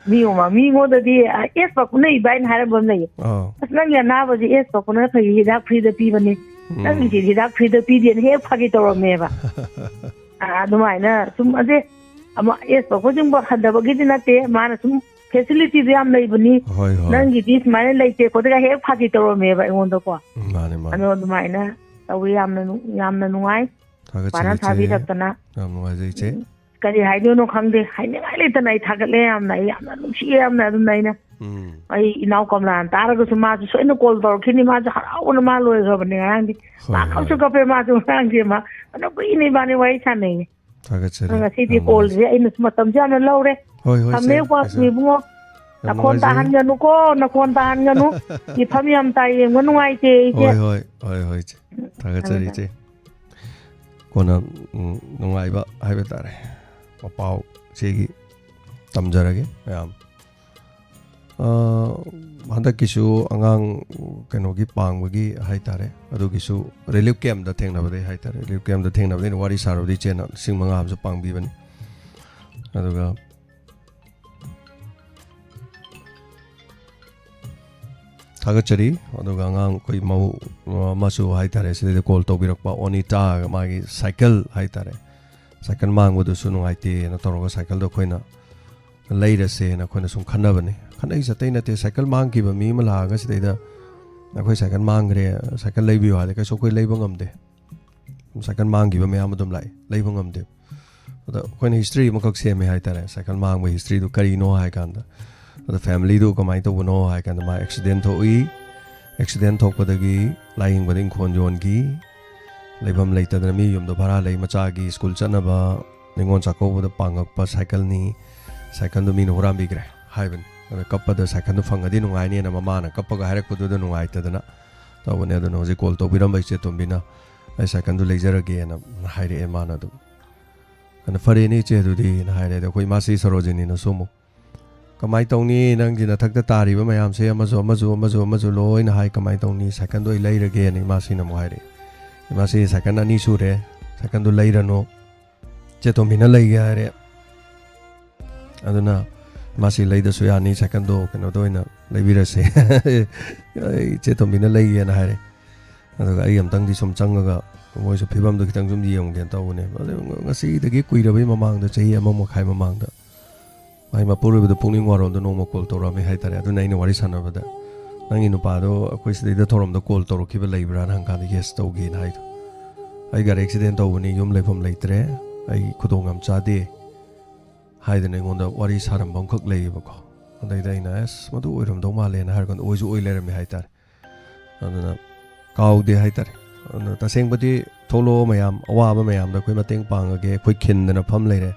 ꯃꯤ ꯑꯃ, ꯃꯤꯉꯣꯟꯗꯗꯤ, ꯑꯥ, "ꯑꯦꯁ ꯄꯛꯄꯅ ꯏꯕꯥꯏꯅ" ꯍꯥꯏꯔꯝꯕ ꯑꯃ ꯂꯩꯌꯦ꯫ ꯑꯧ꯫ "ꯑꯁ, ꯅꯪꯒꯤ ꯑꯅꯥꯕꯁꯦ ꯑꯦꯁ ꯄꯛꯄꯅ ꯐꯩ, ꯍꯤꯗꯥꯛ ꯐ꯭ꯔꯤꯗ ꯄꯤꯕꯅꯤ꯫ ꯎꯝ꯫ ꯅꯪꯒꯤꯁꯦ ꯍꯤꯗꯥꯛ ꯐ꯭ꯔꯤꯗ ꯄꯤꯗꯦꯅ" ꯍꯦꯛ ꯐꯥꯒꯤ ꯇꯧꯔꯝꯃꯦꯕ꯫ ꯑꯥ, ꯑꯗꯨꯃꯥꯏꯅ ꯁꯨꯝ, ꯑꯗꯩ ꯑꯃ ꯑꯦꯁ ꯄꯛꯄꯁꯤꯡꯕ ꯍꯟꯊꯕꯒꯤꯗꯤ ꯅꯠꯇꯦ, ꯃꯥꯅ ꯁꯨꯝ ꯐꯦꯁꯤꯂꯤꯇꯤꯗꯨ ꯌꯥꯝ ꯂꯩꯕꯅꯤ꯫ ꯍꯣꯏ, ꯍꯣꯏ꯫ "ꯅꯪꯒꯤꯗꯤ ꯁꯨꯃꯥꯏꯅ ꯂꯩꯇꯦ" ꯈꯣꯠꯇꯦꯒ ꯍꯦꯛ ꯐꯥꯒꯤ ꯇꯧꯔꯝꯃꯦꯕ ꯑꯩꯉꯣꯟꯗꯀꯣ꯫ ꯎꯝ, ꯃꯥꯅꯦ, ꯃꯥꯅꯦ꯫ ꯑꯗꯣ ꯑꯗꯨꯃꯥꯏꯅ ꯇꯧꯋꯤ꯫ ꯌꯥꯝꯅ ꯅꯨꯡ-, ꯌꯥꯝꯅ ꯅꯨꯡꯉꯥꯏ꯫ ꯊꯥꯒꯠꯆꯔꯤ, ꯄꯥꯅ ꯏꯆꯦ꯫ ꯊꯥꯕꯤꯔꯛꯇꯅ꯫ ꯌꯥꯝ ꯅꯨꯡꯉꯥꯏꯖꯩ, ꯏꯆꯦ꯫ ꯎꯝ꯫ ꯀꯔꯤ ꯍꯥꯏꯗꯣꯏꯅꯣ ꯈꯪꯗꯦ, ꯍꯥꯏꯅꯤꯡꯉꯥꯏ ꯂꯩꯇꯅ ꯑꯩ ꯊꯥꯒꯠꯂꯦ ꯌꯥꯝꯅ꯫ ꯑꯩ ꯌꯥꯝꯅ ꯅꯨꯡꯁꯤꯌꯦ ꯌꯥꯝꯅ꯫ ꯑꯗꯨꯝ ꯑꯩꯅ, ꯎꯝ꯫ ꯑꯩ ꯏꯅꯥꯎ ꯀꯃꯂꯥꯅ ꯇꯥꯔꯒꯁꯨ ꯃꯥꯁꯨ ꯁꯣꯏꯅ ꯀꯣꯜ ꯇꯧꯔꯛꯈꯤꯅꯤ꯫ ꯃꯥꯁꯨ ꯍꯔꯥꯎꯕꯅ ꯃꯥ ꯂꯣꯏꯈ꯭ꯔꯕꯅꯦ ꯉꯔꯥꯡꯗꯤ꯫ ꯍꯣꯏ, ꯃꯥ ꯀꯞꯁꯨ ꯍꯣꯏ꯫ ꯀꯞꯄꯦ ꯃꯥꯁꯨ ꯉꯔꯥꯡꯁꯦ꯫ ꯃꯥ ꯐꯅ ꯀꯨꯏꯅ ꯏꯕꯥꯅꯤ ꯋꯥꯔꯤ ꯁꯥꯟꯅꯩꯌꯦ꯫ ꯊꯥꯒꯠꯆꯔꯤ꯫ ꯑꯗꯣ ꯉꯁꯤꯗꯤ ꯌꯥꯝ ꯅꯨꯡꯉꯥꯏꯖꯩ꯫ ꯀꯣꯜꯁꯦ ꯑꯩꯅꯁꯨ ꯃꯇꯝꯁꯦ ꯌꯥꯝꯅ ꯂꯧꯔꯦ꯫ ꯍꯣꯏ, ꯍꯣꯏ, ꯊꯝꯃꯦ, ꯏꯆꯦ, ꯀꯣ, ꯏꯆꯦ꯫ ꯏꯕꯨꯡꯉꯣ꯫ ꯌꯥꯝ ꯅꯈꯣꯟ ꯅꯨꯡꯉꯥꯏꯖꯔꯦ꯫ ꯇꯥꯍꯟꯒꯅꯨꯀꯣ, ꯅꯈꯣꯟ ꯇꯥꯍꯟꯒꯅꯨ꯫ ꯃꯤꯐꯝ ꯌꯥꯝ ꯇꯥꯏ, ꯌꯦꯡꯕ ꯅꯨꯡꯉꯥꯏꯇꯦ, ꯏꯆꯦ꯫ ꯍꯣꯏ, ꯍꯣꯏ, ꯍꯣꯏ, ꯍꯣꯏ, ꯏꯆꯦ꯫ ꯊꯥꯒꯠꯆꯔꯤ, ꯊꯝꯃꯦ, ꯏꯆꯦ꯫ ꯀꯣꯟꯅ, ꯎꯝ, ꯅꯨꯡꯉꯥꯏꯕ ꯍꯥꯏꯕ ꯇꯥꯔꯦ, ꯃꯄꯥꯎ ꯏꯆꯦꯒꯤ ꯇꯝꯖꯔꯒꯦ ꯃꯌꯥꯝ꯫ ꯑ, ꯍꯟꯗꯛꯀꯤꯁꯨ ꯑꯉꯥꯡ ꯀꯩꯅꯣꯒꯤ ꯄꯥꯡꯕꯒꯤ ꯍꯥꯏ ꯇꯥꯔꯦ, ꯑꯗꯨꯒꯤꯁꯨ relief campꯇ ꯊꯦꯡꯅꯕꯗꯩ ꯍꯥꯏ ꯇꯥꯔꯦ, relief campꯇ ꯊꯦꯡꯅꯕꯗꯩ ꯋꯥꯔꯤ ꯁꯥꯔꯨꯕꯗꯩ ꯏꯆꯦꯅ ꯂꯤꯁꯤꯡ ꯃꯉꯥ ꯑꯃꯁꯨ ꯄꯥꯡꯕꯤꯕꯅꯤ꯫ ꯑꯗꯨꯒ ꯊꯥꯒꯠꯆꯔꯤ꯫ ꯑꯗꯨꯒ ꯑꯉꯥꯡ ꯑꯩꯈꯣꯏ ꯃꯧ ꯑꯃꯁꯨ ꯍꯥꯏ ꯇꯥꯔꯦ, ꯁꯤꯗꯩꯗ call ꯇꯧꯕꯤꯔꯛꯄ, ꯑꯣꯅꯤꯇꯥ, ꯃꯥꯒꯤ ꯁꯥꯏꯀꯜ ꯍꯥꯏ ꯇꯥꯔꯦ, ꯁꯥꯏꯀꯜ ꯃꯥꯡꯕꯗꯨꯁꯨ ꯅꯨꯡꯉꯥꯏꯇꯦꯅ ꯇꯧꯔꯒ ꯁꯥꯏꯀꯜꯗꯣ ꯑꯩꯈꯣꯏꯅ ꯂꯩꯔꯁꯦꯅ ꯑꯩꯈꯣꯏꯅ ꯁꯨꯝ ꯈꯟꯅꯕꯅꯤ꯫ ꯈꯟꯅꯩꯁꯦ ꯑꯇꯩ ꯅꯠꯇꯦ, ꯁꯥꯏꯀꯜ ꯃꯥꯡꯈꯤꯕ ꯃꯤ ꯑꯃ ꯂꯥꯛꯑꯒ ꯁꯤꯗꯩꯗ "ꯑꯩꯈꯣꯏ ꯁꯥꯏꯀꯜ ꯃꯥꯡꯈ꯭ꯔꯦ, ꯁꯥꯏꯀꯜ ꯂꯩꯕꯤꯌꯨ" ꯍꯥꯏꯗꯤ ꯀꯩꯁꯨ ꯑꯩꯈꯣꯏ ꯂꯩꯕ ꯉꯝꯗꯦ꯫ ꯁꯥꯏꯀꯜ ꯃꯥꯡꯈꯤꯕ ꯃꯌꯥꯝ ꯑꯗꯨꯝ ꯂꯥꯛꯏ, ꯂꯩꯕ ꯉꯝꯗꯦ꯫ ꯑꯗ ꯑꯩꯈꯣꯏꯅ history ꯑꯃꯈꯛ ꯁꯦꯝꯃꯦ ꯍꯥꯏ ꯇꯥꯔꯦ, ꯁꯥꯏꯀꯜ ꯃꯥꯡꯕ historyꯗꯨ ꯀꯔꯤꯅꯣ ꯍꯥꯏ ꯀꯥꯟꯗ, ꯑꯗ familyꯗꯨ ꯀꯃꯥꯏꯅ ꯇꯧꯕꯅꯣ ꯍꯥꯏ ꯀꯥꯟꯗ, ꯃꯥ accident ꯊꯣꯛꯏ, accident ꯊꯣꯛꯄꯗꯒꯤ ꯂꯥꯏꯌꯦꯡꯕꯗ ꯏꯪꯈꯣꯜ ꯌꯣꯟꯈꯤ, ꯂꯩꯐꯝ ꯂꯩꯇꯗꯅ ꯃꯤ ꯌꯨꯝꯗ ꯚꯔꯥ ꯂꯩ, ꯃꯆꯥꯒꯤ school ꯆꯠꯅꯕ ꯅꯤꯉꯣꯜ ꯆꯥꯛꯀꯧꯕꯗ ꯄꯥꯡꯉꯛꯄ ꯁꯥꯏꯀꯜꯅꯤ, ꯁꯥꯏꯀꯜꯗꯨ ꯃꯤꯅ ꯍꯨꯔꯥꯟꯕꯤꯈ꯭ꯔꯦ ꯍꯥꯏꯕꯅꯤ꯫ ꯑꯗ ꯀꯞꯄꯗ ꯁꯥꯏꯀꯜꯗꯨ ꯐꯪꯉꯗꯤ ꯅꯨꯡꯉꯥꯏꯅꯦꯅ ꯃꯃꯥꯅ ꯀꯞꯄꯒ ꯍꯥꯏꯔꯛꯄꯗꯨꯗ ꯅꯨꯡꯉꯥꯏꯇꯗꯅ ꯇꯧꯕꯅꯦ꯫ ꯑꯗꯨꯅ ꯍꯧꯖꯤꯛ call ꯇꯧꯕꯤꯔꯝꯕ ꯏꯆꯦ ꯇꯣꯝꯕꯤꯅ "ꯑꯩ ꯁꯥꯏꯀꯜꯗꯨ ꯂꯩꯖꯔꯒꯦꯅ" ꯍꯥꯏꯔꯛꯑꯦ ꯃꯥꯅ ꯑꯗꯨꯝ꯫ ꯑꯗꯨꯅ "ꯐꯔꯦꯅꯦ ꯏꯆꯦ ꯑꯗꯨꯗꯤꯅ" ꯍꯥꯏꯔꯦ꯫ ꯑꯗ ꯑꯩꯈꯣꯏ ꯏꯃꯥꯁꯤ ꯁꯔꯣꯖꯤꯅꯤꯅꯁꯨ ꯑꯃꯨꯛ "ꯀꯃꯥꯏꯅ ꯇꯧꯅꯤ, ꯅꯪꯒꯤ ꯅꯊꯛꯇ ꯇꯥꯔꯤꯕ ꯃꯌꯥꯝꯁꯦ ꯑꯃꯁꯨ, ꯑꯃꯁꯨ, ꯑꯃꯁꯨ, ꯑꯃꯁꯨ ꯂꯣꯏꯅ ꯍꯥꯏ, ꯀꯃꯥꯏꯅ ꯇꯧꯅꯤ? ꯁꯥꯏꯀꯜꯗꯣ ꯑꯩ ꯂꯩꯔꯒꯦꯅ" ꯏꯃꯥꯁꯤꯅ ꯑꯃꯨꯛ ꯍꯥꯏꯔꯛꯑꯦ꯫ "ꯏꯃꯥꯁꯤ ꯁꯥꯏꯀꯜ ꯑꯅꯤ ꯁꯨꯔꯦ, ꯁꯥꯏꯀꯜꯗꯣ ꯂꯩꯔꯅꯨ, ꯆꯦ ꯇꯣꯝꯕꯤꯅ ꯂꯩꯒꯦ" ꯍꯥꯏꯔꯦ꯫ ꯑꯗꯨꯅ "ꯏꯃꯥꯁꯤ ꯂꯩꯗꯁꯨ ꯌꯥꯅꯤ, ꯁꯥꯏꯀꯜꯗꯣ ꯀꯩꯅꯣꯗ ꯑꯣꯏꯅ ꯂꯩꯕꯤꯔꯁꯦ, ꯑꯩ ꯆꯦ ꯇꯣꯝꯕꯤꯅ ꯂꯩꯒꯦꯅ" ꯍꯥꯏꯔꯦ꯫ ꯑꯗꯨꯒ ꯑꯩ ꯑꯝꯇꯪꯗꯤ ꯁꯨꯝ ꯆꯪꯉꯒ ꯃꯣꯏꯁꯨ ꯐꯤꯕꯝꯗꯣ ꯈꯤꯇꯪ ꯁꯨꯝ ꯌꯦꯡꯉꯨꯒꯦꯅ ꯇꯧꯕꯅꯦꯕ꯫ ꯑꯗꯨ ꯉꯁꯤꯗꯒꯤ ꯀꯨꯏꯔꯕꯩ ꯃꯃꯥꯡꯗ, ꯆꯍꯤ ꯑꯃ ꯃꯈꯥꯏ ꯃꯃꯥꯡꯗ, ꯃꯥꯏ ꯃꯄꯨꯔꯣꯏꯕꯗ ꯄꯨꯛꯅꯤꯡ ꯋꯥꯔꯣꯝꯗ ꯅꯣꯡꯃ call ꯇꯧꯔꯛꯑꯝꯃꯦ ꯍꯥꯏ ꯇꯥꯔꯦ꯫ ꯑꯗꯨꯅ ꯑꯩꯅ ꯋꯥꯔꯤ ꯁꯥꯟꯅꯕꯗ, "ꯅꯪꯒꯤ ꯅꯨꯄꯥꯗꯣ ꯑꯩꯈꯣꯏ ꯁꯤꯗꯩꯗ ꯊꯧꯔꯝꯗ call ꯇꯧꯔꯛꯈꯤꯕ ꯂꯩꯕ꯭ꯔꯥꯅ?" ꯍꯪꯀꯥꯟꯗ "Yes" ꯇꯧꯒꯦꯅ ꯍꯥꯏꯗꯣ꯫ "ꯑꯩ ꯒꯥꯔꯤ accident ꯇꯧꯕꯅꯤ, ꯌꯨꯝ ꯂꯩꯐꯝ ꯂꯩꯇ꯭ꯔꯦ, ꯑꯩ ꯈꯨꯗꯣꯡ ꯌꯥꯝ ꯆꯥꯗꯦ" ꯍꯥꯏꯗꯅ ꯑꯩꯉꯣꯟꯗ ꯋꯥꯔꯤ ꯁꯥꯔꯝꯕ ꯑꯃꯈꯛ ꯂꯩꯌꯦꯕꯀꯣ꯫ ꯑꯗꯩꯗ ꯑꯩꯅ "ꯑꯁ, ꯃꯗꯨ ꯑꯣꯏꯔꯝꯗꯧ ꯃꯥꯜꯂꯦꯅ" ꯍꯥꯏꯔ ꯀꯥꯟꯗ ꯑꯣꯏꯁꯨ ꯑꯣꯏ ꯂꯩꯔꯝꯃꯦ ꯍꯥꯏ ꯇꯥꯔꯦ꯫ ꯑꯗꯨꯅ ꯀꯥꯎꯗꯦ ꯍꯥꯏ ꯇꯥꯔꯦ꯫ ꯑꯗꯨꯅ ꯇꯁꯦꯡꯕꯗꯤ ꯊꯣꯛꯂꯛꯑꯣ ꯃꯌꯥꯝ, ꯑꯋꯥꯕ ꯃꯌꯥꯝꯗ ꯑꯩꯈꯣꯏ ꯃꯇꯦꯡ ꯄꯥꯡꯉꯒꯦ꯫ ꯑꯩꯈꯣꯏ ꯈꯤꯟꯗꯅ ꯐꯝ ꯂꯩꯔꯦ꯫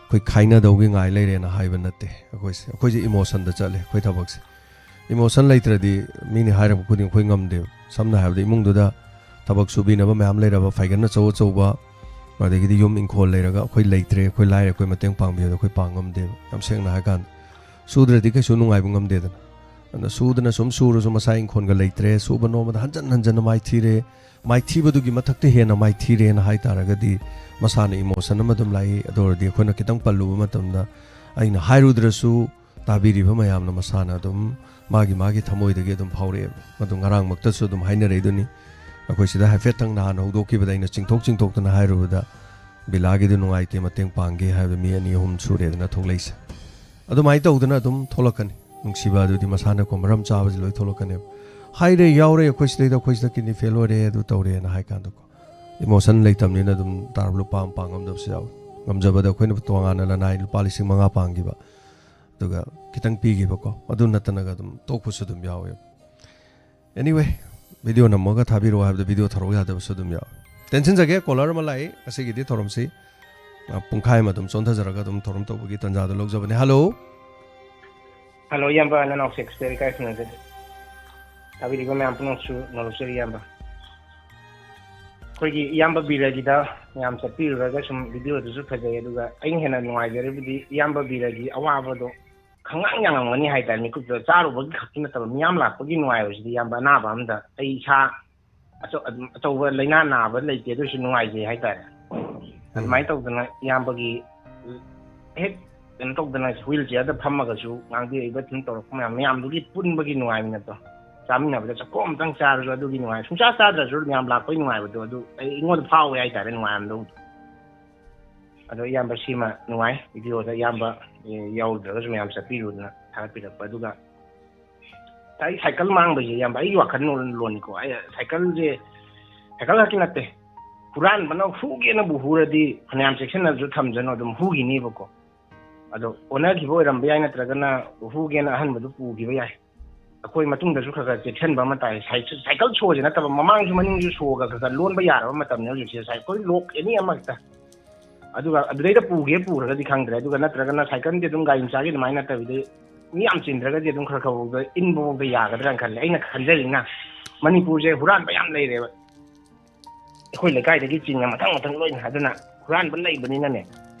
ꯑꯩꯈꯣꯏ ꯈꯥꯏꯅꯗꯧꯒꯤ ꯉꯥꯏ ꯂꯩꯔꯦꯅ ꯍꯥꯏꯕ ꯅꯠꯇꯦ꯫ ꯑꯩꯈꯣꯏꯁꯦ ꯑꯩꯈꯣꯏꯁꯦ ꯏꯃꯣꯁꯟꯗ ꯆꯠꯂꯦ ꯑꯩꯈꯣꯏ ꯊꯕꯛꯁꯦ꯫ ꯏꯃꯣꯁꯟ ꯂꯩꯇ꯭ꯔꯗꯤ ꯃꯤꯅ ꯍꯥꯏꯔꯛꯄ ꯈꯨꯗꯤꯡ ꯑꯩꯈꯣꯏ ꯉꯝꯗꯦꯕ꯫ ꯁꯝꯅ ꯍꯥꯏꯔꯕꯗ ꯏꯃꯨꯡꯗꯨꯗ ꯊꯕꯛ ꯁꯨꯕꯤꯅꯕ ꯃꯌꯥꯝ ꯂꯩꯔꯕ, ꯐꯥꯏꯒꯟ ꯑꯆꯧ ꯑꯆꯧꯕ, ꯑꯗꯒꯤꯗꯤ ꯌꯨꯝ ꯏꯪꯈꯣꯜ ꯂꯩꯔꯒ ꯑꯩꯈꯣꯏ ꯂꯩꯇ꯭ꯔꯦ, ꯑꯩꯈꯣꯏ ꯂꯥꯏꯔꯦ, ꯑꯩꯈꯣꯏ ꯃꯇꯦꯡ ꯄꯥꯡꯕꯤꯌꯨ ꯍꯥꯏꯕꯗꯣ ꯑꯩꯈꯣꯏ ꯄꯥꯡ ꯉꯝꯗꯦꯕ꯫ ꯌꯥꯝ ꯁꯦꯡꯅ ꯍꯥꯏ ꯀꯥꯟꯗ ꯁꯨꯗ꯭ꯔꯗꯤ ꯀꯩꯁꯨ ꯅꯨꯡꯉꯥꯏꯕ ꯉꯝꯗꯦꯗꯅ꯫ ꯑꯗꯨꯅ ꯁꯨꯗꯅ ꯁꯨꯝ ꯁꯨꯔꯁꯨ ꯃꯁꯥ ꯏꯪꯈꯣꯜꯒ ꯂꯩꯇ꯭ꯔꯦ, ꯁꯨꯕ ꯅꯣꯝꯕꯗ ꯍꯟꯖꯟ ꯍꯟꯖꯟꯅ ꯃꯥꯏꯊꯤꯔꯦ, ꯃꯥꯏꯊꯤꯕꯗꯨꯒꯤ ꯃꯊꯛꯇ ꯍꯦꯟꯅ ꯃꯥꯏꯊꯤꯔꯦꯅ ꯍꯥꯏ ꯇꯥꯔꯒꯗꯤ ꯃꯁꯥꯅ ꯏꯃꯣꯁꯟ ꯑꯃ ꯑꯗꯨꯝ ꯂꯥꯛꯏ꯫ ꯑꯗꯨ ꯑꯣꯏꯔꯗꯤ ꯑꯩꯈꯣꯏꯅ ꯈꯤꯇꯪ ꯄꯜꯂꯨꯕ ꯃꯇꯝꯗ ꯑꯩꯅ ꯍꯥꯏꯔꯨꯗ꯭ꯔꯁꯨ ꯇꯥꯕꯤꯔꯤꯕ ꯃꯌꯥꯝꯅ ꯃꯁꯥꯅ ꯑꯗꯨꯝ ꯃꯥꯒꯤ ꯃꯥꯒꯤ ꯊꯃꯣꯏꯗꯒꯤ ꯑꯗꯨꯝ ꯐꯥꯎꯔꯛꯑꯦꯕ꯫ ꯃꯗꯨ ꯉꯔꯥꯡꯃꯛꯇꯁꯨ ꯑꯗꯨꯝ ꯍꯥꯏꯅꯔꯛꯏꯗꯨꯅꯤ꯫ ꯑꯩꯈꯣꯏ ꯁꯤꯗ ꯍꯥꯏꯐꯦꯠꯇꯪ ꯅꯍꯥꯟ ꯍꯧꯗꯣꯛꯈꯤꯕꯗ ꯑꯩꯅ ꯆꯤꯡꯊꯣꯛ ꯆꯤꯡꯊꯣꯛꯇꯅ ꯍꯥꯏꯔꯨꯕꯗ ꯕꯤꯂꯥꯒꯤꯗꯨ ꯅꯨꯡꯉꯥꯏꯇꯦ, ꯃꯇꯦꯡ ꯄꯥꯡꯒꯦ ꯍꯥꯏꯕ ꯃꯤ ꯑꯅꯤ ꯑꯍꯨꯝ ꯁꯨꯔꯦꯗꯅ ꯊꯣꯛꯂꯛꯏꯁꯦ꯫ ꯑꯗꯨꯃꯥꯏꯅ ꯇꯧꯗꯅ ꯑꯗꯨꯝ ꯊꯣꯛꯂꯛꯀꯅꯤ꯫ ꯅꯨꯡꯁꯤꯕ ꯑꯗꯨꯗꯤ ꯃꯁꯥꯅꯀꯣ ꯃꯔꯝ ꯆꯥꯕꯁꯤ ꯂꯣꯏ ꯊꯣꯛꯂꯛꯀꯅꯦꯕ꯫ ꯍꯥꯏꯔꯦ, ꯌꯥꯎꯔꯦ, ꯑꯩꯈꯣꯏ ꯁꯤꯗꯩꯗ ꯑꯩꯈꯣꯏ ꯁꯤꯗ ꯀꯤꯗꯅꯤ ꯐꯦꯜ ꯑꯣꯏꯔꯦ, ꯑꯗꯨ ꯇꯧꯔꯦꯅ ꯍꯥꯏ ꯀꯥꯟꯗꯀꯣ ꯏꯃꯣꯁꯟ ꯂꯩꯇꯕꯅꯤꯅ ꯑꯗꯨꯝ ꯇꯥꯔꯕ ꯂꯨꯄꯥ ꯑꯃ ꯄꯥꯡ ꯉꯝꯗꯕꯁꯨ ꯌꯥꯎꯋꯤ꯫ ꯉꯝꯖꯕꯗ ꯑꯩꯈꯣꯏꯅ ꯇꯣꯉꯥꯟꯅ ꯂꯅꯥꯏ ꯂꯨꯄꯥ ꯂꯤꯁꯤꯡ ꯃꯉꯥ ꯄꯥꯡꯈꯤꯕ, ꯑꯗꯨꯒ ꯈꯤꯇꯪ ꯄꯤꯈꯤꯕꯀꯣ, ꯑꯗꯨ ꯅꯠꯇꯅꯒ ꯑꯗꯨꯝ ꯇꯣꯛꯄꯁꯨ ꯑꯗꯨꯝ ꯌꯥꯎꯋꯦꯕ꯫ Anyway, ꯚꯤꯗꯤꯑꯣ ꯅꯝꯃꯒ ꯊꯥꯕꯤꯔꯛꯑꯣ ꯍꯥꯏꯕꯗ ꯚꯤꯗꯤꯑꯣ ꯊꯧꯔꯛꯎ ꯌꯥꯗꯕꯁꯨ ꯑꯗꯨꯝ ꯌꯥꯎꯋꯦ꯫ ꯇꯦꯟꯁꯤꯟꯖꯒꯦ, ꯀꯣꯂꯔ ꯑꯃ ꯂꯥꯛꯏ꯫ ꯉꯁꯤꯒꯤꯗꯤ ꯊꯧꯔꯝꯁꯤ, ꯑ, ꯄꯨꯡꯈꯥꯏ ꯑꯃ ꯑꯗꯨꯝ ꯆꯣꯟꯊꯖꯔꯒ ꯑꯗꯨꯝ ꯊꯧꯔꯝ ꯇꯧꯕꯒꯤ ꯇꯥꯟꯖꯥꯗꯣ ꯂꯧꯖꯕꯅꯦ꯫ ꯍꯜꯂꯣ꯫ ꯍꯜꯂꯣ, ꯏꯌꯥꯝꯕ ꯅꯅꯥꯎ ꯁꯦꯛꯁꯄꯤꯌꯔ ꯏꯀꯥꯏ ꯈꯨꯝꯅꯖꯔꯤ꯫ ꯇꯥꯕꯤꯔꯤꯕ ꯃꯌꯥꯝ ꯄꯨꯝꯅꯃꯛꯁꯨ ꯅꯣꯂꯨꯛꯆꯔꯤ ꯏꯌꯥꯝꯕ꯫ ꯑꯩꯈꯣꯏꯒꯤ ꯏꯌꯥꯝꯕ ꯕꯤꯔꯒꯤꯗ ꯃꯌꯥꯝ ꯆꯠꯄꯤꯔꯨꯔꯒ ꯁꯨꯝ ꯚꯤꯗꯤꯑꯣꯗꯨꯁꯨ ꯐꯖꯩ, ꯑꯗꯨꯒ ꯑꯩꯅ ꯍꯦꯟꯅ ꯅꯨꯡꯉꯥꯏꯖꯔꯤꯕꯗꯤ ꯏꯌꯥꯝꯕ ꯕꯤꯔꯒꯤ ꯑꯋꯥꯕꯗꯣ ꯈꯪꯉꯥꯡ ꯌꯥꯡꯉꯝꯒꯅꯤ ꯍꯥꯏꯇꯥꯔꯦ꯫ ꯃꯤꯀꯨꯞꯇ ꯆꯥꯔꯨꯕꯒꯤ ꯈꯛꯀꯤ ꯅꯠꯇꯕ, ꯃꯤꯌꯥꯝ ꯂꯥꯛꯄꯒꯤ ꯅꯨꯡꯉꯥꯏꯕꯁꯤꯗꯤ ꯏꯌꯥꯝꯕ ꯑꯅꯥꯕ ꯑꯝꯗ ꯑꯩ ꯏꯁꯥ ꯑꯆꯧ-, ꯑꯗꯨꯝ ꯑꯆꯧꯕ ꯂꯥꯏꯅꯥ ꯅꯥꯕ ꯂꯩꯇꯦ, ꯑꯗꯨ ꯑꯣꯏꯔꯁꯨ ꯅꯨꯡꯉꯥꯏꯖꯩ ꯍꯥꯏꯇꯥꯔꯦ꯫ ꯑꯗꯨꯃꯥꯏꯅ ꯇꯧꯗꯅ ꯏꯌꯥꯝꯕꯒꯤ ꯍꯦꯛ ꯀꯩꯅꯣ ꯇꯧꯗꯅ ꯍ꯭ꯋꯤꯜ ꯆꯤꯌꯔꯗ ꯐꯝꯃꯒꯁꯨ ꯉꯥꯡꯕꯤꯔꯛꯏꯕ, ꯑꯗꯨꯝ ꯇꯧꯔꯛꯄ ꯃꯌꯥꯝ ꯃꯌꯥꯝꯗꯨꯒꯤ ꯄꯨꯟꯕꯒꯤ ꯅꯨꯡꯉꯥꯏꯃꯤꯟꯅꯕꯗꯣ, ꯆꯥꯃꯤꯟꯅꯕꯗ ꯆꯥꯛꯈꯣꯝ ꯑꯃꯇꯪ ꯆꯥꯔꯁꯨ ꯑꯗꯨꯒꯤ ꯅꯨꯡꯉꯥꯏ, ꯁꯨꯡꯆꯥ ꯆꯥꯗ꯭ꯔꯁꯨ ꯃꯌꯥꯝ ꯂꯥꯛꯄꯒꯤ ꯅꯨꯡꯉꯥꯏꯕꯗꯣ, ꯑꯗꯨ ꯑꯩ, ꯑꯩꯉꯣꯟꯗ ꯐꯥꯎꯋꯦ ꯍꯥꯏꯇꯥꯔꯦ, ꯅꯨꯡꯉꯥꯏꯔꯝꯗꯧꯕꯗꯣ꯫ ꯑꯗꯣ ꯏꯌꯥꯝꯕ ꯁꯤꯃ ꯅꯨꯡꯉꯥꯏ, ꯚꯤꯗꯤꯑꯣꯗ ꯏꯌꯥꯝꯕ, ꯑꯦ, ꯌꯥꯎꯗ꯭ꯔꯒꯁꯨ ꯃꯌꯥꯝ ꯆꯠꯄꯤꯔꯨꯗꯅ ꯊꯥꯒꯠꯄꯤꯔꯛꯄ꯫ ꯑꯗꯨꯒ ꯑꯩ ꯁꯥꯏꯀꯜ ꯃꯥꯡꯕꯁꯦ ꯏꯌꯥꯝꯕ, ꯑꯩꯒꯤ ꯋꯥꯈꯜꯂꯣꯟꯅꯤꯀꯣ, ꯑꯩ ꯁꯥꯏꯀꯜꯁꯦ, ꯁꯥꯏꯀꯜ ꯈꯛꯀꯤ ꯅꯠꯇꯦ, ꯍꯨꯔꯥꯟꯕꯅ ꯍꯨꯒꯦꯅꯕꯨ ꯍꯨꯔꯗꯤ ꯐꯅꯌꯥꯝ ꯆꯦꯛꯁꯤꯟꯅꯁꯨ ꯊꯝꯖꯅꯨ, ꯑꯗꯨꯝ ꯍꯨꯈꯤꯅꯦꯕꯀꯣ꯫ ꯑꯗꯣ ꯑꯣꯟꯅꯈꯤꯕ ꯑꯣꯏꯔꯝꯕ ꯌꯥꯏ, ꯅꯠꯇ꯭ꯔꯒꯅ ꯍꯨꯒꯦꯅ ꯑꯍꯟꯕꯗꯨ ꯄꯨꯈꯤꯕ ꯌꯥꯏ꯫ ꯑꯩꯈꯣꯏ ꯃꯇꯨꯡꯗꯁꯨ ꯈꯔ ꯈꯔ ꯆꯦꯛꯁꯤꯟꯕ ꯑꯃ ꯇꯥꯏ꯫ ꯁꯥꯏ-, ꯁꯥꯏꯀꯜ ꯁꯣꯁꯦ ꯅꯠꯇꯕ, ꯃꯃꯥꯡꯁꯨ ꯃꯅꯤꯡꯁꯨ ꯁꯣꯒ ꯈꯔ ꯈꯔ ꯂꯣꯟꯕ ꯌꯥꯔꯕ ꯃꯇꯝꯅꯤ ꯍꯧꯖꯤꯛꯁꯦ꯫ ꯁꯥꯏꯀꯜ ꯂꯣꯛ ꯑꯦꯅꯤ ꯑꯃ ꯍꯦꯛꯇ꯫ ꯑꯗꯨꯒ ꯑꯗꯨꯗꯩꯗ ꯄꯨꯒꯦ ꯄꯨꯔꯒꯗꯤ ꯈꯪꯗ꯭ꯔꯦ, ꯑꯗꯨꯒ ꯅꯠꯇ꯭ꯔꯒꯅ ꯁꯥꯏꯀꯜꯗꯤ ꯑꯗꯨꯝ ꯒꯥꯔꯤ ꯃꯆꯥꯒꯤ ꯑꯗꯨꯃꯥꯏꯅ ꯅꯠꯇꯕꯤꯗ ꯃꯤ ꯌꯥꯝ ꯆꯤꯟꯗ꯭ꯔꯒꯗꯤ ꯑꯗꯨꯝ ꯈꯔ ꯈꯔꯐꯥꯎꯗ ꯏꯟꯕꯐꯥꯎꯗ ꯌꯥꯒꯗ꯭ꯔꯥꯅ ꯈꯜꯂꯦ꯫ ꯑꯩꯅ ꯈꯟꯖꯔꯤꯅ ꯃꯅꯤꯄꯨꯔꯁꯦ ꯍꯨꯔꯥꯟꯕ ꯌꯥꯝ ꯂꯩꯔꯦꯕ꯫ ꯑꯩꯈꯣꯏ ꯂꯩꯀꯥꯏꯗꯒꯤ ꯆꯤꯡꯉ ꯃꯊꯪ ꯃꯊꯪ ꯂꯣꯏꯅ꯫ ꯑꯗꯨꯅ ꯍꯨꯔꯥꯟꯕ ꯂꯩꯕꯅꯤꯅꯅꯦ,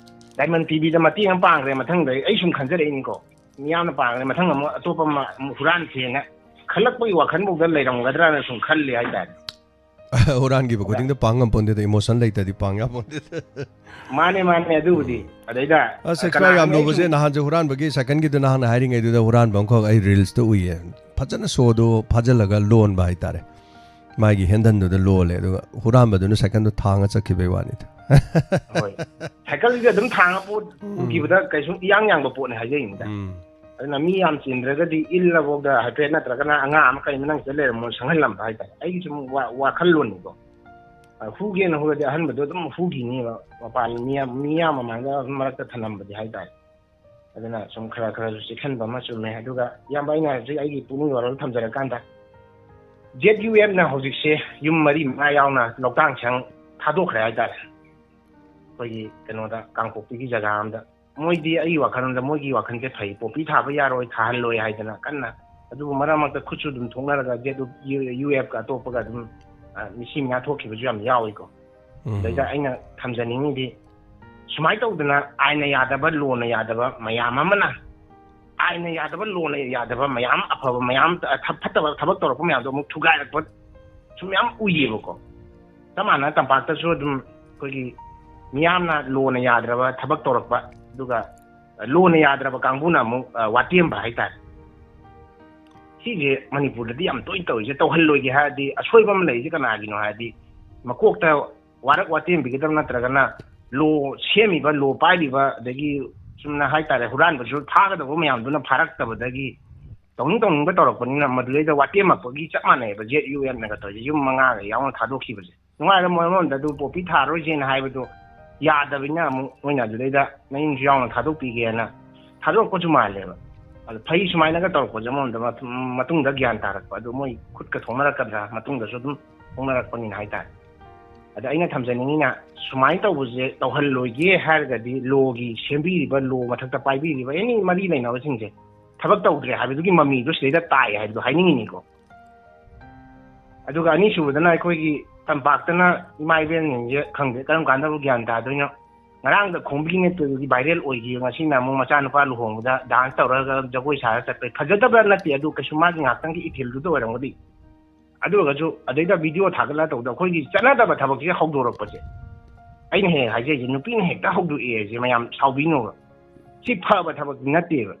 ꯗꯥꯏꯃꯟ ꯄꯤꯕꯤꯗ ꯃꯇꯦꯡ ꯑꯃ ꯄꯥꯡꯈ꯭ꯔꯦ꯫ ꯃꯊꯪꯗ ꯑꯩ ꯁꯨꯝ ꯈꯟꯖꯔꯛꯏꯅꯤꯀꯣ, ꯃꯤꯌꯥꯝꯅ ꯄꯥꯡꯈ꯭ꯔꯦ, ꯃꯊꯪ ꯑꯃꯨꯛ ꯑꯇꯣꯞꯄ ꯑꯃ ꯑꯃꯨꯛ ꯍꯨꯔꯥꯟꯁꯦꯅ ꯈꯜꯂꯛꯄꯒꯤ ꯋꯥꯈꯜꯐꯥꯎꯗ ꯂꯩꯔꯝꯒꯗ꯭ꯔꯥꯅ ꯁꯨꯝ ꯈꯜꯂꯤ ꯍꯥꯏꯇꯥꯔꯦ꯫ ꯍꯨꯔꯥꯟꯈꯤꯕ ꯈꯨꯗꯤꯡꯗ ꯄꯥꯡ ꯉꯝꯄꯣꯟꯇꯦꯗ, ꯏꯃꯣꯁꯟ ꯂꯩꯇꯗꯤ ꯄꯥꯡ ꯌꯥꯄꯣꯟꯇꯦꯗ꯫ ꯃꯥꯅꯦ, ꯃꯥꯅꯦ, ꯑꯗꯨꯕꯨꯗꯤ꯫ ꯑꯗꯩꯗ ꯑꯁ, ꯁꯦꯛꯁ ꯀꯅꯥ ꯌꯥꯝ ꯈꯪꯅꯤ ꯂꯨꯕꯁꯦ, ꯁꯨꯝ ꯅꯍꯥꯟꯁꯦ ꯍꯨꯔꯥꯟꯕꯒꯤ ꯁꯥꯏꯀꯜꯒꯤꯗꯣ ꯅꯍꯥꯟꯅ ꯍꯥꯏꯔꯤꯉꯩꯗꯨꯗ ꯍꯨꯔꯥꯟꯕ ꯑꯃꯈꯛ ꯑꯩ ꯔꯤꯜꯁꯇ ꯎꯏꯌꯦ꯫ ꯐꯖꯅ ꯁꯣꯗꯣ ꯐꯥꯖꯤꯜꯂꯒ ꯂꯣꯟꯕ ꯍꯥꯏꯇꯥꯔꯦ꯫ ꯃꯥꯒꯤ ꯍꯦꯟꯗꯜꯗꯨꯗ ꯂꯣꯜꯂꯦ, ꯑꯗꯨꯒ ꯍꯨꯔꯥꯟꯕꯗꯨꯅ ꯁꯥꯏꯀꯜꯗꯣ ꯊꯥꯡꯉ ꯆꯠꯈꯤꯕꯩ ꯋꯥꯅꯤꯗ꯫ ꯍꯣꯏ꯫ ꯁꯥꯏꯀꯜꯁꯤꯗꯤ ꯑꯗꯨꯝ ꯊꯥꯡꯉ ꯄꯣꯠ ꯎꯝ꯫ ꯄꯨꯈꯤꯕꯗ ꯀꯩꯁꯨꯝ ꯏꯌꯥꯡ ꯌꯥꯡꯕ ꯄꯣꯠꯅꯦ ꯍꯥꯏꯖꯩꯅꯤꯗ꯫ ꯎꯝ꯫ ꯑꯗꯨꯅ ꯃꯤ ꯌꯥꯝ ꯆꯤꯟꯗ꯭ꯔꯒꯗꯤ ꯏꯜꯂꯐꯥꯎꯗ ꯍꯥꯏꯐꯦꯠ, ꯅꯠꯇ꯭ꯔꯒꯅ ꯑꯉꯥꯡ ꯑꯃ ꯀꯩ ꯑꯃ ꯅꯪ ꯁꯤꯗ ꯂꯩꯔꯝꯃꯣ ꯁꯪꯍꯜꯂꯝꯕ ꯍꯥꯏꯇꯥꯔꯦ꯫ ꯑꯩꯒꯤ ꯁꯨꯝ ꯋꯥ-, ꯋꯥꯈꯜꯂꯣꯟꯅꯤꯀꯣ꯫ ꯑ, ꯍꯨꯒꯦꯅ ꯍꯨꯔꯗꯤ ꯑꯍꯟꯕꯗꯣ ꯑꯗꯨꯝ ꯍꯨꯈꯤꯅꯦꯕ꯫ ꯃꯄꯥꯟ ꯃꯤ-, ꯃꯤꯌꯥꯝ ꯃꯃꯥꯡꯗ ꯃꯔꯛꯇ ꯊꯅꯝꯕꯗꯤ ꯍꯥꯏꯇꯥꯔꯦ꯫ ꯑꯗꯨꯅ ꯁꯨꯝ ꯈꯔ ꯈꯔꯁꯨ ꯆꯦꯛꯁꯤꯟꯕ ꯑꯃ ꯆꯨꯝꯃꯦ꯫ ꯑꯗꯨꯒ ꯏꯌꯥꯝꯕ, ꯑꯩꯅ ꯍꯧꯖꯤꯛ ꯑꯩꯒꯤ ꯄꯨꯛꯅꯤꯡꯒꯤ ꯋꯥꯔꯣꯜ ꯊꯝꯖꯔꯀꯥꯟꯗ, ꯖꯦꯠ ꯌꯨ ꯑꯦꯐꯅ ꯍꯧꯖꯤꯛꯁꯦ ꯌꯨꯝ ꯃꯔꯤ ꯃꯉꯥ ꯌꯥꯎꯅ ꯂꯧꯇꯥꯡ ꯁꯪ ꯊꯥꯗꯣꯛꯈ꯭ꯔꯦ ꯍꯥꯏꯇꯥꯔꯦ꯫ ꯑꯩꯈꯣꯏꯒꯤ ꯀꯩꯅꯣꯗ, ꯀꯥꯡꯄꯣꯛꯄꯤꯒꯤ ꯖꯒꯥ ꯑꯃꯗ꯫ ꯃꯣꯏꯗꯤ, ꯑꯩꯒꯤ ꯋꯥꯈꯜꯂꯣꯟꯗ, ꯃꯣꯏꯒꯤ ꯋꯥꯈꯜꯁꯦ ꯐꯩ꯫ ꯄꯣꯄꯤ ꯊꯥꯕ ꯌꯥꯔꯣꯏ, ꯊꯥꯍꯜꯂꯣꯏ ꯍꯥꯏꯗꯅ ꯀꯟꯅ, ꯑꯗꯨꯕꯨ ꯃꯔꯛ ꯃꯔꯛꯇ ꯈꯨꯠꯁꯨ ꯑꯗꯨꯝ ꯊꯣꯛꯅꯔꯒ ꯖꯦꯠ ꯌꯨ ꯑꯦꯐꯀ ꯑꯇꯣꯞꯄꯒ ꯑꯗꯨꯝ, ꯑ, ꯃꯤꯁꯤ ꯃꯤꯅꯥ ꯊꯣꯛꯈꯤꯕꯁꯨ ꯌꯥꯝ ꯌꯥꯎꯏꯀꯣ꯫ ꯎꯝ꯫ ꯑꯗꯩꯗ ꯑꯩꯅ ꯊꯝꯖꯅꯤꯡꯉꯤꯗꯤ, ꯁꯨꯃꯥꯏꯅ ꯇꯧꯗꯅ ꯑꯥꯏꯟꯅ ꯌꯥꯗꯕ, ꯂꯣꯅ ꯌꯥꯗꯕ ꯃꯌꯥꯝ ꯑꯃꯅ, ꯑꯥꯏꯟꯅ ꯌꯥꯗꯕ, ꯂꯣꯅ ꯌꯥꯗꯕ ꯃꯌꯥꯝ, ꯑꯐꯕ ꯃꯌꯥꯝ, ꯑ, ꯊ-, ꯐꯠꯇꯕ ꯊꯕꯛ ꯇꯧꯔꯛꯄ ꯃꯌꯥꯝꯗꯣ ꯑꯃꯨꯛ ꯊꯨꯒꯥꯏꯔꯛꯄ ꯁꯨꯝ ꯌꯥꯝ ꯎꯏꯌꯦꯕꯀꯣ꯫ ꯆꯞ ꯃꯥꯟꯅꯅ ꯇꯝꯄꯥꯛꯇꯁꯨ ꯑꯗꯨꯝ ꯑꯩꯈꯣꯏꯒꯤ ꯃꯤꯌꯥꯝꯅ ꯂꯣꯅ ꯌꯥꯗ꯭ꯔꯕ ꯊꯕꯛ ꯇꯧꯔꯛꯄ, ꯑꯗꯨꯒ ꯂꯣꯅ ꯌꯥꯗ꯭ꯔꯕ ꯀꯥꯡꯕꯨꯅ ꯑꯃꯨꯛ, ꯑ, ꯋꯥꯇꯦꯝꯕ ꯍꯥꯏꯇꯥꯔꯦ꯫ ꯁꯤꯁꯦ ꯃꯅꯤꯄꯨꯔꯗꯗꯤ ꯌꯥꯝ ꯇꯣꯏꯅ ꯇꯧꯔꯤꯁꯦ꯫ ꯇꯧꯍꯜꯂꯣꯏꯒꯦ ꯍꯥꯏꯔꯗꯤ, ꯑꯁꯣꯏꯕ ꯑꯃ ꯂꯩꯔꯤꯁꯦ ꯀꯅꯥꯒꯤꯅꯣ ꯍꯥꯏꯔꯗꯤ, ꯃꯀꯣꯛꯇ ꯋꯥꯔꯛ ꯋꯥꯇꯦꯝꯕꯤꯒꯗꯕ ꯅꯠꯇ꯭ꯔꯒꯅ ꯂꯣ ꯁꯦꯝꯃꯤꯕ, ꯂꯣ ꯄꯥꯏꯔꯤꯕ, ꯑꯗꯒꯤ ꯆꯨꯝꯅ ꯍꯥꯏꯇꯥꯔꯦ, ꯍꯨꯔꯥꯟꯕꯁꯨ ꯐꯥꯒꯗꯧꯕ ꯃꯌꯥꯝꯗꯨꯅ ꯐꯥꯔꯛꯇꯕꯗꯒꯤ ꯇꯧꯅꯤꯡ ꯇꯧꯅꯤꯡꯕ ꯇꯧꯔꯛꯄꯅꯤꯅ ꯃꯗꯨꯗꯩꯗ ꯋꯥꯇꯦꯝꯃꯛꯄꯒꯤ ꯆꯞ ꯃꯥꯟꯅꯩꯑꯕ ꯖꯦꯠ ꯌꯨ ꯑꯦꯐꯅꯒ ꯇꯧꯔꯤꯁꯦ, ꯌꯨꯝ ꯃꯉꯥꯒ ꯌꯥꯎꯅ ꯊꯥꯗꯣꯛꯈꯤꯕꯁꯦ꯫ ꯅꯨꯡꯉꯥꯏꯔꯝꯃꯣꯏ ꯑꯃꯔꯣꯝꯗ, ꯑꯗꯨ ꯄꯣꯄꯤ ꯊꯥꯔꯣꯏꯁꯦꯅ ꯍꯥꯏꯕꯗꯣ ꯌꯥꯗꯕꯅꯤꯅ ꯑꯃꯨꯛ ꯃꯣꯏꯅ ꯑꯗꯨꯗꯩꯗ ꯅꯌꯨꯝꯁꯨ ꯌꯥꯎꯅ ꯊꯥꯗꯣꯛꯄꯤꯒꯦꯅ ꯊꯥꯗꯣꯔꯛꯄꯁꯨ ꯃꯥꯜꯂꯦꯕ꯫ ꯑꯗꯨ ꯐꯩ ꯁꯨꯃꯥꯏꯅꯒ ꯇꯧꯔꯛꯄꯁꯦ ꯑꯃꯔꯣꯝꯗ, ꯃꯇꯨꯡꯗ ꯒ꯭ꯌꯥꯟ ꯇꯥꯔꯛꯄ꯫ ꯑꯗꯨ ꯃꯣꯏ ꯈꯨꯠꯀ ꯊꯣꯛꯅꯔꯛꯀꯗ꯭ꯔꯥ, ꯃꯇꯨꯡꯗꯁꯨ ꯑꯗꯨꯝ ꯊꯣꯛꯅꯔꯛꯄꯅꯤꯅ ꯍꯥꯏꯇꯥꯔꯦ꯫ ꯑꯗ ꯑꯩꯅ ꯊꯝꯖꯅꯤꯡꯉꯤꯅ, ꯁꯨꯃꯥꯏꯅ ꯇꯧꯕꯁꯦ ꯇꯧꯍꯜꯂꯣꯏꯒꯦ ꯍꯥꯏꯔꯒꯗꯤ ꯂꯣꯒꯤ ꯁꯦꯝꯕꯤꯔꯤꯕ, ꯂꯣ ꯃꯊꯛꯇ ꯄꯥꯏꯕꯤꯔꯤꯕ ꯑꯦꯅꯤ ꯃꯔꯤ ꯂꯩꯅꯕꯁꯤꯡꯁꯦ ꯊꯕꯛ ꯇꯧꯗ꯭ꯔꯦ ꯍꯥꯏꯕꯗꯨꯒꯤ ꯃꯃꯤꯗꯣ ꯁꯤꯗꯩꯗ ꯇꯥꯏ ꯍꯥꯏꯕꯗꯣ ꯍꯥꯏꯅꯤꯡꯉꯤꯅꯤꯀꯣ꯫ ꯑꯗꯨꯒ ꯑꯅꯤꯁꯨꯕꯗꯅ ꯑꯩꯈꯣꯏꯒꯤ ꯇꯝꯄꯥꯛꯇꯅ ꯏꯃꯥ ꯏꯕꯦꯟꯁꯤꯡꯁꯦ ꯈꯪꯗꯦ ꯀꯔꯝ ꯀꯥꯟꯗꯕꯨ ꯒ꯭ꯌꯥꯟ ꯇꯥꯗꯣꯏꯅꯣ꯫ ꯉꯔꯥꯡꯗ ꯈꯣꯝꯕꯤ ꯅꯠꯇꯕꯒꯤ ꯚꯥꯏꯔꯦꯜ ꯑꯣꯏꯈꯤꯕ, ꯉꯁꯤꯅ ꯑꯃꯨꯛ ꯃꯆꯥꯅꯨꯄꯥ ꯂꯨꯍꯣꯡꯕꯗ ꯗꯥꯟꯁ ꯇꯧꯔꯒ ꯖꯒꯣꯏ ꯁꯥꯔ ꯆꯠꯄꯩ꯫ ꯐꯖꯗꯕ ꯅꯠꯇꯦ ꯑꯗꯨ, ꯀꯩꯁꯨ ꯃꯥꯒꯤ ꯉꯥꯛꯇꯪꯒꯤ ꯏꯊꯤꯜꯗꯨꯗ ꯑꯣꯏꯔꯝꯒꯗꯤ꯫ ꯑꯗꯨ ꯑꯣꯏꯔꯒꯁꯨ ꯑꯗꯩꯗ ꯚꯤꯗꯤꯑꯣ ꯊꯥꯒꯠꯂ ꯇꯧꯕꯗ ꯑꯩꯈꯣꯏꯒꯤ ꯆꯠꯅꯗꯕ ꯊꯕꯛꯁꯦ ꯍꯧꯗꯣꯔꯛꯄꯁꯦ, ꯑꯩꯅ ꯍꯦꯛ ꯍꯥꯏꯖꯔꯤꯁꯦ, ꯅꯨꯄꯤꯅ ꯍꯦꯛꯇ ꯍꯧꯗꯣꯛꯑꯦ ꯍꯥꯏꯁꯦ ꯃꯌꯥꯝ ꯁꯥꯎꯕꯤꯅꯣꯕ꯫ ꯁꯤ ꯐꯕ ꯊꯕꯛꯇꯤ ꯅꯠꯇꯦꯕ꯫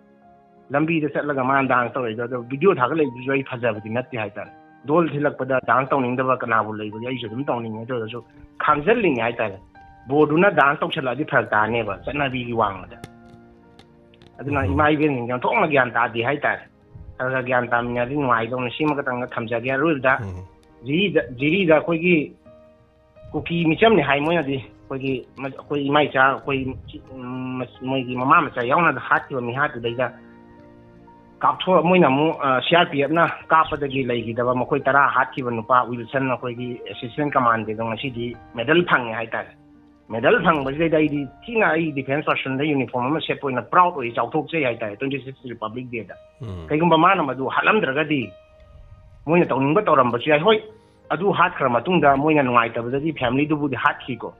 ꯂꯝꯕꯤꯗ ꯆꯠꯂꯒ ꯃꯥꯅ ꯗꯥꯟꯁ ꯇꯧꯔꯛꯏꯗꯣ, ꯑꯗꯣ ꯚꯤꯗꯤꯑꯣ ꯊꯥꯒꯠꯂꯛꯏꯗꯨꯁꯨ ꯑꯩ ꯐꯖꯕꯗꯤ ꯅꯠꯇꯦ ꯍꯥꯏꯇꯥꯔꯦ꯫ ꯙꯣꯜ ꯊꯤꯜꯂꯛꯄꯗ ꯗꯥꯟꯁ ꯇꯧꯅꯤꯡꯗꯕ ꯀꯅꯥꯕꯨ ꯂꯩꯕꯒꯦ? ꯑꯩꯁꯨ ꯑꯗꯨꯝ ꯇꯧꯅꯤꯡꯉꯦ꯫ ꯑꯗꯨ ꯑꯣꯏꯔꯒꯁꯨ ꯈꯥꯡꯖꯜꯂꯤꯅꯦ ꯍꯥꯏꯇꯥꯔꯦ꯫ ꯕꯣꯔꯗꯨꯅ ꯗꯥꯟꯁ ꯇꯧꯁꯜꯂꯛꯑꯗꯤ ꯐꯔꯛ ꯇꯥꯅꯦꯕ ꯆꯠꯅꯕꯤꯒꯤ ꯋꯥꯡꯃꯗ꯫ ꯑꯗꯨꯅ ꯎꯝ꯫ ꯏꯃꯥ ꯏꯕꯦꯟꯁꯤꯡꯁꯦ ꯑꯣꯟꯊꯣꯛꯅ ꯒ꯭ꯌꯥꯟ ꯇꯥꯗꯦ ꯍꯥꯏꯇꯥꯔꯦ꯫ ꯈꯔ ꯈꯔ ꯒ꯭ꯌꯥꯟ ꯇꯥꯃꯤꯟꯅꯔꯗꯤ ꯅꯨꯡꯉꯥꯏꯗꯧꯅꯤ꯫ ꯁꯤꯃ ꯈꯛꯇꯪꯒ ꯊꯝꯖꯒꯦ꯫ ꯑꯔꯣꯏꯕꯗ ꯎꯝ꯫ ꯖꯤꯔꯤꯗ, ꯖꯤꯔꯤꯗ ꯑꯩꯈꯣꯏꯒꯤ ꯀꯨꯀꯤ ꯃꯤꯆꯝꯅꯤ ꯍꯥꯏ ꯃꯣꯏꯅꯗꯤ꯫ ꯑꯩꯈꯣꯏꯒꯤ ꯃ-, ꯑꯩꯈꯣꯏ ꯏꯃꯥ ꯏꯆꯥ, ꯑꯩꯈꯣꯏ, ꯎꯝ, ꯃ-, ꯃꯣꯏꯒꯤ ꯃꯃꯥ ꯃꯆꯥ ꯌꯥꯎꯅ ꯍꯥꯠꯈꯤꯕ ꯃꯤꯍꯥꯠꯇꯨꯗꯩꯗ ꯀꯥꯞꯊꯣꯛ-, ꯃꯣꯏꯅ ꯑꯃꯨꯛ, ꯑ, ꯁꯤꯑꯥꯔꯄꯤꯑꯦꯐꯅ ꯀꯥꯞꯄꯗꯒꯤ ꯂꯩꯈꯤꯗꯕ ꯃꯈꯣꯏ ꯇꯔꯥ ꯍꯥꯠꯈꯤꯕ ꯅꯨꯄꯥ ꯋꯤꯜꯁꯟ, ꯑꯩꯈꯣꯏꯒꯤ ꯑꯦꯁꯤꯁꯇꯦꯟ ꯀꯃꯥꯟꯗꯦꯟꯗꯣ ꯉꯁꯤꯗꯤ ꯃꯦꯗꯜ ꯐꯪꯉꯦ ꯍꯥꯏꯇꯥꯔꯦ꯫ ꯃꯦꯗꯜ ꯐꯪꯕꯁꯤꯗꯩꯗ ꯑꯩꯗꯤ ꯊꯤꯅ, ꯑꯩ ꯗꯤꯐꯦꯟꯁ ꯄꯔꯁꯟꯗ ꯌꯨꯅꯤꯐꯣꯔꯝ ꯑꯃ ꯁꯦꯠꯄ ꯑꯣꯏꯅ ꯄ꯭ꯔꯥꯎꯗ ꯑꯣꯏ, ꯆꯥꯎꯊꯣꯛꯆꯩ ꯍꯥꯏꯇꯥꯔꯦ, ꯇ꯭ꯋꯦꯟꯇꯤ ꯁꯤꯛꯁ ꯔꯤꯄꯕ꯭ꯂꯤꯛ ꯗꯦꯗ꯫ ꯎꯝ꯫ ꯀꯩꯒꯨꯝꯕ ꯃꯥꯅ ꯃꯗꯨ ꯍꯥꯠꯂꯝꯗ꯭ꯔꯒꯗꯤ ꯃꯣꯏꯅ ꯇꯧꯅꯤꯡꯕ ꯇꯧꯔꯝꯕꯁꯨ ꯌꯥꯏ꯫ ꯍꯣꯏ, ꯑꯗꯨ ꯍꯥꯠꯈ꯭ꯔ ꯃꯇꯨꯡꯗ ꯃꯣꯏꯅ ꯅꯨꯡꯉꯥꯏꯇꯕꯗꯒꯤ ꯐꯦꯃꯤꯂꯤꯗꯨꯕꯨꯗꯤ ꯍꯥꯠꯈꯤꯀꯣ꯫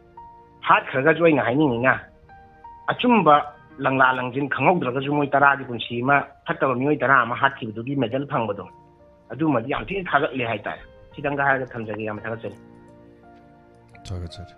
ꯍꯥꯠꯈ꯭ꯔꯒꯁꯨ ꯑꯩꯅ ꯍꯥꯏꯅꯤꯡꯉꯤꯅ, ꯑꯆꯨꯝꯕ ꯂꯪꯂꯥ ꯂꯪꯖꯤꯟ ꯈꯪꯍꯧꯗ꯭ꯔꯒꯁꯨ ꯃꯣꯏ ꯇꯔꯥꯒꯤ ꯄꯨꯟꯁꯤ ꯑꯃ ꯐꯠꯇꯕ ꯃꯤꯑꯣꯏ ꯇꯔꯥ ꯑꯃ ꯍꯥꯠꯈꯤꯕꯗꯨꯒꯤ ꯃꯦꯗꯜ ꯐꯪꯕꯗꯣ, ꯑꯗꯨꯃꯗꯤ ꯌꯥꯝ ꯊꯤꯅ ꯊꯥꯒꯠꯂꯦ ꯍꯥꯏꯇꯥꯔꯦ꯫ ꯁꯤꯗꯪꯒ ꯍꯥꯏꯔꯒ ꯊꯝꯖꯒꯦ꯫ ꯌꯥꯝ ꯊꯥꯒꯠꯆꯔꯤ꯫ ꯊꯥꯒꯠꯆꯔꯤ꯫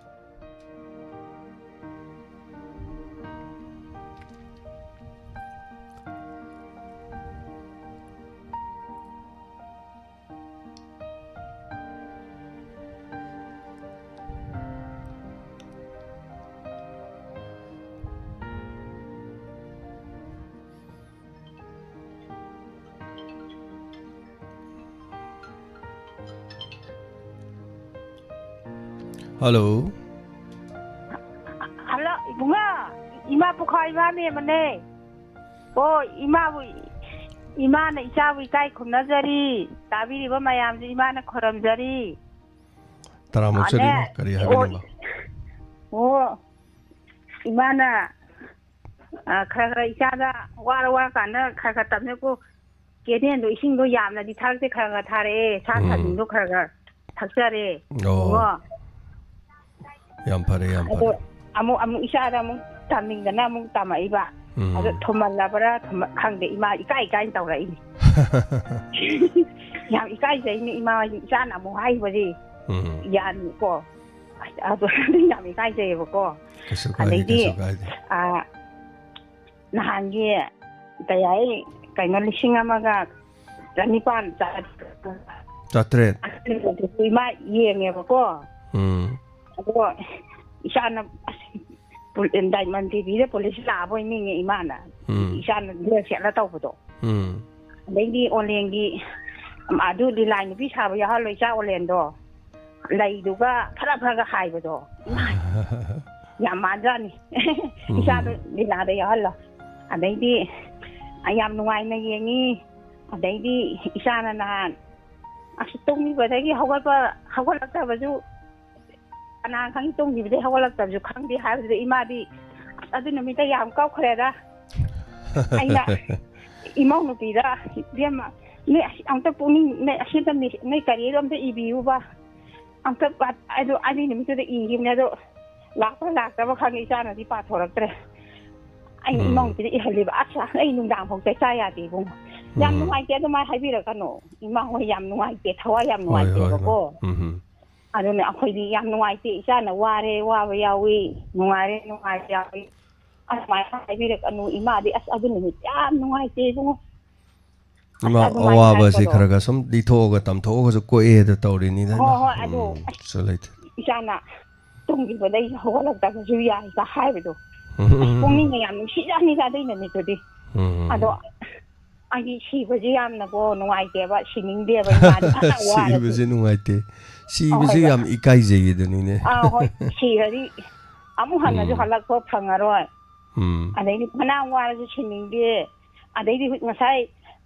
ꯍꯜꯂꯣ꯫ ꯍꯜꯂꯣ, ꯏꯕꯨꯡꯉꯣ꯫ ꯏꯃꯥ ꯄꯨꯈꯥ, ꯏꯃꯥ ꯃꯦꯝꯃꯅꯦ꯫ ꯑꯣ, ꯏꯃꯥꯕꯨ, ꯏꯃꯥꯅ ꯏꯆꯥꯕꯨ ꯏꯀꯥꯏ ꯈꯨꯝꯅꯖꯔꯤ꯫ ꯇꯥꯕꯤꯔꯤꯕ ꯃꯌꯥꯝꯁꯦ ꯏꯃꯥꯅ ꯈꯨꯔꯨꯝꯖꯔꯤ꯫ ꯇꯔꯥꯃꯨꯛ ꯆꯠꯂꯤꯅꯣ? ꯀꯔꯤ ꯍꯥꯏꯕꯤꯅꯤꯡꯕ? ꯑꯣ, ꯏꯃꯥꯅ, ꯑ, ꯈꯔ ꯈꯔ ꯏꯆꯥꯗ ꯋꯥꯔ ꯋꯥꯔ ꯀꯥꯟꯗ ꯈꯔ ꯈꯔ ꯇꯝꯃꯦꯀꯣ꯫ ꯀꯦꯅꯦꯜꯗꯣ ꯏꯁꯤꯡꯗꯣ ꯌꯥꯝꯅꯗꯤ ꯊꯥꯔꯛꯇꯦ, ꯈꯔ ꯈꯔ ꯊꯥꯔꯛꯑꯦ꯫ ꯁꯥ ꯎꯝ꯫ ꯁꯟꯁꯤꯡꯗꯣ ꯈꯔ ꯈꯔ ꯊꯛꯆꯔꯦ꯫ ꯑꯣ꯫ ꯏꯕꯨꯡꯉꯣ꯫ ꯌꯥꯝ ꯐꯔꯦ, ꯌꯥꯝ ꯑꯗꯣ ꯐꯔꯦ꯫ ꯑꯃꯨꯛ, ꯑꯃꯨꯛ ꯏꯆꯥꯗ ꯑꯃꯨꯛ ꯇꯝꯅꯤꯡꯗꯅ ꯑꯃꯨꯛ ꯇꯝꯃꯛꯏꯕ꯫ ꯎꯝ꯫ ꯑꯗꯣ ꯊꯨꯝꯍꯜꯂꯕ꯭ꯔꯥ, ꯊꯨꯝꯍ-, ꯈꯪꯗꯦ, ꯏꯃꯥ ꯏꯀꯥꯏ ꯏꯀꯥꯏꯅ ꯇꯧꯔꯛꯏꯅꯤ꯫ ꯌꯥꯝ ꯏꯀꯥꯏꯖꯩꯅꯦ ꯏꯃꯥ, ꯏꯆꯥꯅ ꯑꯃꯨꯛ ꯍꯥꯏꯕꯁꯦ꯫ ꯎꯝ꯫ ꯌꯥꯅꯤꯀꯣ꯫ ꯑꯁ, ꯑꯗꯨ ꯌꯥꯝ ꯏꯀꯥꯏꯖꯩꯌꯦꯕꯀꯣ꯫ ꯀꯩꯁꯨ ꯀꯥꯏꯗꯦ, ꯑꯗꯩꯗꯤ, ꯀꯩꯁꯨ ꯀꯥꯏꯗꯦ꯫ ꯑ, ꯅꯍꯥꯟꯒꯤ ꯀꯩ ꯍꯥꯏ, ꯀꯩꯅꯣ, ꯂꯤꯁꯤꯡ ꯑꯃꯒ ꯆꯅꯤꯄꯥꯟ ꯆꯥ-, ꯆꯥꯇ꯭ꯔꯦꯠ꯫ ꯏꯃꯥ ꯌꯦꯡꯉꯦꯕꯀꯣ꯫ ꯎꯝ꯫ ꯑꯗꯣ ꯏꯆꯥꯅ, ꯑꯁ, ꯄꯨ-, ꯗꯥꯏꯃꯟ ꯇꯤꯚꯤꯗ ꯄꯨꯂꯤꯁ ꯂꯥꯛꯑꯕꯣꯏ ꯅꯤꯡꯉꯦ ꯏꯃꯥꯅ꯫ ꯎꯝ꯫ ꯏꯆꯥꯅ ꯗ꯭ꯔꯦꯁ ꯁꯦꯠꯂ ꯇꯧꯕꯗꯣ꯫ ꯎꯝ꯫ ꯑꯗꯩꯗꯤ ꯑꯣꯂꯦꯟꯒꯤ, ꯑꯗꯨ ꯂꯤꯂꯥꯏ ꯅꯨꯄꯤ ꯁꯥꯕ ꯌꯥꯎꯍꯜꯂꯣ ꯏꯆꯥ ꯑꯣꯂꯦꯟꯗꯣ꯫ ꯂꯩꯗꯨꯒ ꯐꯔ ꯐꯔꯒ ꯍꯥꯏꯕꯗꯣ꯫ ꯏꯃꯥ, ꯌꯥꯝ ꯃꯥꯟꯖꯥꯠꯅꯤ꯫ ꯎꯝ꯫ ꯏꯆꯥꯗꯣ ꯂꯤꯂꯥꯗ ꯌꯥꯎꯍꯜꯂꯣ꯫ ꯑꯗꯩꯗꯤ, ꯑ, ꯌꯥꯝ ꯅꯨꯡꯉꯥꯏꯅ ꯌꯦꯡꯉꯤ꯫ ꯑꯗꯩꯗꯤ ꯏꯆꯥꯅ ꯅꯍꯥꯟ, ꯑꯁ, ꯇꯨꯝꯈꯤꯕꯗꯒꯤ ꯍꯧꯒꯠꯄ, ꯍꯧꯒꯠꯂꯛꯇꯕꯁꯨ ꯀꯅꯥ ꯈꯪꯉꯤ, ꯇꯨꯝꯈꯤꯕꯗꯒꯤ ꯍꯧꯒꯠꯂꯛꯇꯕꯁꯨ ꯈꯪꯗꯦ ꯍꯥꯏꯕꯗꯨꯗ ꯏꯃꯥꯗꯤ, ꯑꯁ, ꯑꯗꯨ ꯅꯨꯃꯤꯠꯇ ꯌꯥꯝ ꯀꯞꯈ꯭ꯔꯦꯗ꯫ ꯑꯩꯅ ꯏꯃꯧ ꯅꯨꯄꯤꯗ, "ꯏꯕꯦꯝꯃ, ꯅꯣꯏ ꯑꯁꯤ ꯑꯝꯇ ꯄꯨꯛꯅꯤꯡ, ꯅꯣꯏ ꯑꯁꯤꯗ ꯃꯤ-, ꯅꯣꯏ ꯀꯔꯤꯗꯣ ꯑꯝꯇ ꯏꯕꯤꯌꯨꯕ꯫ ꯑꯝꯇ ꯄꯥ-," ꯑꯗꯨ, ꯑꯗꯨ ꯅꯨꯃꯤꯠꯇꯨꯗ ꯏꯈꯤꯕꯅꯦ, ꯑꯗꯣ ꯂꯥꯛꯄ꯭ꯔꯥ ꯂꯥꯛꯇꯕ ꯈꯪꯗꯦ, ꯏꯆꯥꯅꯗꯤ ꯄꯥꯊꯣꯔꯛꯇ꯭ꯔꯦ꯫ ꯑꯩꯅ ꯎꯝ꯫ ꯏꯃꯧ ꯅꯨꯄꯤꯗ ꯏꯍꯜꯂꯤꯕ, "ꯑꯁ, ꯑꯩ ꯅꯨꯡꯗꯥꯡ ꯐꯥꯎ ꯆꯥꯛ ꯆꯥ ꯌꯥꯗꯦ ꯏꯕꯨꯡꯉꯣ꯫ ꯌꯥꯝ ꯎꯝ꯫ ꯅꯨꯡꯉꯥꯏꯇꯦ, ꯑꯗꯨꯃꯥꯏꯅ ꯍꯥꯏꯕꯤꯔꯛꯀꯅꯨ꯫ ꯏꯃꯥ ꯍꯣꯏ ꯌꯥꯝ ꯅꯨꯡꯉꯥꯏꯇꯦ, ꯊꯋꯥꯏ ꯌꯥꯝ ꯍꯣꯏ, ꯍꯣꯏ, ꯅꯨꯡꯉꯥꯏꯇꯦꯕꯀꯣ꯫ ꯏꯃꯥ꯫ ꯎꯝ ꯍꯝ꯫ ꯑꯗꯨꯅ ꯑꯩꯈꯣꯏꯗꯤ ꯌꯥꯝ ꯅꯨꯡꯉꯥꯏꯇꯦ, ꯏꯆꯥꯅ ꯋꯥꯔꯦ, ꯋꯥꯕ ꯌꯥꯎꯏ, ꯅꯨꯡꯉꯥꯏꯔꯦ, ꯅꯨꯡꯉꯥꯏꯕ ꯌꯥꯎꯏ꯫ ꯑꯗꯨꯃꯥꯏꯅ ꯍꯥꯏꯕꯤꯔꯛꯀꯅꯨ ꯏꯃꯥꯗꯤ, ꯑꯁ, ꯑꯗꯨ ꯅꯨꯃꯤꯠ ꯌꯥꯝ ꯅꯨꯡꯉꯥꯏꯇꯦ ꯏꯕꯨꯡꯉꯣ꯫ ꯑꯁ, ꯏꯃꯥ, ꯑꯗꯨꯃꯥꯏꯅ ꯑꯋꯥꯕꯁꯤ ꯍꯥꯏꯔꯛꯄꯗꯣ꯫ ꯈꯔ ꯈꯔ ꯁꯨꯝ ꯂꯤꯊꯣꯛꯑꯒ ꯇꯝꯊꯣꯛꯑꯒꯁꯨ ꯀꯣꯛꯑꯦꯗ ꯇꯧꯔꯤꯅꯤꯗ ꯏꯃꯥ꯫ ꯍꯣꯏ, ꯍꯣꯏ, ꯑꯗꯨ, ꯎꯝ, ꯑꯁ, ꯀꯩꯁꯨ ꯂꯩꯇꯦ꯫ ꯏꯆꯥꯅ ꯇꯨꯝꯈꯤꯕꯗꯩ ꯍꯧꯒꯠꯂꯛꯇꯕꯁꯨ ꯌꯥꯏꯒ ꯍꯥꯏꯕꯗꯣ꯫ ꯎꯝ, ꯎꯝ, ꯑꯁ, ꯎꯝ, ꯎꯝ꯫ ꯄꯨꯛꯅꯤꯡꯒ ꯌꯥꯝ ꯅꯨꯡꯁꯤꯖꯥꯠꯅꯤꯗ ꯑꯗꯨꯏ ꯅꯨꯃꯤꯠꯇꯨꯗꯤ꯫ ꯎꯝ, ꯎꯝ, ꯑꯗꯣ ꯎꯝ꯫ ꯑꯩꯗꯤ ꯁꯤꯕꯁꯦ ꯌꯥꯝꯅꯀꯣ ꯅꯨꯡꯉꯥꯏꯇꯦꯕ, ꯁꯤꯅꯤꯡꯗꯦꯕ ꯏꯃꯥꯗꯤ ꯐꯅ ꯋꯥꯔꯁꯨ꯫ ꯁꯤꯕꯁꯦ ꯅꯨꯡꯉꯥꯏꯇꯦ꯫ ꯍꯣꯏ, ꯁꯤꯕꯁꯦ ꯍꯣꯏꯕ꯫ ꯌꯥꯝ ꯏꯀꯥꯏꯖꯩꯌꯦꯗꯨꯅꯤꯅꯦ꯫ ꯑꯥ, ꯍꯣꯏ, ꯁꯤꯔꯗꯤ ꯑꯃꯨꯛ ꯍꯟꯅꯁꯨ ꯎꯝ꯫ ꯍꯜꯂꯛꯄ ꯐꯪꯉꯔꯣꯏ꯫ ꯎꯝ꯫ ꯑꯗꯩꯗꯤ ꯐꯅꯌꯥꯝ ꯋꯥꯔꯁꯨ ꯁꯤꯅꯤꯡꯗꯦ꯫ ꯑꯗꯩꯗꯤ ꯍꯧꯖꯤꯛ ꯉꯁꯥꯏ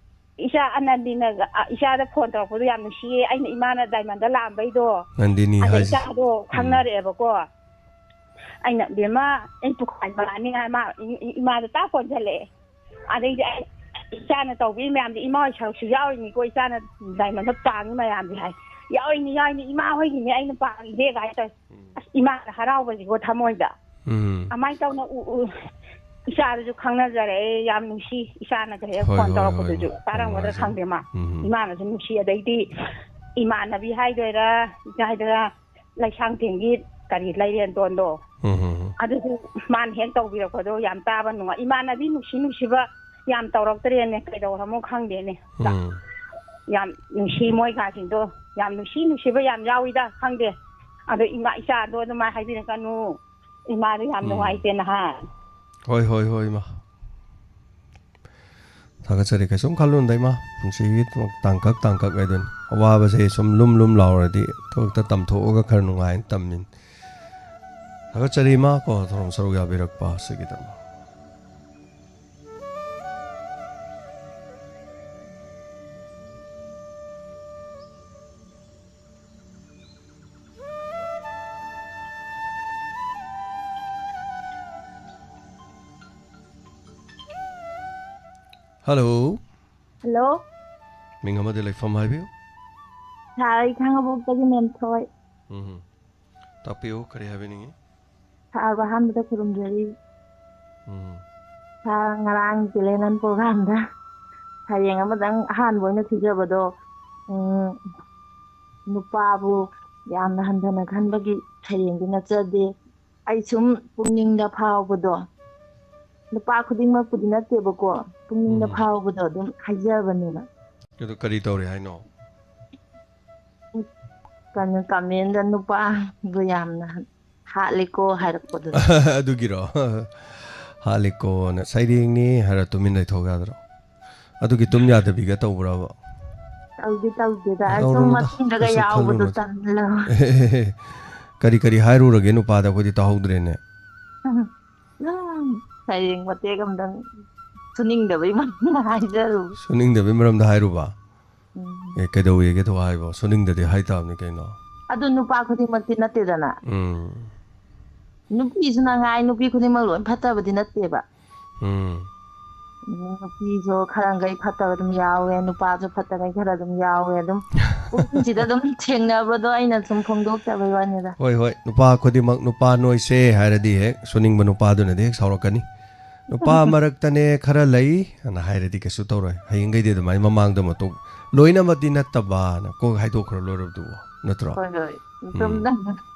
ꯏꯆꯥ ꯑꯅꯟꯗꯤꯅ, ꯑ, ꯏꯆꯥꯗ ꯐꯣꯟ ꯇꯧꯔꯛꯄꯗꯣ ꯌꯥꯝ ꯅꯨꯡꯁꯤꯌꯦ꯫ ꯑꯩꯅ ꯏꯃꯥꯗ ꯗꯥꯏꯃꯟꯗ ꯂꯥꯛꯑꯝꯕꯩꯗꯣ, ꯅꯟꯗꯤꯅꯤ ꯑꯗ ꯍꯥꯏꯁꯦ꯫ ꯏꯆꯥꯗꯣ ꯎꯝ꯫ ꯈꯪꯅꯔꯛꯑꯦꯕꯀꯣ꯫ ꯑꯩꯅ, "ꯕꯦꯝꯃ, ꯑꯩ ꯄꯨꯈꯥꯏ ꯃꯉꯥꯅꯤ" ꯍꯥꯏ, ꯃꯥ ꯏ-, ꯏ-, ꯏꯃꯥꯗ ꯇꯥꯛ ꯀꯣꯟꯁꯤꯜꯂꯛꯑꯦ꯫ ꯑꯗꯩꯗꯤ ꯑꯩ, "ꯏꯆꯥꯅ ꯇꯧꯕꯤꯔꯤ ꯃꯌꯥꯝꯗꯤ ꯏꯃꯥ ꯍꯣꯏ ꯁꯔꯨꯛꯁꯨ ꯌꯥꯎꯔꯤꯅꯤꯀꯣ, ꯏꯆꯥꯅ ꯗꯥꯏꯃꯟꯗ ꯄꯥꯡꯉꯤ ꯃꯌꯥꯝꯗꯤ" ꯍꯥꯏ꯫ "ꯌꯥꯎꯔꯤꯅꯤ, ꯌꯥꯎꯔꯤꯅꯤ, ꯏꯃꯥ ꯍꯣꯏꯒꯤꯅꯦ ꯑꯩꯅ ꯄꯥꯡꯉꯤꯁꯦ" ꯀꯥꯏ ꯇꯧꯋꯦ꯫ ꯎꯝ꯫ ꯑꯁ, ꯏꯃꯥꯅ ꯍꯔꯥꯎꯕꯁꯤꯀꯣ ꯊꯃꯣꯏꯗ꯫ ꯎꯝ꯫ ꯑꯗꯨꯃꯥꯏꯅ ꯇꯧꯅ ꯎ-, ꯎ-, ꯏꯆꯥꯗꯨꯁꯨ ꯈꯪꯅꯖꯔꯛꯑꯦ, ꯌꯥꯝ ꯅꯨꯡꯁꯤ꯫ ꯏꯆꯥꯅꯒ ꯍꯦꯛ ꯍꯣꯏ, ꯐꯣꯟ ꯍꯣꯏ, ꯍꯣꯏ, ꯇꯧꯔꯛꯄꯗꯨꯁꯨ ꯌꯥꯝ ꯇꯥꯔꯝꯒꯗ꯭ꯔꯥ ꯅꯨꯡꯉꯥꯏꯖꯔꯦ꯫ ꯈꯪꯗꯦ ꯃꯥ꯫ ꯎꯝ꯫ ꯏꯃꯥꯅꯁꯨ ꯅꯨꯡꯁꯤ꯫ ꯑꯗꯩꯗꯤ ꯏꯃꯥꯟꯅꯕꯤ ꯍꯥꯏꯗꯣꯏꯔꯥ, ꯏꯆꯥ ꯍꯥꯏꯗꯣꯏꯔꯥ, ꯂꯩꯁꯥꯡꯊꯦꯝꯒꯤ ꯀꯔꯤ ꯂꯩꯔꯦꯟꯗꯣꯟꯗꯣ, ꯎꯝ, ꯎꯝ, ꯎꯝ꯫ ꯑꯗꯨꯁꯨ ꯃꯥꯅ ꯍꯦꯛ ꯇꯧꯕꯤꯔꯛꯄꯗꯣ ꯌꯥꯝ ꯇꯥꯕ ꯅꯨꯡꯉꯥꯏ꯫ ꯏꯃꯥꯟꯅꯕꯤ ꯅꯨꯡꯁꯤ ꯅꯨꯡꯁꯤꯕ ꯌꯥꯝ ꯇꯧꯔꯛꯇ꯭ꯔꯦꯅꯦ, ꯀꯩꯗꯧꯔꯃꯣ ꯈꯪꯗꯦꯅꯦ꯫ ꯎꯝ꯫ ꯌꯥꯝ ꯅꯨꯡꯁꯤ ꯃꯣꯏ ꯀꯥꯁꯤꯡꯗꯣ, ꯌꯥꯝ ꯅꯨꯡꯁꯤ ꯅꯨꯡꯁꯤꯕ ꯌꯥꯝ ꯌꯥꯎꯏꯗ, ꯈꯪꯗꯦ꯫ ꯑꯗꯣ ꯏꯃꯥ, "ꯏꯆꯥꯗꯣ ꯑꯗꯨꯃꯥꯏꯅ ꯍꯥꯏꯕꯤꯔꯛꯀꯅꯨ, ꯏꯃꯥꯗꯣ ꯌꯥꯝ ꯎꯝ꯫ ꯅꯨꯡꯉꯥꯏꯇꯦ" ꯅꯍꯥꯟ꯫ ꯍꯣꯏ, ꯍꯣꯏ, ꯍꯣꯏ, ꯏꯃꯥ꯫ ꯊꯥꯒꯠꯆꯔꯤ꯫ ꯀꯩꯁꯨꯝ ꯈꯜꯂꯨꯅꯨꯗ, ꯏꯃꯥ꯫ ꯄꯨꯟꯁꯤꯒꯤ ꯇꯥꯡꯀꯛ ꯇꯥꯡꯀꯛ ꯍꯥꯏꯗꯨꯅꯤ꯫ ꯑꯋꯥꯕꯁꯦ ꯁꯨꯝ ꯂꯨꯝ ꯂꯨꯝ ꯂꯥꯎꯔꯗꯤ ꯊꯕꯛꯇ ꯇꯝꯊꯣꯛꯑꯒ ꯈꯔ ꯅꯨꯡꯉꯥꯏꯅ ꯇꯝꯃꯤꯅꯤ꯫ ꯊꯥꯒꯠꯆꯔꯤ, ꯏꯃꯥ, ꯀꯣ, ꯊꯧꯔꯝ ꯁꯔꯨꯛ ꯌꯥꯕꯤꯔꯛꯄ ꯑꯁꯤꯒꯤꯗꯃꯛ꯫ ꯍꯜꯂꯣ꯫ ꯍꯜꯂꯣ꯫ ꯃꯤꯡ ꯑꯃꯗꯤ ꯂꯩꯐꯝ ꯍꯥꯏꯕꯤꯌꯨ꯫ ꯁꯥꯔ, ꯑꯩ ꯈꯥꯡꯉꯕꯣꯛꯇꯒꯤ ꯃꯦꯝꯊꯣꯏ꯫ ꯎꯝ꯫ ꯇꯥꯛꯄꯤꯌꯨ, ꯀꯔꯤ ꯍꯥꯏꯕꯤꯅꯤꯡꯉꯤ? ꯁꯥꯔꯕꯨ ꯑꯍꯥꯟꯕꯗ ꯈꯨꯔꯨꯝꯖꯔꯤ꯫ ꯎꯝ꯫ ꯁꯥꯔ, ꯉꯔꯥꯡ ꯇꯦꯂꯦꯟ ꯍꯟ ꯄ꯭ꯔꯣꯒ꯭ꯔꯥꯝꯗ ꯁꯩꯔꯦꯡ ꯑꯃꯗꯪ ꯑꯍꯥꯟꯕ ꯑꯣꯏꯅ ꯊꯤꯖꯕꯗꯣ, ꯎꯝ, ꯅꯨꯄꯥꯕꯨ ꯌꯥꯝꯅ ꯍꯟꯊꯅ ꯈꯟꯕꯒꯤ ꯁꯩꯔꯦꯡꯗꯤ ꯅꯠꯆꯗꯦ꯫ ꯑꯩ ꯁꯨꯝ ꯄꯨꯛꯅꯤꯡꯗ ꯐꯥꯎꯕꯗꯣ, ꯅꯨꯄꯥ ꯈꯨꯗꯤꯡꯃꯛꯄꯨꯗꯤ ꯅꯠꯇꯦꯕꯀꯣ, ꯄꯨꯛꯅꯤꯡꯗ ꯎꯝ꯫ ꯐꯥꯎꯕꯗꯣ ꯑꯗꯨꯝ ꯍꯥꯏꯖꯕꯅꯦꯕ꯫ ꯑꯗꯨ ꯀꯔꯤ ꯇꯧꯔꯦ ꯍꯥꯏꯅꯣ? ꯀꯩꯅꯣ, ꯀꯃꯦꯟꯗ ꯅꯨꯄꯥꯕꯨ ꯌꯥꯝꯅ ꯍꯥꯠꯂꯤꯀꯣ ꯍꯥꯏꯔꯛꯄꯗꯨꯗ꯫ ꯑꯗꯨꯒꯤꯔꯣ? ꯍꯥꯠꯂꯤꯀꯣꯅ ꯁꯩꯔꯦꯡꯅꯤ ꯍꯥꯏꯔ ꯇꯨꯃꯤꯟ ꯂꯩꯊꯣꯛ ꯌꯥꯗ꯭ꯔꯣ? ꯑꯗꯨꯒꯤ ꯇꯨꯝ ꯌꯥꯗꯕꯤꯒ ꯇꯧꯕ꯭ꯔꯕ? ꯇꯧꯗꯤ ꯇꯧꯗꯦꯗ, ꯑꯁꯨꯝ ꯇꯧꯔꯨꯅꯨꯗ, ꯃꯇꯨꯡꯗꯒ ꯀꯩꯁꯨ ꯌꯥꯎꯕꯗꯣ ꯈꯜꯂꯨꯅꯨꯗ꯫ ꯇꯜꯂꯕ꯫ ꯀꯔꯤ ꯀꯔꯤ ꯍꯥꯏꯔꯨꯔꯒꯦ ꯅꯨꯄꯥꯗ? ꯑꯩꯈꯣꯏꯗꯤ ꯇꯥꯍꯧꯗ꯭ꯔꯦꯅꯦ꯫ ꯎꯝ, ꯁꯩꯔꯦꯡ ꯃꯇꯦꯛ ꯑꯃꯗꯪ ꯁꯨꯅꯤꯡꯗꯕꯩ ꯃꯔꯝꯗ ꯍꯥꯏꯖꯔꯨ꯫ ꯁꯨꯅꯤꯡꯗꯕꯩ ꯃꯔꯝꯗ ꯍꯥꯏꯔꯨꯕ? ꯎꯝ꯫ ꯑꯦ, ꯀꯩꯗꯧꯋꯦꯒꯦ ꯑꯗꯨ ꯍꯥꯏꯕꯣ? ꯁꯨꯅꯤꯡꯗꯗꯤ ꯍꯥꯏ ꯇꯥꯕꯅꯤ ꯀꯩꯅꯣ꯫ ꯑꯗꯨ ꯅꯨꯄꯥ ꯈꯨꯗꯤꯡꯃꯛꯇꯤ ꯅꯠꯇꯦꯗꯅ꯫ ꯎꯝ꯫ ꯅꯨꯄꯤꯁꯨ ꯅꯉꯥꯏ, ꯅꯨꯄꯤ ꯈꯨꯗꯤꯡꯃꯛ ꯂꯣꯏ ꯐꯠꯇꯕꯗꯤ ꯅꯠꯇꯦꯕ꯫ ꯎꯝ꯫ ꯎꯝ, ꯅꯨꯄꯤꯁꯨ ꯈꯔ ꯃꯈꯩ ꯐꯠꯇꯕ ꯑꯗꯨꯝ ꯌꯥꯎꯋꯦ, ꯅꯨꯄꯥꯁꯨ ꯐꯠꯇꯕ ꯈꯔ ꯑꯗꯨꯝ ꯌꯥꯎꯋꯦ꯫ ꯑꯗꯨꯝ ꯄꯨꯟꯁꯤꯗ ꯑꯗꯨꯝ ꯊꯦꯡꯅꯕꯗꯣ ꯑꯩꯅ ꯁꯨꯝ ꯐꯣꯡꯗꯣꯛꯆꯕꯩ ꯋꯥꯅꯤꯗ꯫ ꯍꯣꯏ, ꯍꯣꯏ, ꯅꯨꯄꯥ ꯈꯨꯗꯤꯡꯃꯛ ꯅꯨꯄꯥ ꯅꯣꯏꯁꯦ ꯍꯥꯏꯔꯗꯤ ꯍꯦꯛ ꯁꯨꯅꯤꯡꯕ ꯅꯨꯄꯥꯗꯨꯅꯗꯤ ꯍꯦꯛ ꯁꯥꯎꯔꯛꯀꯅꯤ꯫ ꯅꯨꯄꯥ ꯃꯔꯛꯇꯅꯦ ꯈꯔ ꯂꯩ ꯑꯅ ꯍꯥꯏꯔꯗꯤ ꯀꯩꯁꯨ ꯇꯧꯔꯣꯏ꯫ ꯍꯌꯦꯡꯈꯩꯗꯤ ꯑꯗꯨꯃꯥꯏꯅ ꯃꯃꯥꯡꯗ ꯃꯇꯣꯛ ꯂꯣꯏꯅꯃꯛꯇꯤ ꯅꯠꯇꯕꯅ ꯀꯣꯛ ꯍꯥꯏꯗꯣꯛꯈ꯭ꯔ ꯂꯣꯏꯔꯕꯗꯨꯕꯨ, ꯅꯠꯇ꯭ꯔꯣ? ꯍꯣꯏ, ꯍꯣꯏ꯫ ꯎꯝ꯫ ꯁꯨꯝ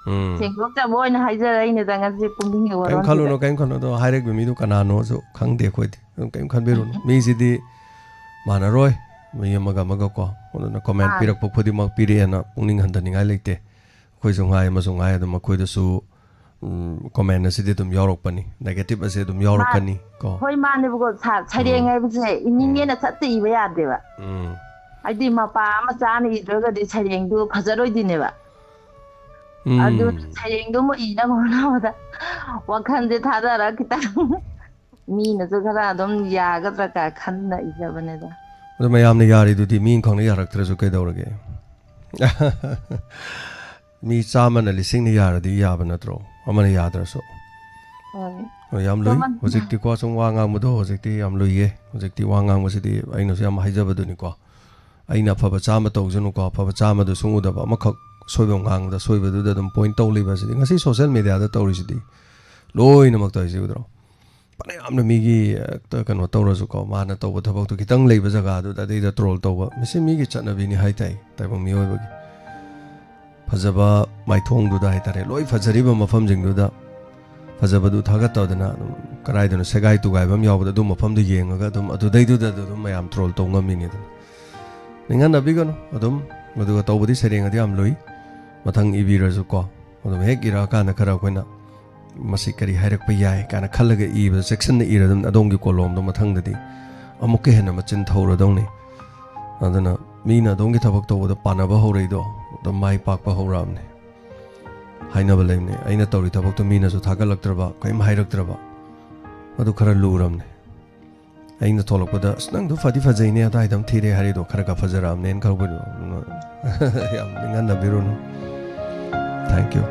ꯎꯝ꯫ ꯁꯦꯡꯗꯣꯛꯆꯕ ꯑꯣꯏꯅ ꯍꯥꯏꯖꯔꯛꯏꯅꯦꯗ ꯉꯁꯤ ꯄꯨꯛꯅꯤꯡꯒꯤ ꯀꯔꯤꯝ ꯋꯥꯔꯣꯜꯁꯤꯗ꯫ ꯈꯜꯂꯨꯅꯨ, ꯀꯔꯤꯝ ꯈꯜꯂꯨꯅꯨ꯫ ꯑꯗꯣ ꯍꯥꯏꯔꯛꯏꯕ ꯃꯤꯗꯨ ꯀꯅꯥꯅꯣꯁꯨ ꯈꯪꯗꯦ ꯑꯩꯈꯣꯏꯗꯤ꯫ ꯑꯗꯨꯝ ꯀꯔꯤꯝ ꯈꯟꯕꯤꯔꯨꯅꯨ꯫ ꯃꯤꯁꯤꯗꯤ ꯃꯥꯟꯅꯔꯣꯏ, ꯃꯤ ꯑꯃꯒ ꯑꯃꯒ ꯀꯣ꯫ ꯑꯗꯨꯅ comment ꯑꯥ꯫ ꯄꯤꯔꯛꯄ ꯈꯨꯗꯤꯡꯃꯛ ꯄꯤꯔꯛꯑꯦꯅ ꯄꯨꯛꯅꯤꯡ ꯍꯟꯊꯅꯤꯡꯉꯥꯏ ꯂꯩꯇꯦ꯫ ꯑꯩꯈꯣꯏꯁꯨ ꯉꯥꯏ, ꯑꯃꯁꯨ ꯉꯥꯏ, ꯑꯗꯨꯝ ꯑꯩꯈꯣꯏꯗꯁꯨ, ꯎꯝ, comment ꯑꯁꯤꯗꯤ ꯑꯗꯨꯝ ꯌꯥꯎꯔꯛꯄꯅꯤ, negative ꯑꯁꯤ ꯑꯗꯨꯝ ꯃꯥ-, ꯌꯥꯎꯔꯛꯀꯅꯤ ꯀꯣ꯫ ꯍꯣꯏ, ꯃꯥꯅꯦꯕꯀꯣ꯫ ꯁꯥ-, ꯁꯩꯔꯦꯡ ꯎꯝ꯫ ꯍꯥꯏꯕꯁꯦ ꯎꯝ꯫ ꯏꯅꯤꯡꯉꯦꯅ ꯁꯠꯇ ꯏꯕ ꯌꯥꯗꯦꯕ꯫ ꯎꯝ꯫ ꯍꯥꯏꯗꯤ ꯃꯄꯥ ꯃꯆꯥꯅ ꯏꯗ꯭ꯔꯒꯗꯤ ꯁꯩꯔꯦꯡꯗꯨ ꯐꯖꯔꯣꯏꯗꯣꯏꯅꯦꯕ꯫ ꯎꯝ꯫ ꯑꯗꯨꯅ ꯁꯩꯔꯦꯡꯗꯨ ꯑꯃꯨꯛ ꯏꯅꯕ ꯍꯣꯠꯅꯕꯗ ꯋꯥꯈꯜꯁꯦ ꯊꯥꯗꯔ ꯈꯤꯇꯪ ꯃꯤꯅꯁꯨ ꯈꯔ ꯑꯗꯨꯝ ꯌꯥꯒꯗ꯭ꯔꯥ ꯀꯥꯏ ꯈꯟꯅ ꯏꯖꯕꯅꯦꯗ꯫ ꯑꯗꯣ ꯃꯌꯥꯝꯅ ꯌꯥꯔꯤꯗꯨꯗꯤ ꯃꯤ ꯑꯃꯈꯛꯅ ꯌꯥꯔꯛꯇ꯭ꯔꯁꯨ ꯀꯩꯗꯧꯔꯒꯦ? ꯃꯤ ꯆꯥꯝꯃꯅ ꯂꯤꯁꯤꯡꯅ ꯌꯥꯔꯗꯤ ꯌꯥꯕ ꯅꯠꯇ꯭ꯔꯣ? ꯑꯃꯅ ꯌꯥꯗ꯭ꯔꯁꯨ꯫ ꯍꯣꯏ꯫ ꯍꯣꯏ, ꯌꯥꯝ ꯂꯨꯏ꯫ ꯆꯥꯝꯃ-, ꯍꯧꯖꯤꯛꯇꯤꯀꯣ, ꯁꯨꯝ ꯋꯥ ꯉꯥꯡꯕꯗꯣ ꯍꯧꯖꯤꯛꯇꯤ ꯌꯥꯝ ꯂꯨꯏꯌꯦ꯫ ꯍꯧꯖꯤꯛꯇꯤ ꯋꯥ ꯉꯥꯡꯕꯁꯤꯗꯤ ꯑꯩꯅꯁꯨ ꯌꯥꯝ ꯍꯥꯏꯖꯕꯗꯨꯅꯤꯀꯣ꯫ ꯑꯩꯅ ꯑꯐꯕ ꯆꯥꯝꯃ ꯇꯧꯁꯅꯨꯀꯣ, ꯑꯐꯕ ꯆꯥꯝꯃꯗꯨ ꯁꯨꯡꯎꯗꯕ, ꯑꯃꯈꯛ ꯁꯣꯏꯕ ꯑꯃ ꯉꯥꯡꯕꯗ ꯁꯣꯏꯕꯗꯨꯗ ꯑꯗꯨꯝ point ꯇꯧ ꯂꯩꯕ ꯑꯁꯤꯗꯤ ꯉꯁꯤ social media ꯗ ꯇꯧꯔꯤꯁꯤꯗꯤ ꯂꯣꯏꯅꯃꯛ ꯇꯧꯔꯤꯁꯤ ꯎꯗ꯭ꯔꯣ? ꯐꯅꯌꯥꯝꯅ ꯃꯤꯒꯤ ꯍꯦꯛꯇ ꯀꯩꯅꯣ ꯇꯧꯔꯁꯨꯀꯣ, ꯃꯥꯅ ꯇꯧꯕ ꯊꯕꯛꯇꯣ ꯈꯤꯇꯪ ꯂꯩꯕ ꯖꯒꯥꯗꯨꯗ ꯑꯗꯩꯗ troll ꯇꯧꯕ, ꯃꯁꯤ ꯃꯤꯒꯤ ꯆꯠꯅꯕꯤꯅꯤ ꯍꯥꯏ ꯇꯥꯏ ꯇꯥꯏꯕꯪ ꯃꯤꯑꯣꯏꯕꯒꯤ꯫ ꯐꯖꯕ ꯃꯥꯏꯊꯣꯡꯗꯨꯗ ꯍꯥꯏ ꯇꯥꯔꯦ, ꯂꯣꯏ ꯐꯖꯔꯤꯕ ꯃꯐꯝꯁꯤꯡꯗꯨꯗ ꯐꯖꯕꯗꯨ ꯊꯥꯒꯠꯇꯗꯅ ꯑꯗꯨꯝ ꯀꯗꯥꯏꯗꯅꯣ ꯁꯦꯒꯥꯏ ꯇꯨꯒꯥꯏꯕ ꯑꯃ ꯌꯥꯎꯕꯗ ꯑꯗꯨ ꯃꯐꯝꯗꯨ ꯌꯦꯡꯉꯒ ꯑꯗꯨꯝ ꯑꯗꯨꯗꯩꯗꯨꯗ ꯑꯗꯨꯝ ꯃꯌꯥꯝ troll ꯇꯧ ꯉꯝꯃꯤꯅꯤꯗꯅ꯫ ꯅꯤꯡꯍꯟꯅꯕꯤꯒꯅꯨ ꯑꯗꯨꯝ, ꯑꯗꯨꯒ ꯇꯧꯕꯗꯤ ꯁꯩꯔꯦꯡ ꯑꯗꯨ ꯌꯥꯝ ꯂꯨꯏ꯫ ꯃꯊꯪ ꯏꯕꯤꯔꯁꯨꯀꯣ, ꯑꯗꯨꯝ ꯍꯦꯛ ꯏꯔꯛꯑꯀꯥꯟꯗ ꯈꯔ ꯑꯩꯈꯣꯏꯅ ꯃꯁꯤ ꯀꯔꯤ ꯍꯥꯏꯔꯛꯄ ꯌꯥꯏ ꯀꯥꯏꯅ ꯈꯜꯂꯒ ꯏꯕꯗ ꯆꯦꯛꯁꯤꯟꯅ ꯏꯔ ꯑꯗꯨꯝ ꯑꯗꯣꯝꯒꯤ ꯀꯣꯂꯣꯝꯗꯣ ꯃꯊꯪꯗꯗꯤ ꯑꯃꯨꯛꯀ ꯍꯦꯟꯅ ꯃꯆꯤꯟ ꯊꯧꯔꯗꯧꯅꯤ꯫ ꯑꯗꯨꯅ ꯃꯤꯅ ꯑꯗꯣꯝꯒꯤ ꯊꯕꯛ ꯇꯧꯕꯗ ꯄꯥꯟꯅꯕ ꯍꯧꯔꯛꯏꯗꯣ ꯑꯗꯨꯝ ꯃꯥꯏ ꯄꯥꯛꯄ ꯍꯧꯔꯛꯑꯕꯅꯤ꯫ ꯍꯥꯏꯅꯕ ꯂꯩꯕꯅꯦ, ꯑꯩꯅ ꯇꯧꯔꯤ ꯊꯕꯛꯇꯣ ꯃꯤꯅꯁꯨ ꯊꯥꯒꯠꯂꯛꯇ꯭ꯔꯕ, ꯀꯔꯤꯝ ꯍꯥꯏꯔꯛꯇ꯭ꯔꯕ, ꯑꯗꯨ ꯈꯔ ꯂꯨꯔꯕꯅꯦ꯫ ꯑꯩꯅ ꯊꯣꯛꯂꯛꯄꯗ, "ꯑꯁ, ꯅꯪꯗꯣ ꯐꯗꯤ ꯐꯖꯩꯅꯦ, ꯑꯗꯥꯏꯗ ꯑꯃ ꯊꯤꯔꯦ" ꯍꯥꯏꯔꯤꯗꯣ ꯈꯔ ꯈꯔ ꯐꯖꯔꯛꯑꯕꯅꯦꯅ ꯈꯜꯂꯨꯕꯗꯣ꯫ ꯌꯥꯝ ꯅꯤꯡꯍꯟꯅꯕꯤꯔꯨꯅꯨ꯫ Thank you꯫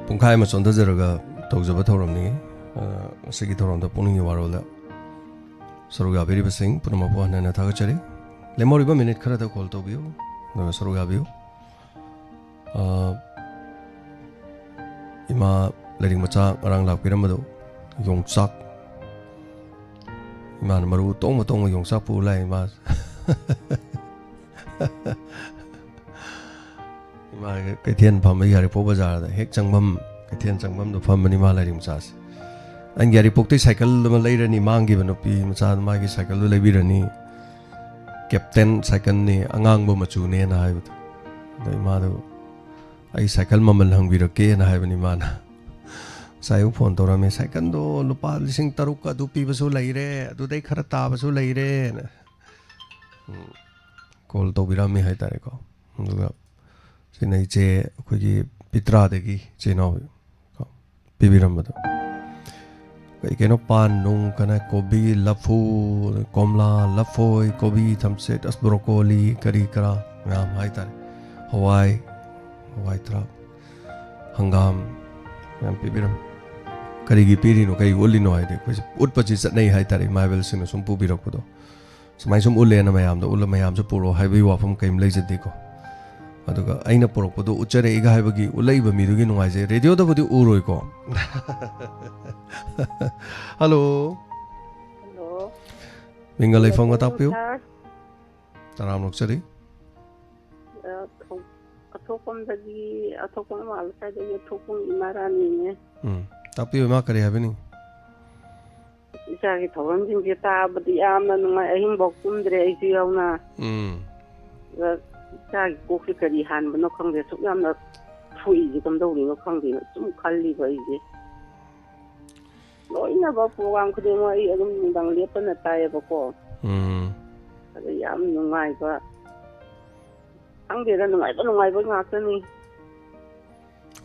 ꯄꯨꯡꯈꯥꯏ ꯑꯃ ꯆꯣꯟꯊꯖꯔꯒ ꯇꯧꯖꯕ ꯊꯧꯔꯝꯅꯤ꯫ ꯑ, ꯉꯁꯤꯒꯤ ꯊꯧꯔꯝꯗ ꯄꯨꯛꯅꯤꯡꯒꯤ ꯋꯥꯔꯣꯜꯗ ꯁꯔꯨꯛ ꯌꯥꯕꯤꯔꯤꯕꯁꯤꯡ ꯄꯨꯝꯅꯃꯛꯄꯨ ꯍꯟꯅ ꯍꯟꯅ ꯊꯥꯒꯠꯆꯔꯤ꯫ ꯂꯦꯝꯍꯧꯔꯤꯕ ꯃꯤꯅꯤꯠ ꯈꯔꯗ ꯀꯣꯜ ꯇꯧꯕꯤꯌꯨ, ꯑꯗꯨꯒ ꯁꯔꯨꯛ ꯌꯥꯕꯤꯌꯨ꯫ ꯑ, ꯏꯃꯥ ꯂꯥꯏꯔꯤꯛ ꯃꯆꯥ ꯉꯔꯥꯡ ꯂꯥꯛꯄꯤꯔꯝꯕꯗꯣ, ꯌꯣꯡꯆꯥꯛ, ꯏꯃꯥꯅ ꯃꯔꯨ ꯇꯣꯡꯕ ꯇꯣꯡꯕ ꯌꯣꯡꯆꯥꯛ ꯄꯨ ꯂꯥꯛꯑꯦ ꯏꯃꯥ꯫ ꯏꯃꯥ ꯀꯩꯊꯦꯜ ꯐꯝꯕ ꯌꯥꯏꯔꯤꯄꯣꯛ ꯕꯖꯥꯔꯗ ꯍꯦꯛ ꯆꯪꯐꯝ, ꯀꯩꯊꯦꯜ ꯆꯪꯐꯝꯗꯣ ꯐꯝꯕꯅꯤ ꯏꯃꯥ ꯂꯥꯏꯔꯤꯛ ꯃꯆꯥꯁꯦ꯫ ꯑꯩꯅ ꯌꯥꯏꯔꯤꯄꯣꯛꯇꯩ ꯁꯥꯏꯀꯜ ꯑꯃ ꯂꯩꯔꯅꯤ, ꯃꯥꯡꯈꯤꯕ ꯅꯨꯄꯤ ꯃꯆꯥꯗ ꯃꯥꯒꯤ ꯁꯥꯏꯀꯜꯗꯣ ꯂꯩꯕꯤꯔꯅꯤ꯫ ꯀꯦꯞꯇꯦꯟ ꯁꯥꯏꯀꯜꯅꯤ, ꯑꯉꯥꯡꯕ ꯃꯆꯨꯅꯦꯅ ꯍꯥꯏꯕꯗꯣ꯫ ꯑꯗ ꯏꯃꯥꯗꯣ, "ꯑꯩ ꯁꯥꯏꯀꯜ ꯃꯃꯜ ꯍꯪꯕꯤꯔꯛꯀꯦꯅ" ꯍꯥꯏꯕꯅꯤ ꯃꯥꯅ꯫ ꯉꯁꯥꯏ ꯑꯌꯨꯛ ꯐꯣꯟ ꯇꯧꯔꯝꯃꯤ, "ꯁꯥꯏꯀꯜꯗꯣ ꯂꯨꯄꯥ ꯂꯤꯁꯤꯡ ꯇꯔꯨꯛꯀ ꯑꯗꯨ ꯄꯤꯕꯁꯨ ꯂꯩꯔꯦ, ꯑꯗꯨꯗꯩ ꯈꯔ ꯇꯥꯕꯁꯨ ꯂꯩꯔꯦꯅ", ꯎꯝ, ꯀꯣꯜ ꯇꯧꯕꯤꯔꯝꯃꯤ ꯍꯥꯏꯇꯥꯔꯦꯀꯣ꯫ ꯑꯗꯨꯒ ꯁꯤꯅ ꯏꯆꯦ ꯑꯩꯈꯣꯏꯒꯤ ꯄꯤꯇ꯭ꯔꯥꯗꯒꯤ ꯏꯆꯦ ꯏꯅꯥꯎ ꯀꯣ, ꯄꯤꯕꯤꯔꯝꯕꯗꯣ꯫ ꯀꯩ ꯀꯩꯅꯣ ꯄꯥꯟ ꯅꯨꯡ, ꯀꯅꯥ, ꯀꯣꯕꯤ, ꯂꯐꯨ, ꯀꯣꯝꯂꯥ, ꯂꯐꯣꯏ, ꯀꯣꯕꯤ, ꯊꯝꯆꯦꯠ, ꯑꯁ, ꯕ꯭ꯔꯣꯀꯣꯂꯤ, ꯀꯔꯤ ꯀꯔꯥ ꯃꯌꯥꯝ ꯍꯥꯏꯇꯥꯔꯦ꯫ ꯍꯋꯥꯏ, ꯍꯋꯥꯏ ꯊ꯭ꯔꯥꯛ, ꯍꯪꯒꯥꯝ ꯃꯌꯥꯝ ꯄꯤꯕꯤꯔꯝꯃꯤ꯫ ꯀꯔꯤꯒꯤ ꯄꯤꯔꯤꯅꯣ, ꯀꯔꯤꯒꯤ ꯎꯠꯂꯤꯅꯣ ꯍꯥꯏꯗꯤ, ꯑꯩꯈꯣꯏꯁꯦ ꯎꯠꯄꯁꯤ ꯆꯠꯅꯩ ꯍꯥꯏꯇꯥꯔꯦ, ꯏꯃꯥ ꯏꯕꯦꯜꯁꯤꯡꯅ ꯁꯨꯝ ꯄꯨꯕꯤꯔꯛꯄꯗꯣ꯫ ꯁꯨꯃꯥꯏꯅ ꯁꯨꯝ ꯎꯠꯂꯦꯅ ꯃꯌꯥꯝꯗ ꯎꯠꯂ, ꯃꯌꯥꯝꯁꯨ ꯄꯨꯔꯛꯑꯣ ꯍꯥꯏꯕꯒꯤ ꯋꯥꯐꯝ ꯀꯔꯤꯝ ꯂꯩꯖꯗꯦꯀꯣ꯫ ꯑꯗꯨꯒ ꯑꯩꯅ ꯄꯨꯔꯛꯄꯗꯣ ꯎꯠꯆꯔꯛꯏꯒ ꯍꯥꯏꯕꯒꯤ ꯎꯠꯂꯛꯏꯕ ꯃꯤꯗꯨꯒꯤ ꯅꯨꯡꯉꯥꯏꯖꯩ꯫ ꯔꯦꯗꯤꯑꯣꯗꯕꯨꯗꯤ ꯎꯔꯣꯏꯀꯣ꯫ ꯍꯜꯂꯣ꯫ ꯍꯜꯂꯣ꯫ ꯃꯤꯡꯒ ꯂꯩꯐꯝꯒ ꯇꯥꯛꯄꯤꯌꯨ꯫ ꯁꯥꯔ꯫ ꯇꯔꯥꯝ ꯑꯣꯛꯆꯔꯤ꯫ ꯑ, ꯊꯣꯛ-, ꯑꯊꯣꯛꯄꯝꯗꯒꯤ, ꯑꯊꯣꯛꯄꯝ ꯏꯃꯥ ꯂꯩꯀꯥꯏꯗꯒꯤ ꯑꯊꯣꯛꯄꯝ ꯏꯃꯥ ꯔꯥꯅꯤꯅꯦ꯫ ꯎꯝ, ꯇꯥꯛꯄꯤꯌꯨ ꯏꯃꯥ, ꯀꯔꯤ ꯍꯥꯏꯕꯤꯅꯤꯡ? ꯏꯆꯥꯒꯤ ꯊꯧꯔꯝꯁꯤꯡꯁꯦ ꯇꯥꯕꯗꯤ ꯌꯥꯝꯅ ꯅꯨꯡꯉꯥꯏ꯫ ꯑꯍꯤꯡꯐꯥꯎ ꯇꯨꯝꯗ꯭ꯔꯦ ꯑꯩꯁꯨ ꯌꯥꯎꯅ꯫ ꯎꯝ꯫ ꯑꯗ ꯏꯆꯥꯒꯤ ꯀꯣꯛꯁꯦ ꯀꯔꯤ ꯍꯥꯟꯕꯅꯣ ꯈꯪꯗꯦ꯫ ꯑꯁꯨꯛ ꯌꯥꯝꯅ ꯊꯣꯛꯏꯁꯦ ꯀꯝꯗꯧꯔꯤꯅꯣ ꯈꯪꯗꯦꯅ ꯁꯨꯝ ꯈꯜꯂꯤꯕ ꯑꯩꯁꯦ꯫ ꯂꯣꯏꯅꯃꯛ ꯄ꯭ꯔꯣꯒ꯭ꯔꯥꯝ ꯈꯨꯗꯤꯡꯃꯛ ꯑꯩ ꯑꯗꯨꯝ ꯅꯨꯡꯗꯥꯡ ꯂꯦꯞꯇꯅ ꯇꯥꯏꯌꯦꯕꯀꯣ꯫ ꯎꯝ꯫ ꯑꯗ ꯌꯥꯝ ꯅꯨꯡꯉꯥꯏꯕ, ꯈꯪꯗꯦꯗ, ꯅꯨꯡꯉꯥꯏꯕ ꯅꯨꯡꯉꯥꯏꯕ ꯉꯥꯛꯇꯅꯤ꯫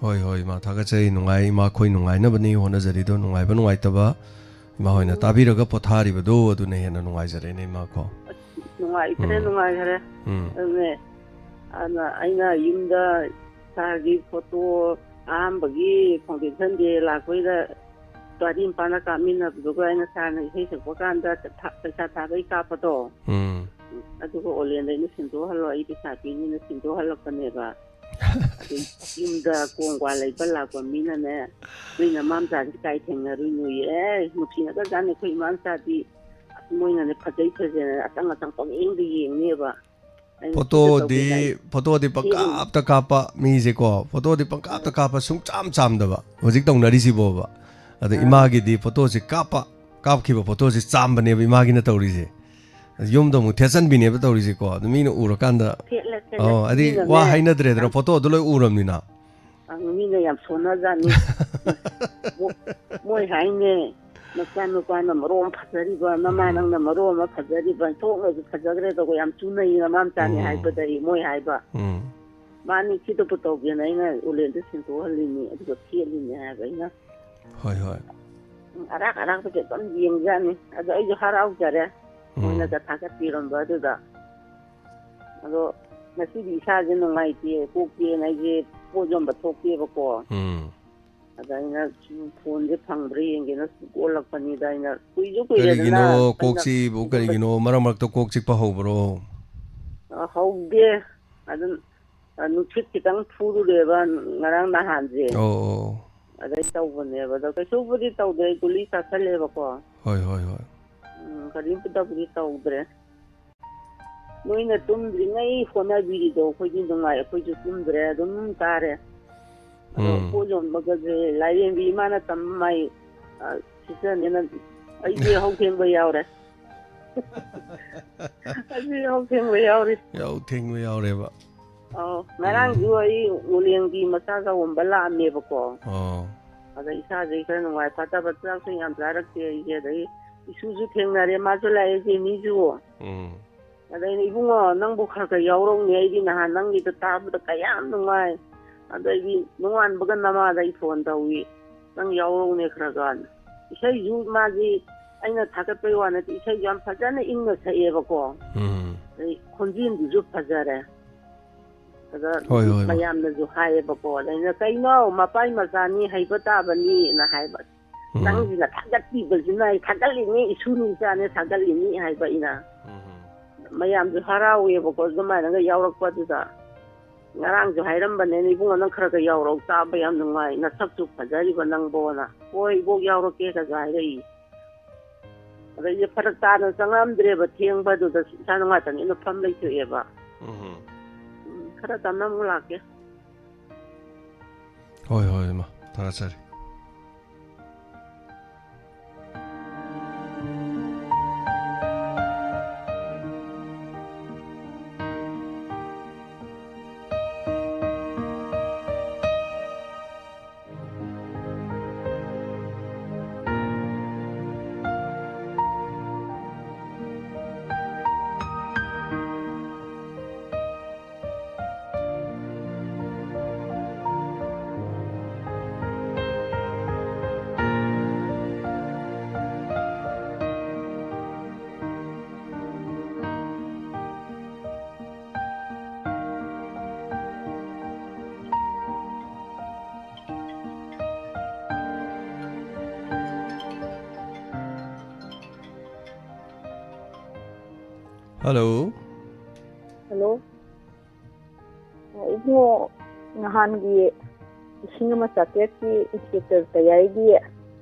ꯍꯣꯏ, ꯍꯣꯏ, ꯏꯃꯥ, ꯊꯥꯒꯠꯆꯔꯤ꯫ ꯅꯨꯡꯉꯥꯏ, ꯏꯃꯥ, ꯑꯩꯈꯣꯏ ꯅꯨꯡꯉꯥꯏꯅꯕꯅꯤ ꯍꯣꯠꯅꯖꯔꯤꯗꯣ꯫ ꯅꯨꯡꯉꯥꯏꯕ ꯅꯨꯡꯉꯥꯏꯇꯕ ꯏꯃꯥ ꯍꯣꯏꯅ ꯎꯝ꯫ ꯇꯥꯕꯤꯔꯒ ꯄꯣꯊꯥꯔꯤꯕꯗꯣ ꯑꯗꯨꯅ ꯍꯦꯟꯅ ꯅꯨꯡꯉꯥꯏꯖꯔꯦꯅꯦ, ꯏꯃꯥ ꯀꯣ꯫ ꯑꯁ, ꯅꯨꯡꯉꯥꯏꯈ꯭ꯔꯦ, ꯎꯝ꯫ ꯅꯨꯡꯉꯥꯏꯈ꯭ꯔꯦ꯫ ꯎꯝ꯫ ꯑꯗꯨꯅꯦ, ꯑꯗꯨꯅ ꯑꯩꯅ ꯌꯨꯝꯗ ꯁꯥꯔꯒꯤ ꯐꯣꯇꯣ ꯑꯍꯥꯟꯕꯒꯤ foundation day ꯂꯥꯛꯄꯩꯗ ꯒꯥꯔꯤ ꯃꯄꯥꯟꯗ ꯀꯥꯞꯃꯤꯟꯅꯕꯗꯨꯒ ꯑꯩꯅ ꯁꯥꯔꯅ ꯏꯁꯩ ꯁꯛꯄ ꯀꯥꯟꯗ ꯊꯥ-, ꯄꯩꯁꯥ ꯊꯥꯕꯩ ꯀꯥꯞꯄꯗꯣ, ꯎꯝ꯫ ꯑꯗꯨꯒ ꯑꯣꯂꯦꯟꯗ ꯑꯩꯅ ꯁꯤꯟꯗꯣꯛꯍꯜꯂꯣ, ꯑꯩ ꯄꯩꯁꯥ ꯄꯤꯅꯤꯅ ꯁꯤꯟꯗꯣꯛꯍꯜꯂꯛꯄꯅꯦꯕ꯫ ꯑꯗꯨ ꯌꯨꯝꯗ ꯀꯣꯡ ꯀ꯭ꯋꯥ ꯂꯩꯕ ꯂꯥꯛꯄ ꯃꯤꯅꯅꯦ, "ꯅꯣꯏ ꯅꯃꯥ ꯃꯆꯥꯁꯤ ꯀꯥꯏ ꯊꯦꯡꯅꯔꯨꯏꯅꯣꯌꯦ?" ꯑꯦ, ꯅꯨꯡꯁꯤꯅꯗꯖꯥꯠꯅꯤ ꯑꯩꯈꯣꯏ ꯏꯃꯥ ꯃꯆꯥꯗꯤ꯫ ꯑꯁ, ꯃꯣꯏꯅꯅꯦ ꯐꯖꯩ ꯐꯖꯩꯅ ꯑꯆꯪ ꯑꯆꯪ ꯄꯪꯌꯦꯡꯗ ꯌꯦꯡꯅꯦꯕ꯫ ꯑꯩꯅ ꯁꯤꯗ ꯐꯣꯇꯣꯗꯤ, ꯇꯧꯒꯦ ꯍꯥꯏ-, ꯐꯣꯇꯣꯗꯤ ꯌꯦꯡ-, ꯄꯪꯀꯥꯞꯇ ꯀꯥꯞꯄ ꯃꯤꯁꯦꯀꯣ, ꯐꯣꯇꯣꯗꯤ ꯄꯪꯀꯥꯞꯇ ꯎꯝ꯫ ꯀꯥꯞꯄ ꯁꯨꯡꯆꯥꯝ ꯆꯥꯝꯗꯕ꯫ ꯍꯧꯖꯤꯛ ꯇꯧꯅꯔꯤꯁꯤꯕꯣꯕ꯫ ꯑꯗ ꯑꯥ꯫ ꯏꯃꯥꯒꯤꯗꯤ ꯐꯣꯇꯣꯁꯦ ꯀꯥꯞꯄ, ꯀꯥꯞꯈꯤꯕ ꯐꯣꯇꯣꯁꯦ ꯆꯥꯝꯕꯅꯦꯕ ꯏꯃꯥꯒꯤꯅ ꯇꯧꯔꯤꯁꯦ꯫ ꯌꯨꯝꯗ ꯑꯃꯨꯛ ꯊꯦꯠꯆꯟꯕꯤꯅꯦꯕ ꯇꯧꯔꯤꯁꯦꯀꯣ꯫ ꯑꯗꯨ ꯃꯤꯅ ꯎꯔꯀꯥꯟꯗ, ꯊꯦꯠꯂꯦ, ꯊꯦꯠꯂꯦ꯫ ꯑꯣ, ꯑꯗꯤ ꯋꯥ ꯃꯤꯅꯅꯦ ꯍꯥꯏꯅꯗ꯭ꯔꯦꯗꯅ, ꯑ-, ꯐꯣꯇꯣꯗꯣ ꯂꯣꯏ ꯎꯔꯕꯅꯤꯅ꯫ ꯑ, ꯃꯤꯅ ꯌꯥꯝ ꯁꯣꯟꯅꯖꯥꯠꯅꯤ꯫ ꯃꯣ-, ꯃꯣꯏ ꯍꯥꯏꯅꯦ, "ꯅꯆꯥꯅꯨꯄꯥꯅ ꯃꯔꯣꯟ ꯐꯖꯔꯤꯕ, ꯅꯃꯥ ꯎꯝ꯫ ꯅꯪꯅ ꯃꯔꯣꯟ ꯑꯃ ꯐꯖꯔꯤꯕ, ꯊꯣꯛꯅꯁꯨ ꯐꯖꯈ꯭ꯔꯦ, ꯑꯗꯨꯒ ꯌꯥꯝ ꯆꯨꯅꯩ ꯃꯃꯥ ꯃꯆꯥꯅꯤ ꯎꯝ꯫ ꯍꯥꯏꯕꯗ," ꯑꯩ, ꯃꯣꯏ ꯍꯥꯏꯕ꯫ ꯎꯝ꯫ "ꯃꯥꯅꯤ, ꯁꯤꯗꯕꯨ ꯇꯧꯒꯦꯅ ꯑꯩꯅ ꯎꯂꯦꯟꯗ ꯁꯤꯟꯗꯣꯛꯍꯜꯂꯤꯅꯤ, ꯑꯗꯨꯒ ꯊꯦꯠꯂꯤꯅꯤ," ꯍꯥꯏꯕ ꯑꯩꯅ꯫ ꯍꯣꯏ, ꯍꯣꯏ꯫ ꯎꯝ, ꯑꯔꯥꯛ ꯑꯔꯥꯛꯄꯁꯦ ꯑꯗꯨꯝ ꯌꯦꯡꯖꯥꯠꯅꯤ꯫ ꯑꯗꯣ ꯑꯩꯁꯨ ꯍꯔꯥꯎꯖꯔꯦ, ꯎꯝ꯫ ꯃꯣꯏꯅꯒ ꯊꯥꯒꯠꯄꯤꯔꯝꯕ ꯑꯗꯨꯗ꯫ ꯑꯗꯣ ꯉꯁꯤꯗꯤ ꯏꯁꯥꯁꯦ ꯅꯨꯡꯉꯥꯏꯇꯦ, ꯀꯣꯛ ꯆꯦꯟ ꯍꯥꯏꯁꯦ ꯄꯣꯠ ꯌꯣꯟꯕ ꯊꯣꯛꯇꯦꯕꯀꯣ꯫ ꯎꯝ꯫ ꯑꯗ ꯑꯩꯅ ꯁꯨꯝ ꯐꯣꯟꯁꯦ ꯐꯪꯕ꯭ꯔꯥ ꯌꯦꯡꯒꯦꯅ ꯁꯨꯝ ꯑꯣꯜꯂꯛꯄꯅꯤꯗ꯫ ꯑꯩꯅ ꯀꯨꯏꯁꯨ ꯀꯨꯏꯔꯦꯗꯅ ꯀꯔꯤꯒꯤꯅꯣ ꯀꯣꯛ ꯆꯤꯛꯏꯕꯨ? ꯀꯩꯅꯣ ꯀꯔꯤꯒꯤꯅꯣ? ꯃꯔꯛ ꯃꯔꯛꯇ ꯀꯣꯛ ꯆꯤꯛꯄ ꯍꯧꯕ꯭ꯔꯣ? ꯑ, ꯍꯧꯗꯦ꯫ ꯑꯗꯨꯝ, ꯑ, ꯅꯨꯡꯁꯤꯠ ꯈꯤꯇꯪ ꯐꯨꯔꯨꯔꯦꯕ ꯉꯔꯥꯡ ꯅꯍꯥꯟꯁꯦ꯫ ꯑꯣ, ꯑꯣ꯫ ꯑꯗꯩ ꯇꯧꯕꯅꯦꯕ꯫ ꯑꯗꯣ ꯀꯩꯁꯨꯕꯨꯗꯤ ꯇꯧꯗꯦ꯫ ꯑꯩ ꯒꯨꯂꯤ ꯆꯥꯁꯜꯂꯦꯕꯀꯣ꯫ ꯍꯣꯏ, ꯍꯣꯏ, ꯍꯣꯏ꯫ ꯎꯝ, ꯀꯔꯤꯝꯇꯕꯨꯗꯤ ꯇꯧꯗ꯭ꯔꯦ꯫ ꯅꯣꯏꯅ ꯇꯨꯝꯗ꯭ꯔꯤꯉꯩ ꯍꯣꯠꯅꯕꯤꯔꯤꯗꯣ ꯑꯩꯈꯣꯏꯗꯤ ꯅꯨꯡꯉꯥꯏ, ꯑꯩꯈꯣꯏꯁꯨ ꯇꯨꯝꯗ꯭ꯔꯦ, ꯑꯗꯨꯝ ꯇꯥꯔꯦ꯫ ꯑꯗꯣ ꯎꯝ꯫ ꯄꯣꯠ ꯌꯣꯟꯕꯒꯁꯦ ꯂꯥꯏꯔꯦꯝꯕꯤ ꯏꯃꯥꯅ ꯇꯝꯕ ꯃꯥꯏ, ꯑ, ꯁꯤꯁꯇꯔꯅꯦꯅ ꯑꯩꯗꯤ ꯌꯥꯍꯧ ꯊꯦꯡꯕ ꯌꯥꯎꯔꯦ꯫ ꯑꯩꯗꯤ ꯌꯥꯍꯧ ꯊꯦꯡꯕ ꯌꯥꯎꯔꯤ꯫ ꯌꯥꯍꯧ ꯊꯦꯡꯕ ꯌꯥꯎꯔꯦꯕ꯫ ꯑꯧ, ꯉꯔꯥꯡꯁꯨ ꯎꯝ꯫ ꯑꯩ ꯎꯂꯦꯡꯒꯤ ꯃꯆꯥ ꯆꯥꯎꯝꯕ ꯂꯥꯛꯑꯝꯃꯦꯕꯀꯣ꯫ ꯑꯣ꯫ ꯑꯗ ꯏꯁꯥꯁꯦ ꯈꯔ ꯅꯨꯡꯉꯥꯏ ꯐꯠꯇꯕ, ꯆꯥꯛꯁꯨ ꯌꯥꯝ ꯆꯥꯔꯛꯇꯦ ꯑꯩꯁꯦ꯫ ꯑꯗꯩ ꯏꯁꯨꯁꯨ ꯊꯦꯡꯅꯔꯦ, ꯃꯥꯁꯨ ꯂꯥꯛꯑꯦ, ꯖꯦꯃꯤꯁꯨ꯫ ꯎꯝ꯫ ꯑꯗ ꯑꯩꯅ, "ꯏꯕꯨꯡꯉꯣ, ꯅꯪꯕꯨ ꯈꯔ ꯈꯔ ꯌꯥꯎꯔꯛꯎꯅꯦ, ꯑꯩꯗꯤ ꯅꯍꯥꯟ ꯅꯪꯒꯤꯗꯣ ꯇꯥꯕꯗ ꯀꯌꯥꯝ ꯅꯨꯡꯉꯥꯏ꯫ ꯑꯗꯩꯗꯤ ꯅꯣꯡꯉꯥꯟꯕꯒ ꯅꯃꯥꯗ ꯑꯩ ꯐꯣꯟ ꯇꯧꯏ, ꯅꯪ ꯌꯥꯎꯔꯛꯎꯅꯦ ꯈꯔ ꯈꯔ"꯫ ꯏꯁꯩꯁꯨ ꯃꯥꯗꯤ ꯑꯩꯅ ꯊꯥꯒꯠꯄꯩ ꯋꯥ ꯅꯠꯇꯦ, ꯏꯁꯩꯁꯨ ꯌꯥꯝ ꯐꯖꯅ ꯏꯪꯅ ꯁꯛꯑꯦꯕꯀꯣ꯫ ꯎꯝ꯫ ꯑꯗꯩ ꯈꯣꯟꯖꯦꯜꯗꯨꯁꯨ ꯐꯖꯔꯦ꯫ ꯑꯗ ꯍꯣꯏ, ꯍꯣꯏ, ꯍꯣꯏ꯫ ꯃꯌꯥꯝꯅꯁꯨ ꯍꯥꯏꯌꯦꯕꯀꯣ꯫ ꯑꯗ ꯑꯩꯅ, "ꯀꯩꯅꯣ, ꯃꯄꯥꯏ ꯃꯆꯥꯅꯤ, ꯍꯩꯕ ꯇꯥꯕꯅꯤꯅ" ꯍꯥꯏꯕ꯫ ꯎꯝ꯫ "ꯅꯪꯁꯤꯅ ꯊꯥꯒꯠꯄꯤꯕꯁꯤꯅ ꯑꯩ ꯊꯥꯒꯠꯂꯤꯅꯤ, ꯏꯁꯨ ꯅꯨꯄꯥꯅꯦ ꯊꯥꯒꯠꯂꯤꯅꯤ" ꯍꯥꯏꯕ ꯑꯩꯅ꯫ ꯎꯝ꯫ ꯃꯌꯥꯝꯁꯨ ꯍꯔꯥꯎꯋꯦꯕꯀꯣ ꯑꯗꯨꯃꯥꯏꯅꯒ ꯌꯥꯎꯔꯛꯄꯗꯨꯗ꯫ ꯉꯔꯥꯡꯁꯨ ꯍꯥꯏꯔꯝꯕꯅꯦ, "ꯏꯕꯨꯡꯉꯣ, ꯅꯪ ꯈꯔ ꯈꯔ ꯌꯥꯎꯔꯛꯎ, ꯇꯥꯕ ꯌꯥꯝ ꯅꯨꯡꯉꯥꯏ, ꯅꯁꯛꯁꯨ ꯐꯖꯔꯤꯕ ꯅꯪꯕꯣꯅ"꯫ "ꯍꯣꯏ, ꯏꯕꯣꯛ, ꯌꯥꯎꯔꯛꯀꯦ"ꯀꯁꯨ ꯍꯥꯏꯔꯛꯏ꯫ ꯑꯗ ꯑꯩꯁꯦ ꯐꯔꯛ ꯇꯥꯅ ꯆꯪꯉꯛꯑꯝꯗ꯭ꯔꯦꯕ, ꯊꯦꯡꯕꯗꯨꯗ ꯏꯁꯥ ꯅꯨꯡꯉꯥꯏꯇꯕꯅꯤꯅ ꯐꯝ ꯂꯩꯊꯣꯛꯑꯦꯕ꯫ ꯎꯝ꯫ ꯎꯝ, ꯈꯔ ꯇꯞꯅ ꯑꯃꯨꯛ ꯂꯥꯛꯀꯦ꯫ ꯍꯣꯏ, ꯍꯣꯏ, ꯏꯃꯥ, ꯊꯥꯒꯠꯆꯔꯤ꯫ ꯍꯜꯂꯣ꯫ ꯍꯜꯂꯣ꯫ ꯑ, ꯏꯕꯨꯡꯉꯣ, ꯅꯍꯥꯟꯒꯤ ꯂꯤꯁꯤꯡ ꯑꯃ ꯆꯥꯇ꯭ꯔꯦꯠꯀꯤ ꯏꯟꯁꯄꯦꯛꯇꯔ ꯇꯌꯥꯏꯒꯤ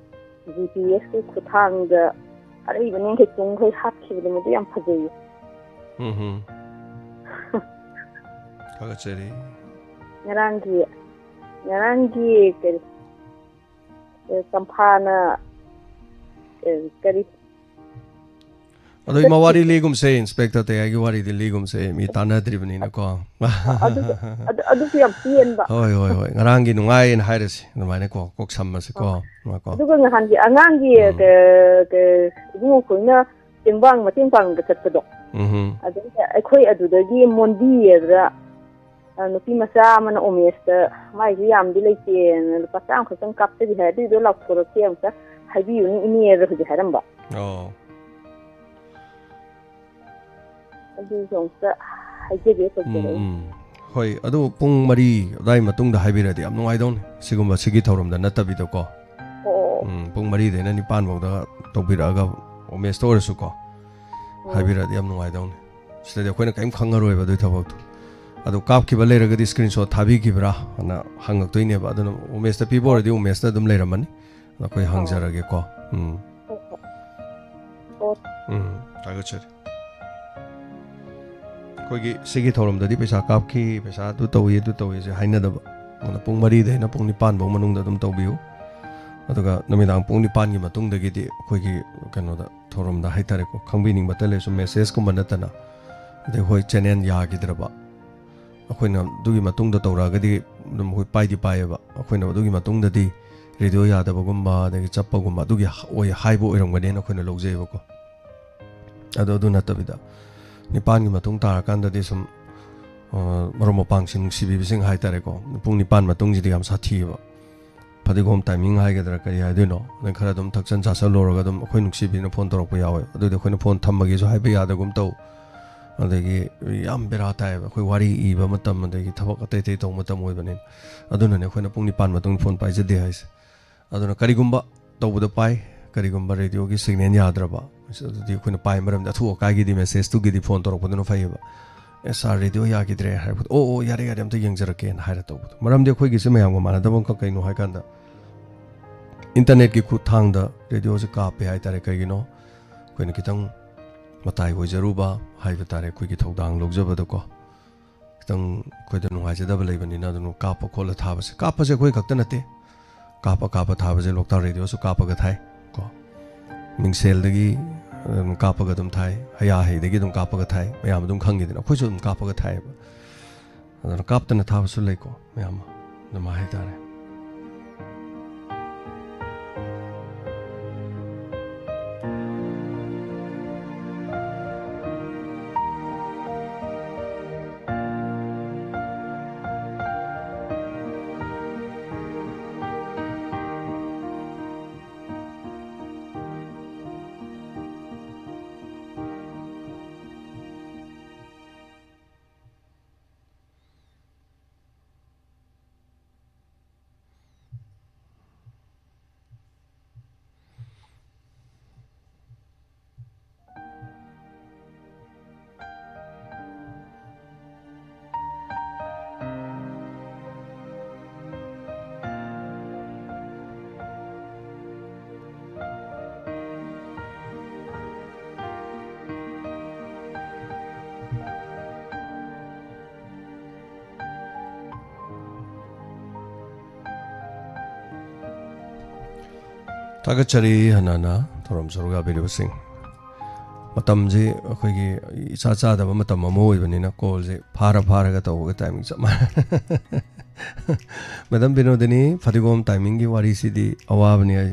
ꯖꯤ ꯄꯤ ꯑꯦꯁꯀꯤ ꯈꯨꯠꯊꯥꯡꯗ ꯑꯔꯩꯕ ꯅꯦꯡꯈꯩ ꯇꯨꯡꯈꯩ ꯍꯥꯠꯈꯤꯕꯗꯣ, ꯃꯗꯨ ꯌꯥꯝ ꯐꯖꯩꯌꯦ꯫ ꯎꯝ ꯍꯝ꯫ ꯊꯥꯒꯠꯆꯔꯤ꯫ ꯉꯔꯥꯡꯒꯤ, ꯉꯔꯥꯡꯒꯤ ꯀꯔꯤ, ꯑ, ꯆꯝꯐꯥꯅ, ꯑ, ꯀꯔꯤ, ꯑꯗꯣ ꯏꯃꯥ, ꯋꯥꯔꯤ ꯂꯤꯒꯨꯝꯁꯦ, ꯏꯟꯁꯄꯦꯛꯇꯔ ꯇꯌꯥꯏꯒꯤ ꯋꯥꯔꯤꯗꯤ ꯂꯤꯒꯨꯝꯁꯦ, ꯃꯤ ꯇꯥꯟꯅꯗ꯭ꯔꯤꯕꯅꯤꯅꯀꯣ꯫ ꯑꯗꯨ, ꯑꯗꯨ, ꯑꯗꯨꯁꯨ ꯌꯥꯝ ꯄꯦꯟꯕ꯫ ꯍꯣꯏ, ꯍꯣꯏ, ꯍꯣꯏ, ꯉꯔꯥꯡꯒꯤ ꯅꯨꯡꯉꯥꯏꯅ ꯍꯥꯏꯔꯁꯤ ꯑꯗꯨꯃꯥꯏꯅꯀꯣ, ꯀꯣꯛ ꯁꯝꯃꯁꯤꯀꯣ꯫ ꯉꯥꯏꯈꯣ꯫ ꯑꯗꯨꯒ ꯅꯍꯥꯟꯒꯤ ꯑꯉꯥꯡꯒꯤ, ꯎꯝ꯫ ꯀ-, ꯀ-, ꯏꯕꯨꯡꯉꯣ ꯈꯣꯏꯅ ꯇꯦꯡꯕꯥꯡ ꯃꯇꯦꯡ ꯄꯥꯡꯕ ꯆꯠꯄꯗꯣ, ꯎꯝ ꯍꯝ꯫ ꯑꯗꯩꯗ ꯑꯩꯈꯣꯏ ꯑꯗꯨꯗꯒꯤ ꯃꯣꯟꯕꯤ ꯍꯥꯏꯕ꯭ꯔꯥ, ꯑ, ꯅꯨꯄꯤ ꯃꯆꯥ ꯑꯃꯅ ꯑꯣꯃꯦꯁꯇ, "ꯃꯥꯏꯁꯨ ꯌꯥꯝꯗꯤ ꯂꯩꯇꯦꯅ, ꯂꯨꯄꯥ ꯆꯥꯝꯃ ꯈꯛꯇꯪ ꯀꯥꯞꯆꯒꯦ ꯍꯥꯏ, ꯑꯗꯨꯏꯗꯣ ꯂꯥꯎꯊꯣꯔꯛꯀꯦ ꯑꯝꯇ ꯍꯥꯏꯕꯤꯌꯨꯅꯦ ꯏꯅꯦ" ꯍꯥꯏꯕ꯭ꯔꯥ ꯍꯧꯖꯤꯛ ꯍꯥꯏꯔꯝꯕ꯫ ꯑꯣ꯫ ꯑꯗꯨꯁꯨ ꯑꯝꯇ ꯍꯥꯏꯖꯒꯦ ꯎꯝ, ꯇꯧꯖꯔꯛꯏ꯫ ꯎꯝ꯫ ꯍꯣꯏ, ꯑꯗꯨ ꯄꯨꯡ ꯃꯔꯤ ꯑꯗꯨꯋꯥꯏ ꯃꯇꯨꯡꯗ ꯍꯥꯏꯕꯤꯔꯗꯤ ꯌꯥꯝ ꯅꯨꯡꯉꯥꯏꯗꯧꯅꯤ, ꯁꯤꯒꯨꯝꯕ, ꯁꯤꯒꯤ ꯊꯧꯔꯝꯗ ꯅꯠꯇꯕꯤꯗꯀꯣ꯫ ꯑꯣ꯫ ꯎꯝ, ꯄꯨꯡ ꯃꯔꯤꯗꯩꯅ ꯅꯤꯄꯥꯟ ꯐꯥꯎꯗ ꯇꯧꯕꯤꯔꯛꯑꯒ, ꯑꯣꯃꯦꯁꯇ ꯑꯣꯏꯔꯁꯨꯀꯣ, ꯎꯝ꯫ ꯍꯥꯏꯕꯤꯔꯛꯑꯗꯤ ꯌꯥꯝ ꯅꯨꯡꯉꯥꯏꯗꯧꯅꯤ꯫ ꯁꯤꯗꯗꯤ ꯑꯩꯈꯣꯏꯅ ꯀꯔꯤꯝ ꯈꯪꯉꯔꯣꯏꯕ ꯑꯗꯨꯒꯤ ꯊꯕꯛꯇꯣ꯫ ꯑꯗꯨ ꯀꯥꯞꯈꯤꯕ ꯂꯩꯔꯒꯗꯤ ꯁ꯭ꯀ꯭ꯔꯤꯟ ꯁꯣꯠ ꯊꯥꯕꯤꯈꯤꯕ꯭ꯔꯥ ꯑꯅ ꯍꯪꯉꯛꯇꯣꯏꯅꯦꯕ꯫ ꯑꯗꯨꯅ ꯎꯃꯦꯁꯇ ꯄꯤꯕ ꯑꯣꯏꯔꯗꯤ ꯎꯃꯦꯁꯇ ꯑꯗꯨꯝ ꯂꯩꯔꯝꯃꯅꯤ꯫ ꯑꯗꯣ ꯑꯩꯈꯣꯏ ꯍꯪꯖꯔꯒꯦꯀꯣ꯫ ꯎꯝ꯫ ꯍꯣꯏ, ꯍꯣꯏ꯫ ꯑꯣ꯫ ꯎꯝ, ꯊꯥꯒꯠꯆꯔꯤ꯫ ꯑꯩꯈꯣꯏꯒꯤ ꯁꯤꯒꯤ ꯊꯧꯔꯝꯗꯗꯤ ꯄꯩꯁꯥ ꯀꯥꯞꯈꯤ, ꯄꯩꯁꯥ ꯑꯗꯨ ꯇꯧꯏ, ꯑꯗꯨ ꯇꯧꯏꯁꯦ ꯍꯥꯏꯅꯗꯕ꯫ ꯑꯗꯨꯅ ꯄꯨꯡ ꯃꯔꯤꯗꯩꯅ ꯄꯨꯡ ꯅꯤꯄꯥꯟ ꯐꯥꯎ ꯃꯅꯨꯡꯗ ꯑꯗꯨꯝ ꯇꯧꯕꯤꯌꯨ꯫ ꯑꯗꯨꯒ ꯅꯨꯃꯤꯗꯥꯡ ꯄꯨꯡ ꯅꯤꯄꯥꯟꯒꯤ ꯃꯇꯨꯡꯗꯒꯤꯗꯤ ꯑꯩꯈꯣꯏꯒꯤ ꯀꯩꯅꯣꯗ, ꯊꯧꯔꯝꯗ ꯍꯥꯏꯇꯥꯔꯦꯀꯣ, ꯈꯪꯕꯤꯅꯤꯡꯕꯇ ꯂꯩꯔꯁꯨ ꯃꯦꯁꯦꯖꯀꯨꯝꯕ ꯅꯠꯇꯅ, ꯑꯗꯩ ꯍꯣꯏ, ꯆꯦꯅꯦꯜ ꯌꯥꯈꯤꯗ꯭ꯔꯕ, ꯑꯩꯈꯣꯏꯅ ꯑꯗꯨꯒꯤ ꯃꯇꯨꯡꯗ ꯇꯧꯔꯛꯑꯒꯗꯤ ꯑꯗꯨꯝ ꯑꯩꯈꯣꯏ ꯄꯥꯏꯗꯤ ꯄꯥꯏꯌꯦꯕ꯫ ꯑꯩꯈꯣꯏꯅ ꯑꯗꯨꯒꯤ ꯃꯇꯨꯡꯗꯗꯤ ꯔꯦꯗꯤꯑꯣ ꯌꯥꯗꯕꯒꯨꯝꯕ, ꯑꯗꯒꯤ ꯆꯞꯄꯒꯨꯝꯕ, ꯑꯗꯨꯒꯤ ꯍ-, ꯑꯣꯏ, ꯍꯥꯏꯕ ꯑꯣꯏꯔꯝꯒꯅꯦꯅ ꯑꯩꯈꯣꯏꯅ ꯂꯧꯖꯩꯑꯕꯀꯣ꯫ ꯑꯗꯣ ꯑꯗꯨ ꯅꯠꯇꯕꯤꯗ ꯅꯤꯄꯥꯟꯒꯤ ꯃꯇꯨꯡ ꯇꯥꯔꯀꯥꯟꯗꯗꯤ ꯁꯨꯝ, ꯑ, ꯃꯔꯨꯞ ꯃꯄꯥꯡꯁꯤꯡ, ꯅꯨꯡꯁꯤꯕꯤꯕꯁꯤꯡ ꯍꯥꯏꯇꯥꯔꯦꯀꯣ, ꯄꯨꯡ ꯅꯤꯄꯥꯟ ꯃꯇꯨꯡꯁꯤꯗꯤ ꯌꯥꯝ ꯁꯥꯊꯤꯑꯕ꯫ ꯐꯗꯤꯒꯣꯝ ꯇꯥꯏꯃꯤꯡ ꯍꯥꯏꯒꯗ꯭ꯔꯥ ꯀꯔꯤ ꯍꯥꯏꯗꯣꯏꯅꯣ, ꯑꯗꯩ ꯈꯔ ꯑꯗꯨꯝ ꯊꯛꯆꯟ ꯆꯥꯁꯜꯂꯨꯔꯒ ꯑꯗꯨꯝ ꯑꯩꯈꯣꯏ ꯅꯨꯡꯁꯤꯕꯤꯅ ꯐꯣꯟ ꯇꯧꯔꯛꯄ ꯌꯥꯎꯋꯦ꯫ ꯑꯗꯨꯗꯤ ꯑꯩꯈꯣꯏꯅ ꯐꯣꯟ ꯊꯝꯃꯒꯦꯁꯨ ꯍꯥꯏꯕ ꯌꯥꯗꯒꯨꯝ ꯇꯧ꯫ ꯑꯗꯒꯤ ꯌꯥꯝ ꯕꯦꯔꯥ ꯇꯥꯏꯌꯦꯕ, ꯑꯩꯈꯣꯏ ꯋꯥꯔꯤ ꯏꯕ ꯃꯇꯝ, ꯑꯗꯒꯤ ꯊꯕꯛ ꯑꯇꯩ ꯑꯇꯩ ꯇꯧꯕ ꯃꯇꯝ ꯑꯣꯏꯕꯅꯤꯅ꯫ ꯑꯗꯨꯅꯅꯦ ꯑꯩꯈꯣꯏꯅ ꯄꯨꯡ ꯅꯤꯄꯥꯟ ꯃꯇꯨꯡ ꯐꯣꯟ ꯄꯥꯏꯖꯗꯦ ꯍꯥꯏꯁꯦ꯫ ꯑꯗꯨꯅ ꯀꯔꯤꯒꯨꯝꯕ ꯇꯧꯕꯗ ꯄꯥꯏ, ꯀꯔꯤꯒꯨꯝꯕ ꯔꯦꯗꯤꯑꯣꯒꯤ ꯁꯤꯒꯅꯦꯜ ꯌꯥꯗ꯭ꯔꯕ, ꯑꯁ, ꯑꯗꯨꯗꯤ ꯑꯩꯈꯣꯏꯅ ꯄꯥꯏ, ꯃꯔꯝꯗꯤ ꯑꯊꯨ ꯑꯀꯥꯏꯒꯤꯗꯤ ꯃꯦꯁꯦꯖꯇꯨꯒꯤꯗꯤ ꯐꯣꯟ ꯇꯧꯔꯛꯄꯗꯨꯅ ꯐꯩꯌꯦꯕ꯫ "ꯑꯦ ꯁꯥꯔ, ꯔꯦꯗꯤꯑꯣ ꯌꯥꯈꯤꯗ꯭ꯔꯦ" ꯍꯥꯏꯔꯛꯄꯗ, "ꯑꯣ ꯑꯣ, ꯌꯥꯔꯦ ꯌꯥꯔꯦ, ꯑꯝꯇ ꯌꯦꯡꯖꯔꯛꯀꯦꯅ" ꯍꯥꯏꯔ ꯇꯧꯕꯗꯣ꯫ ꯃꯔꯝꯗꯤ ꯑꯩꯈꯣꯏꯒꯤꯁꯦ ꯃꯌꯥꯝꯒ ꯃꯥꯟꯅꯗꯕ ꯑꯃꯈꯛ ꯀꯩꯅꯣ ꯍꯥꯏꯀꯥꯟꯗ, ꯏꯟꯇꯔꯅꯦꯠꯀꯤ ꯈꯨꯠꯊꯥꯡꯗ ꯔꯦꯗꯤꯑꯣꯁꯦ ꯀꯥꯞꯄꯦ ꯍꯥꯏꯇꯥꯔꯦ꯫ ꯀꯩꯒꯤꯅꯣ? ꯑꯩꯈꯣꯏꯅ ꯈꯤꯇꯪ ꯃꯇꯥꯏ ꯑꯣꯏꯖꯔꯨꯕ ꯍꯥꯏꯕ ꯇꯥꯔꯦ, ꯑꯩꯈꯣꯏꯒꯤ ꯊꯧꯗꯥꯡ ꯂꯧꯖꯕꯗꯀꯣ꯫ ꯈꯤꯇꯪ ꯑꯩꯈꯣꯏꯗ ꯅꯨꯡꯉꯥꯏꯖꯗꯕ ꯂꯩꯕꯅꯤꯅ, ꯑꯗꯨꯅ ꯀꯥꯞꯄ ꯈꯣꯠꯂ ꯊꯥꯕꯁꯦ, ꯀꯥꯞꯄꯁꯦ ꯑꯩꯈꯣꯏ ꯈꯛꯇ ꯅꯠꯇꯦ, ꯀꯥꯞꯄ ꯀꯥꯞꯄ ꯊꯥꯕꯁꯦ ꯂꯣꯛꯇꯥꯛ ꯔꯦꯗꯤꯑꯣꯁꯨ ꯀꯥꯞꯄꯒ ꯊꯥꯏ ꯀꯣ꯫ ꯃꯤꯡꯁꯦꯜꯗꯒꯤ ꯑꯗꯨꯝ ꯀꯥꯞꯄꯒ ꯑꯗꯨꯝ ꯊꯥꯏ, ꯍꯩꯌꯥ ꯍꯩꯗꯒꯤ ꯑꯗꯨꯝ ꯀꯥꯞꯄꯒ ꯊꯥꯏ, ꯃꯌꯥꯝ ꯑꯗꯨꯝ ꯈꯪꯉꯤꯗꯅ, ꯑꯩꯈꯣꯏꯁꯨ ꯑꯗꯨꯝ ꯀꯥꯞꯄꯒ ꯊꯥꯏꯌꯦꯕ꯫ ꯑꯗꯨꯅ ꯀꯥꯞꯇꯅ ꯊꯥꯕꯁꯨ ꯂꯩꯀꯣ, ꯃꯌꯥꯝ ꯑꯃ ꯑꯗꯨꯃꯥꯏꯅ ꯍꯥꯏꯇꯥꯔꯦ꯫ ꯊꯥꯒꯠꯆꯔꯤ ꯍꯟꯅ ꯍꯟꯅ ꯊꯧꯔꯝ ꯁꯔꯨꯛ ꯌꯥꯕꯤꯔꯤꯕꯁꯤꯡ꯫ ꯃꯇꯝꯁꯤ ꯑꯩꯈꯣꯏꯒꯤ ꯏꯆꯥ ꯆꯥꯗꯕ ꯃꯇꯝ ꯑꯃ ꯑꯣꯏꯕꯅꯤꯅ, ꯀꯣꯜꯁꯦ ꯐꯥꯔ ꯐꯥꯔꯒ ꯇꯧꯕꯒ ꯇꯥꯏꯃꯤꯡ ꯆꯞ ꯃꯥꯟꯅꯔꯦ꯫ ꯃꯦꯗꯥꯝ ꯕꯤꯅꯣꯗꯤꯅꯤ, ꯐꯗꯤꯒꯣꯝ ꯇꯥꯏꯃꯤꯡꯒꯤ ꯋꯥꯔꯤꯁꯤꯗꯤ ꯑꯋꯥꯕꯅꯤ꯫ ꯑꯩ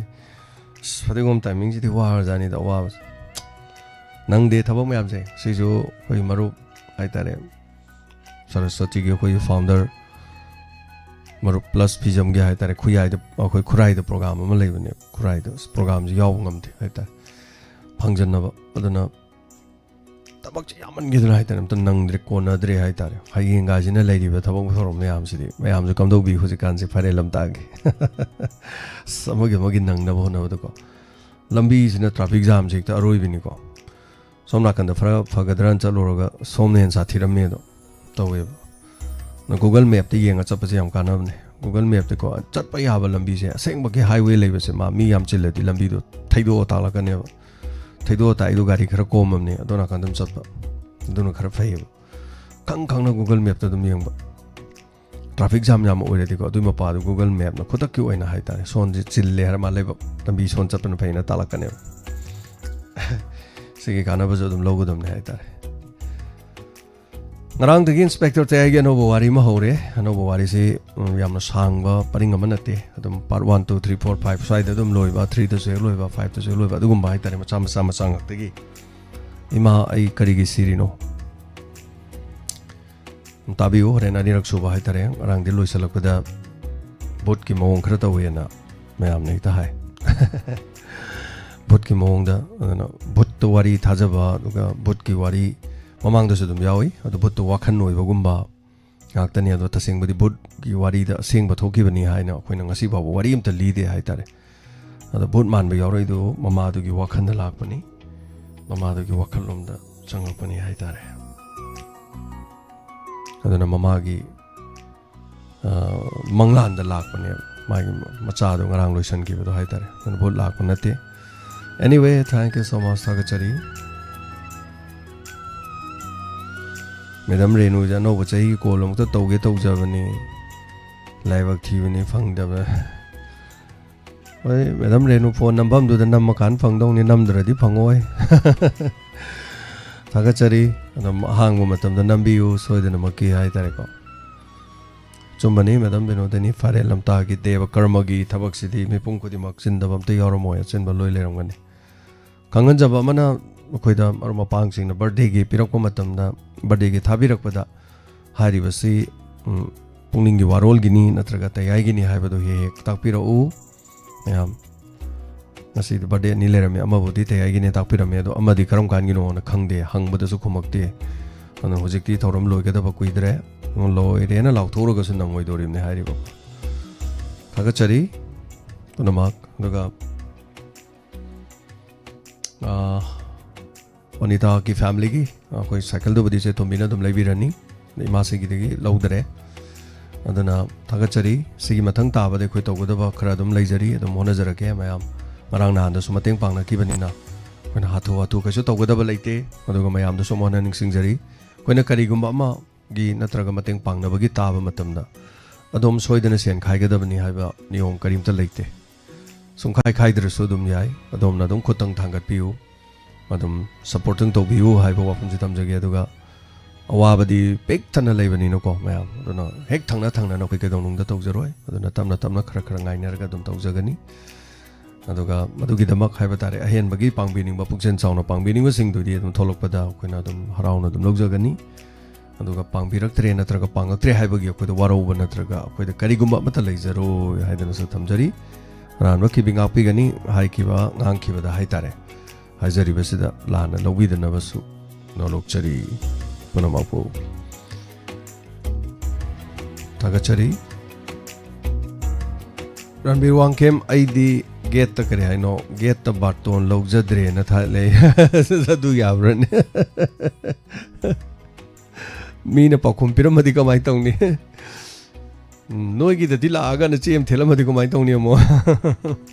ꯑꯁ, ꯐꯗꯤꯒꯣꯝ ꯇꯥꯏꯃꯤꯡꯁꯤꯗꯤ ꯋꯥꯔꯖꯥꯅꯤꯗ, ꯑꯋꯥꯕꯁꯦ꯫ ꯅꯪꯗꯦ ꯊꯕꯛ ꯃꯌꯥꯝꯁꯦ꯫ ꯁꯤꯁꯨ ꯑꯩꯈꯣꯏ ꯃꯔꯨꯞ ꯍꯥꯏꯇꯥꯔꯦ, ꯁꯔꯁꯋꯇꯤꯒꯤ ꯑꯩꯈꯣꯏꯒꯤ ꯐꯥꯎꯟꯗꯔ ꯃꯔꯨꯞ ꯄ꯭ꯂꯁ ꯐꯤꯖꯝꯒꯤ ꯍꯥꯏꯇꯥꯔꯦ, ꯈꯨꯌꯥꯏꯗ, ꯑꯩꯈꯣꯏ ꯈꯨꯔꯥꯏꯗ ꯄ꯭ꯔꯣꯒ꯭ꯔꯥꯝ ꯑꯃ ꯂꯩꯕꯅꯦ꯫ ꯈꯨꯔꯥꯏꯗ ꯑꯁ, ꯄ꯭ꯔꯣꯒ꯭ꯔꯥꯝꯁꯤ ꯌꯥꯎꯕ ꯉꯝꯗꯦ ꯍꯥꯏꯇꯥꯔꯦ, ꯐꯪꯖꯟꯅꯕ꯫ ꯑꯗꯨꯅ ꯊꯕꯛꯁꯦ ꯌꯥꯝꯃꯟꯈꯤꯗꯅ ꯍꯥꯏꯇꯥꯔꯦ, ꯑꯝꯇ ꯅꯪꯗ꯭ꯔꯦ, ꯀꯣꯟꯅꯗ꯭ꯔꯦ ꯍꯥꯏꯇꯥꯔꯦ꯫ ꯍꯌꯦꯡꯒꯥꯏꯁꯤꯅ ꯂꯩꯔꯤꯕ ꯊꯕꯛ ꯊꯧꯔꯝ ꯃꯌꯥꯝꯁꯤꯗꯤ, ꯃꯌꯥꯝꯁꯨ ꯀꯝꯗꯧꯕꯤ ꯍꯧꯖꯤꯛꯀꯥꯟꯁꯦ ꯐꯥꯏꯔꯦꯜ ꯂꯝꯇꯥꯒꯤ꯫ ꯑꯁ, ꯑꯃꯒꯤ ꯑꯃꯒꯤ ꯅꯪꯅꯕ ꯍꯣꯠꯅꯕꯗꯀꯣ꯫ ꯂꯝꯕꯤꯁꯤꯅ traffic jamꯁꯦ ꯍꯦꯛꯇ ꯑꯔꯣꯏꯕꯤꯅꯤꯀꯣ꯫ ꯁꯣꯝ ꯅꯥꯀꯟꯗ ꯈꯔ ꯐꯒꯗ꯭ꯔꯅ ꯆꯠꯂꯨꯔꯒ ꯁꯣꯝꯅ ꯍꯦꯟꯅ ꯁꯥꯊꯤꯔꯝꯃꯦ ꯑꯗꯣ ꯇꯧꯋꯦꯕ꯫ ꯑꯗꯨꯅ Google Mapꯇ ꯌꯦꯡꯉ ꯆꯠꯄꯁꯦ ꯌꯥꯝ ꯀꯥꯟꯅꯕꯅꯦ꯫ Google Mapꯇꯀꯣ ꯆꯠꯄ ꯌꯥꯕ ꯂꯝꯕꯤꯁꯦ, ꯑꯁꯦꯡꯕꯒꯤ highway ꯂꯩꯕꯁꯦ, ꯃꯥ ꯃꯤ ꯌꯥꯝ ꯆꯤꯜꯂꯗꯤ ꯂꯝꯕꯤꯗꯣ ꯊꯩꯗꯣꯛꯑ ꯇꯥꯛꯂꯛꯀꯅꯦꯕ꯫ ꯊꯩꯗꯣꯛꯑ ꯇꯥꯛꯏꯗꯣ ꯒꯥꯔꯤ ꯈꯔ ꯀꯣꯝꯃꯝꯅꯦ, ꯑꯗꯣ ꯅꯥꯀꯟꯗ ꯑꯗꯨꯝ ꯆꯠꯄ, ꯑꯗꯨꯅ ꯈꯔ ꯐꯩꯌꯦꯕ꯫ ꯈꯪ ꯈꯪꯅ Google Mapꯇ ꯑꯗꯨꯝ ꯌꯦꯡꯕ꯫ Traffic jam ꯌꯥꯝ ꯑꯣꯏꯔꯗꯤꯀꯣ, ꯑꯗꯨꯏ ꯃꯄꯥꯗꯣ Google Mapꯅ ꯈꯨꯗꯛꯀꯤ ꯑꯣꯏꯅ ꯍꯥꯏꯇꯥꯔꯦ, ꯁꯣꯝꯁꯦ ꯆꯤꯜꯂꯦ ꯍꯥꯏꯔ ꯃꯥꯜꯂꯦꯕ, ꯂꯝꯕꯤ ꯁꯣꯝ ꯆꯠꯄꯅ ꯐꯩꯅ ꯇꯥꯛꯂꯛꯀꯅꯦꯕ꯫ ꯁꯤꯒꯤ ꯀꯥꯟꯅꯕꯁꯨ ꯑꯗꯨꯝ ꯂꯧꯒꯗꯕꯅꯦ ꯍꯥꯏꯇꯥꯔꯦ꯫ ꯉꯔꯥꯡꯗꯒꯤ Inspector ꯇꯌꯥꯏꯒꯤ ꯑꯅꯧꯕ ꯋꯥꯔꯤ ꯑꯃ ꯍꯧꯔꯦ꯫ ꯑꯅꯧꯕ ꯋꯥꯔꯤꯁꯤ, ꯎꯝ, ꯌꯥꯝꯅ ꯁꯥꯡꯕ ꯄꯔꯤꯡ ꯑꯃ ꯅꯠꯇꯦ꯫ ꯑꯗꯨꯝ part one, two, three, four, five ꯁ꯭ꯋꯥꯏꯗ ꯑꯗꯨꯝ ꯂꯣꯏꯕ, threeꯗꯁꯨ ꯍꯦꯛ ꯂꯣꯏꯕ, fiveꯇꯁꯨ ꯍꯦꯛ ꯂꯣꯏꯕ, ꯑꯗꯨꯒꯨꯝꯕ ꯍꯥꯏꯇꯥꯔꯦ, ꯃꯆꯥ ꯃꯆꯥ ꯃꯆꯥ ꯉꯥꯛꯇꯒꯤ꯫ ꯏꯃꯥ, ꯑꯩ ꯀꯔꯤꯒꯤ ꯁꯤꯔꯤꯅꯣ? ꯇꯥꯕꯤꯌꯨ, ꯍꯣꯔꯦꯟ ꯑꯅꯤꯔꯛ ꯁꯨꯕ ꯍꯥꯏꯇꯥꯔꯦ꯫ ꯉꯔꯥꯡꯗꯤ ꯂꯣꯏꯁꯤꯜꯂꯛꯄꯗ ꯚꯨꯠꯀꯤ ꯃꯑꯣꯡ ꯈꯔ ꯇꯧꯋꯦꯅ ꯃꯌꯥꯝꯅ ꯍꯦꯛꯇ ꯍꯥꯏ꯫ ꯚꯨꯠꯀꯤ ꯃꯑꯣꯡꯗ, ꯑꯗꯨꯅ ꯚꯨꯠꯇ ꯋꯥꯔꯤ ꯊꯥꯖꯕ, ꯑꯗꯨꯒ ꯚꯨꯠꯀꯤ ꯋꯥꯔꯤ ꯃꯃꯥꯡꯗꯁꯨ ꯑꯗꯨꯝ ꯌꯥꯎꯏ꯫ ꯑꯗꯣ ꯚꯨꯠꯇ ꯋꯥꯈꯜ ꯑꯣꯏꯕꯒꯨꯝꯕ ꯉꯥꯛꯇꯅꯤ꯫ ꯑꯗꯣ ꯇꯁꯦꯡꯕꯗꯤ ꯚꯨꯠꯀꯤ ꯋꯥꯔꯤꯗ ꯑꯁꯦꯡꯕ ꯊꯣꯛꯈꯤꯕꯅꯤ ꯍꯥꯏꯅ ꯑꯩꯈꯣꯏꯅ ꯉꯁꯤ ꯐꯥꯎꯕ ꯋꯥꯔꯤ ꯑꯝꯇ ꯂꯤꯗꯦ ꯍꯥꯏꯇꯥꯔꯦ꯫ ꯑꯗꯣ ꯚꯨꯠ ꯃꯥꯟꯕ ꯌꯥꯎꯔꯛꯏꯗꯨ ꯃꯃꯥꯗꯨꯒꯤ ꯋꯥꯈꯜꯗ ꯂꯥꯛꯄꯅꯤ, ꯃꯃꯥꯗꯨꯒꯤ ꯋꯥꯈꯜꯂꯣꯝꯗ ꯆꯪꯉꯛꯄꯅꯤ ꯍꯥꯏꯇꯥꯔꯦ꯫ ꯑꯗꯨꯅ ꯃꯃꯥꯒꯤ, ꯑ, ꯃꯪꯂꯥꯟꯗ ꯂꯥꯛꯄꯅꯦꯕ, ꯃꯥꯒꯤ ꯃꯆꯥꯗꯣ ꯉꯔꯥꯡ ꯂꯣꯏꯁꯤꯟꯈꯤꯕꯗꯣ ꯍꯥꯏꯇꯥꯔꯦ꯫ ꯑꯗꯨꯅ ꯚꯨꯠ ꯂꯥꯛꯄ ꯅꯠꯇꯦ꯫ Anyway, thank you so much, ꯊꯥꯒꯠꯆꯔꯤ꯫ Madam ꯔꯦꯅꯨꯁꯦ ꯑꯅꯧꯕ ꯆꯍꯤꯒꯤ call ꯑꯃꯨꯛꯇ ꯇꯧꯒꯦ ꯇꯧꯖꯕꯅꯤ, ꯂꯥꯏꯕꯛ ꯊꯤꯕꯅꯤ ꯐꯪꯗꯕ꯫ ꯍꯣꯏ, Madam ꯔꯦꯅꯨ phone ꯅꯝꯐꯝꯗꯨꯗ ꯅꯝꯃꯀꯥꯟꯗ ꯐꯪꯗꯧꯅꯤ, ꯅꯝꯗ꯭ꯔꯗꯤ ꯐꯪꯉꯣꯏ꯫ ꯊꯥꯒꯠꯆꯔꯤ꯫ ꯑꯗꯨꯝ ꯑꯍꯥꯡꯕ ꯃꯇꯝꯗ ꯅꯝꯕꯤꯌꯨ ꯁꯣꯏꯗꯅꯃꯛꯀꯤ ꯍꯥꯏꯇꯥꯔꯦꯀꯣ꯫ ꯑꯆꯨꯝꯕꯅꯤ, Madam ꯕꯤꯅꯣꯗꯤꯅꯤ꯫ ꯐꯔꯦ, ꯂꯝꯇꯥꯒꯤ ꯗꯦꯕ ꯀꯔꯃꯒꯤ ꯊꯕꯛꯁꯤꯗꯤ ꯃꯤꯄꯨꯝ ꯈꯨꯗꯤꯡꯃꯛ ꯆꯤꯟꯗꯕ ꯑꯝꯇ ꯌꯥꯎꯔꯝꯃꯣꯏ, ꯑꯆꯤꯟꯕ ꯂꯣꯏ ꯂꯩꯔꯝꯒꯅꯤ꯫ ꯈꯪꯍꯟꯖꯕ ꯑꯃꯅ, ꯑꯩꯈꯣꯏꯗ ꯃꯔꯨꯞ ꯃꯄꯥꯡꯁꯤꯡꯅ birthdayꯒꯤ ꯄꯤꯔꯛꯄ ꯃꯇꯝꯗ, birthdayꯒꯤ ꯊꯥꯕꯤꯔꯛꯄꯗ ꯍꯥꯏꯔꯤꯕꯁꯤ, ꯎꯝ, ꯄꯨꯛꯅꯤꯡꯒꯤ ꯋꯥꯔꯣꯜꯒꯤꯅꯤ ꯅꯠꯇ꯭ꯔꯒ ꯇꯌꯥꯏꯒꯤꯅꯤ ꯍꯥꯏꯕꯗꯨ ꯍꯦꯛ ꯍꯦꯛ ꯇꯥꯛꯄꯤꯔꯛꯎ꯫ ꯃꯌꯥꯝ, ꯉꯁꯤꯗꯤ birthday ꯑꯅꯤ ꯂꯩꯔꯝꯃꯤ, ꯑꯃꯕꯨꯗꯤ ꯇꯌꯥꯏꯒꯤꯅꯦ ꯇꯥꯛꯄꯤꯔꯝꯃꯤ, ꯑꯗꯣ ꯑꯃꯗꯤ ꯀꯔꯝ ꯀꯥꯟꯒꯤꯅꯣꯅ ꯈꯪꯗꯦ, ꯍꯪꯕꯗꯁꯨ ꯈꯨꯝꯃꯛꯇꯦ꯫ ꯑꯗꯨꯅ ꯍꯧꯖꯤꯛꯇꯤ ꯊꯧꯔꯝ ꯂꯣꯏꯒꯗꯕ ꯀꯨꯏꯗ꯭ꯔꯦ, ꯂꯣꯏꯔꯦꯅ ꯂꯥꯎꯊꯣꯛꯎꯔꯒꯁꯨ ꯅꯪꯉꯣꯏꯗꯣꯔꯤꯕꯅꯤ ꯍꯥꯏꯔꯤꯕ꯫ ꯊꯥꯒꯠꯆꯔꯤ ꯄꯨꯝꯅꯃꯛ꯫ ꯑꯗꯨꯒ ꯑꯥ, ꯑꯣꯅꯤꯇꯥꯒꯤ ꯐꯦꯃꯤꯂꯤꯒꯤ ꯑꯩꯈꯣꯏ ꯁꯥꯏꯀꯜꯗꯨꯕꯨꯗꯤ ꯏꯆꯦ ꯇꯣꯝꯕꯤꯅ ꯑꯗꯨꯝ ꯂꯩꯕꯤꯔꯅꯤ, ꯏꯃꯥꯁꯤꯒꯤꯗꯒꯤ ꯂꯧꯗꯔꯦ꯫ ꯑꯗꯨꯅ ꯊꯥꯒꯠꯆꯔꯤ꯫ ꯁꯤꯒꯤ ꯃꯊꯪ ꯇꯥꯕꯗ ꯑꯩꯈꯣꯏ ꯇꯧꯒꯗꯕ ꯈꯔ ꯑꯗꯨꯝ ꯂꯩꯖꯔꯤ, ꯑꯗꯨꯝ ꯍꯣꯠꯅꯖꯔꯛꯀꯦ꯫ ꯃꯌꯥꯝ ꯉꯔꯥꯡ ꯅꯍꯥꯟꯗꯁꯨ ꯃꯇꯦꯡ ꯄꯥꯡꯅꯈꯤꯕꯅꯤꯅ ꯑꯩꯈꯣꯏꯅ ꯍꯥꯊꯨ ꯍꯥꯊꯨ ꯀꯩꯁꯨ ꯇꯧꯒꯗꯕ ꯂꯩꯇꯦ꯫ ꯑꯗꯨꯒ ꯃꯌꯥꯝꯗꯁꯨ ꯑꯃꯨꯛ ꯍꯟꯅ ꯅꯤꯡꯁꯤꯡꯖꯔꯤ, ꯑꯩꯈꯣꯏꯅ ꯀꯔꯤꯒꯨꯝꯕ ꯑꯃꯒꯤ ꯅꯠꯇ꯭ꯔꯒ ꯃꯇꯦꯡ ꯄꯥꯡꯅꯕꯒꯤ ꯇꯥꯕ ꯃꯇꯝꯗ ꯑꯗꯣꯝ ꯁꯣꯏꯗꯅ ꯁꯦꯟ ꯈꯥꯏꯒꯗꯕꯅꯤ ꯍꯥꯏꯕ ꯅꯤꯌꯣꯝ ꯀꯔꯤꯝꯇ ꯂꯩꯇꯦ꯫ ꯁꯨꯡꯈꯥꯏ ꯈꯥꯏꯗ꯭ꯔꯁꯨ ꯑꯗꯨꯝ ꯌꯥꯏ꯫ ꯑꯗꯣꯝꯅ ꯑꯗꯨꯝ ꯈꯨꯠꯇꯪ ꯊꯥꯡꯒꯠꯄꯤꯌꯨ, ꯑꯗꯨꯝ ꯁꯞꯄꯣꯔꯠꯇꯪ ꯇꯧꯕꯤꯌꯨ ꯍꯥꯏꯕ ꯋꯥꯐꯝꯁꯤ ꯊꯝꯖꯒꯦ꯫ ꯑꯗꯨꯒ ꯑꯋꯥꯕꯗꯤ ꯄꯤꯛ ꯊꯟꯅ ꯂꯩꯕꯅꯤꯅꯀꯣ ꯃꯌꯥꯝ, ꯑꯗꯨꯅ ꯍꯦꯛ ꯊꯪꯅ ꯊꯪꯅꯅ ꯑꯩꯈꯣꯏ ꯀꯩꯗꯧꯅꯨꯡꯗ ꯇꯧꯖꯔꯣꯏ꯫ ꯑꯗꯨꯅ ꯇꯞꯅ ꯇꯞꯅ ꯈꯔ ꯈꯔ ꯉꯥꯏꯅꯔꯒ ꯑꯗꯨꯝ ꯇꯧꯖꯒꯅꯤ꯫ ꯑꯗꯨꯒ ꯃꯗꯨꯒꯤꯗꯃꯛ ꯍꯥꯏꯕ ꯇꯥꯔꯦ, ꯑꯍꯦꯟꯕꯒꯤ ꯄꯥꯡꯕꯤꯅꯤꯡꯕ, ꯄꯨꯛꯆꯦꯜ ꯆꯥꯎꯅ ꯄꯥꯡꯕꯤꯅꯤꯡꯕꯁꯤꯡꯗꯨꯗꯤ ꯑꯗꯨꯝ ꯊꯣꯛꯂꯛꯄꯗ ꯑꯩꯈꯣꯏꯅ ꯑꯗꯨꯝ ꯍꯔꯥꯎꯅ ꯑꯗꯨꯝ ꯂꯧꯖꯒꯅꯤ꯫ ꯑꯗꯨꯒ ꯄꯥꯡꯕꯤꯔꯛꯇ꯭ꯔꯦ ꯅꯠꯇ꯭ꯔꯒ ꯄꯥꯡꯉꯛꯇ꯭ꯔꯦ ꯍꯥꯏꯕꯒꯤ ꯑꯩꯈꯣꯏꯗ ꯋꯥꯔꯧꯕ ꯅꯠꯇ꯭ꯔꯒ ꯑꯩꯈꯣꯏꯗ ꯀꯔꯤꯒꯨꯝꯕ ꯑꯃꯠꯇ ꯂꯩꯖꯔꯣꯏ ꯍꯥꯏꯗꯅꯁꯨ ꯊꯝꯖꯔꯤ꯫ ꯑꯔꯥꯟꯕ ꯈꯤꯕꯤ ꯉꯥꯛꯄꯤꯒꯅꯤ ꯍꯥꯏꯈꯤꯕ, ꯉꯥꯡꯈꯤꯕꯗ ꯍꯥꯏ ꯇꯥꯔꯦ꯫ ꯍꯥꯏꯖꯔꯤꯕꯁꯤꯗ ꯂꯥꯟꯅ ꯂꯧꯕꯤꯗꯅꯕꯁꯨ ꯅꯣꯂꯣꯛꯆꯔꯤ ꯄꯨꯝꯅꯃꯛꯄꯨ꯫ ꯊꯥꯒꯠꯆꯔꯤ꯫ ꯔꯟꯕꯤꯔ ꯋꯥꯡꯈꯦꯝ, ꯑꯩꯗꯤ ꯒꯦꯠꯇ ꯀꯔꯤ ꯍꯥꯏꯅꯣ, ꯒꯦꯠꯇ ꯕꯥꯔꯇꯣꯟ ꯂꯧꯖꯗ꯭ꯔꯦꯅ ꯊꯥ ꯂꯩ꯫ ꯑꯗꯨ ꯌꯥꯕ꯭ꯔꯅꯦ? ꯃꯤꯅ ꯄꯥꯎꯈꯨꯝ ꯄꯤꯔꯝꯃꯗꯤ ꯀꯃꯥꯏꯅ ꯇꯧꯅꯤ? ꯎꯝ, ꯅꯣꯏꯒꯤꯗꯗꯤ ꯂꯥꯛꯑꯒ ꯅꯆꯦ ꯑꯃ ꯊꯦꯠꯂꯝꯃꯗꯤ ꯀꯃꯥꯏꯅ ꯇꯧꯅꯤ ꯑꯃꯨꯛ?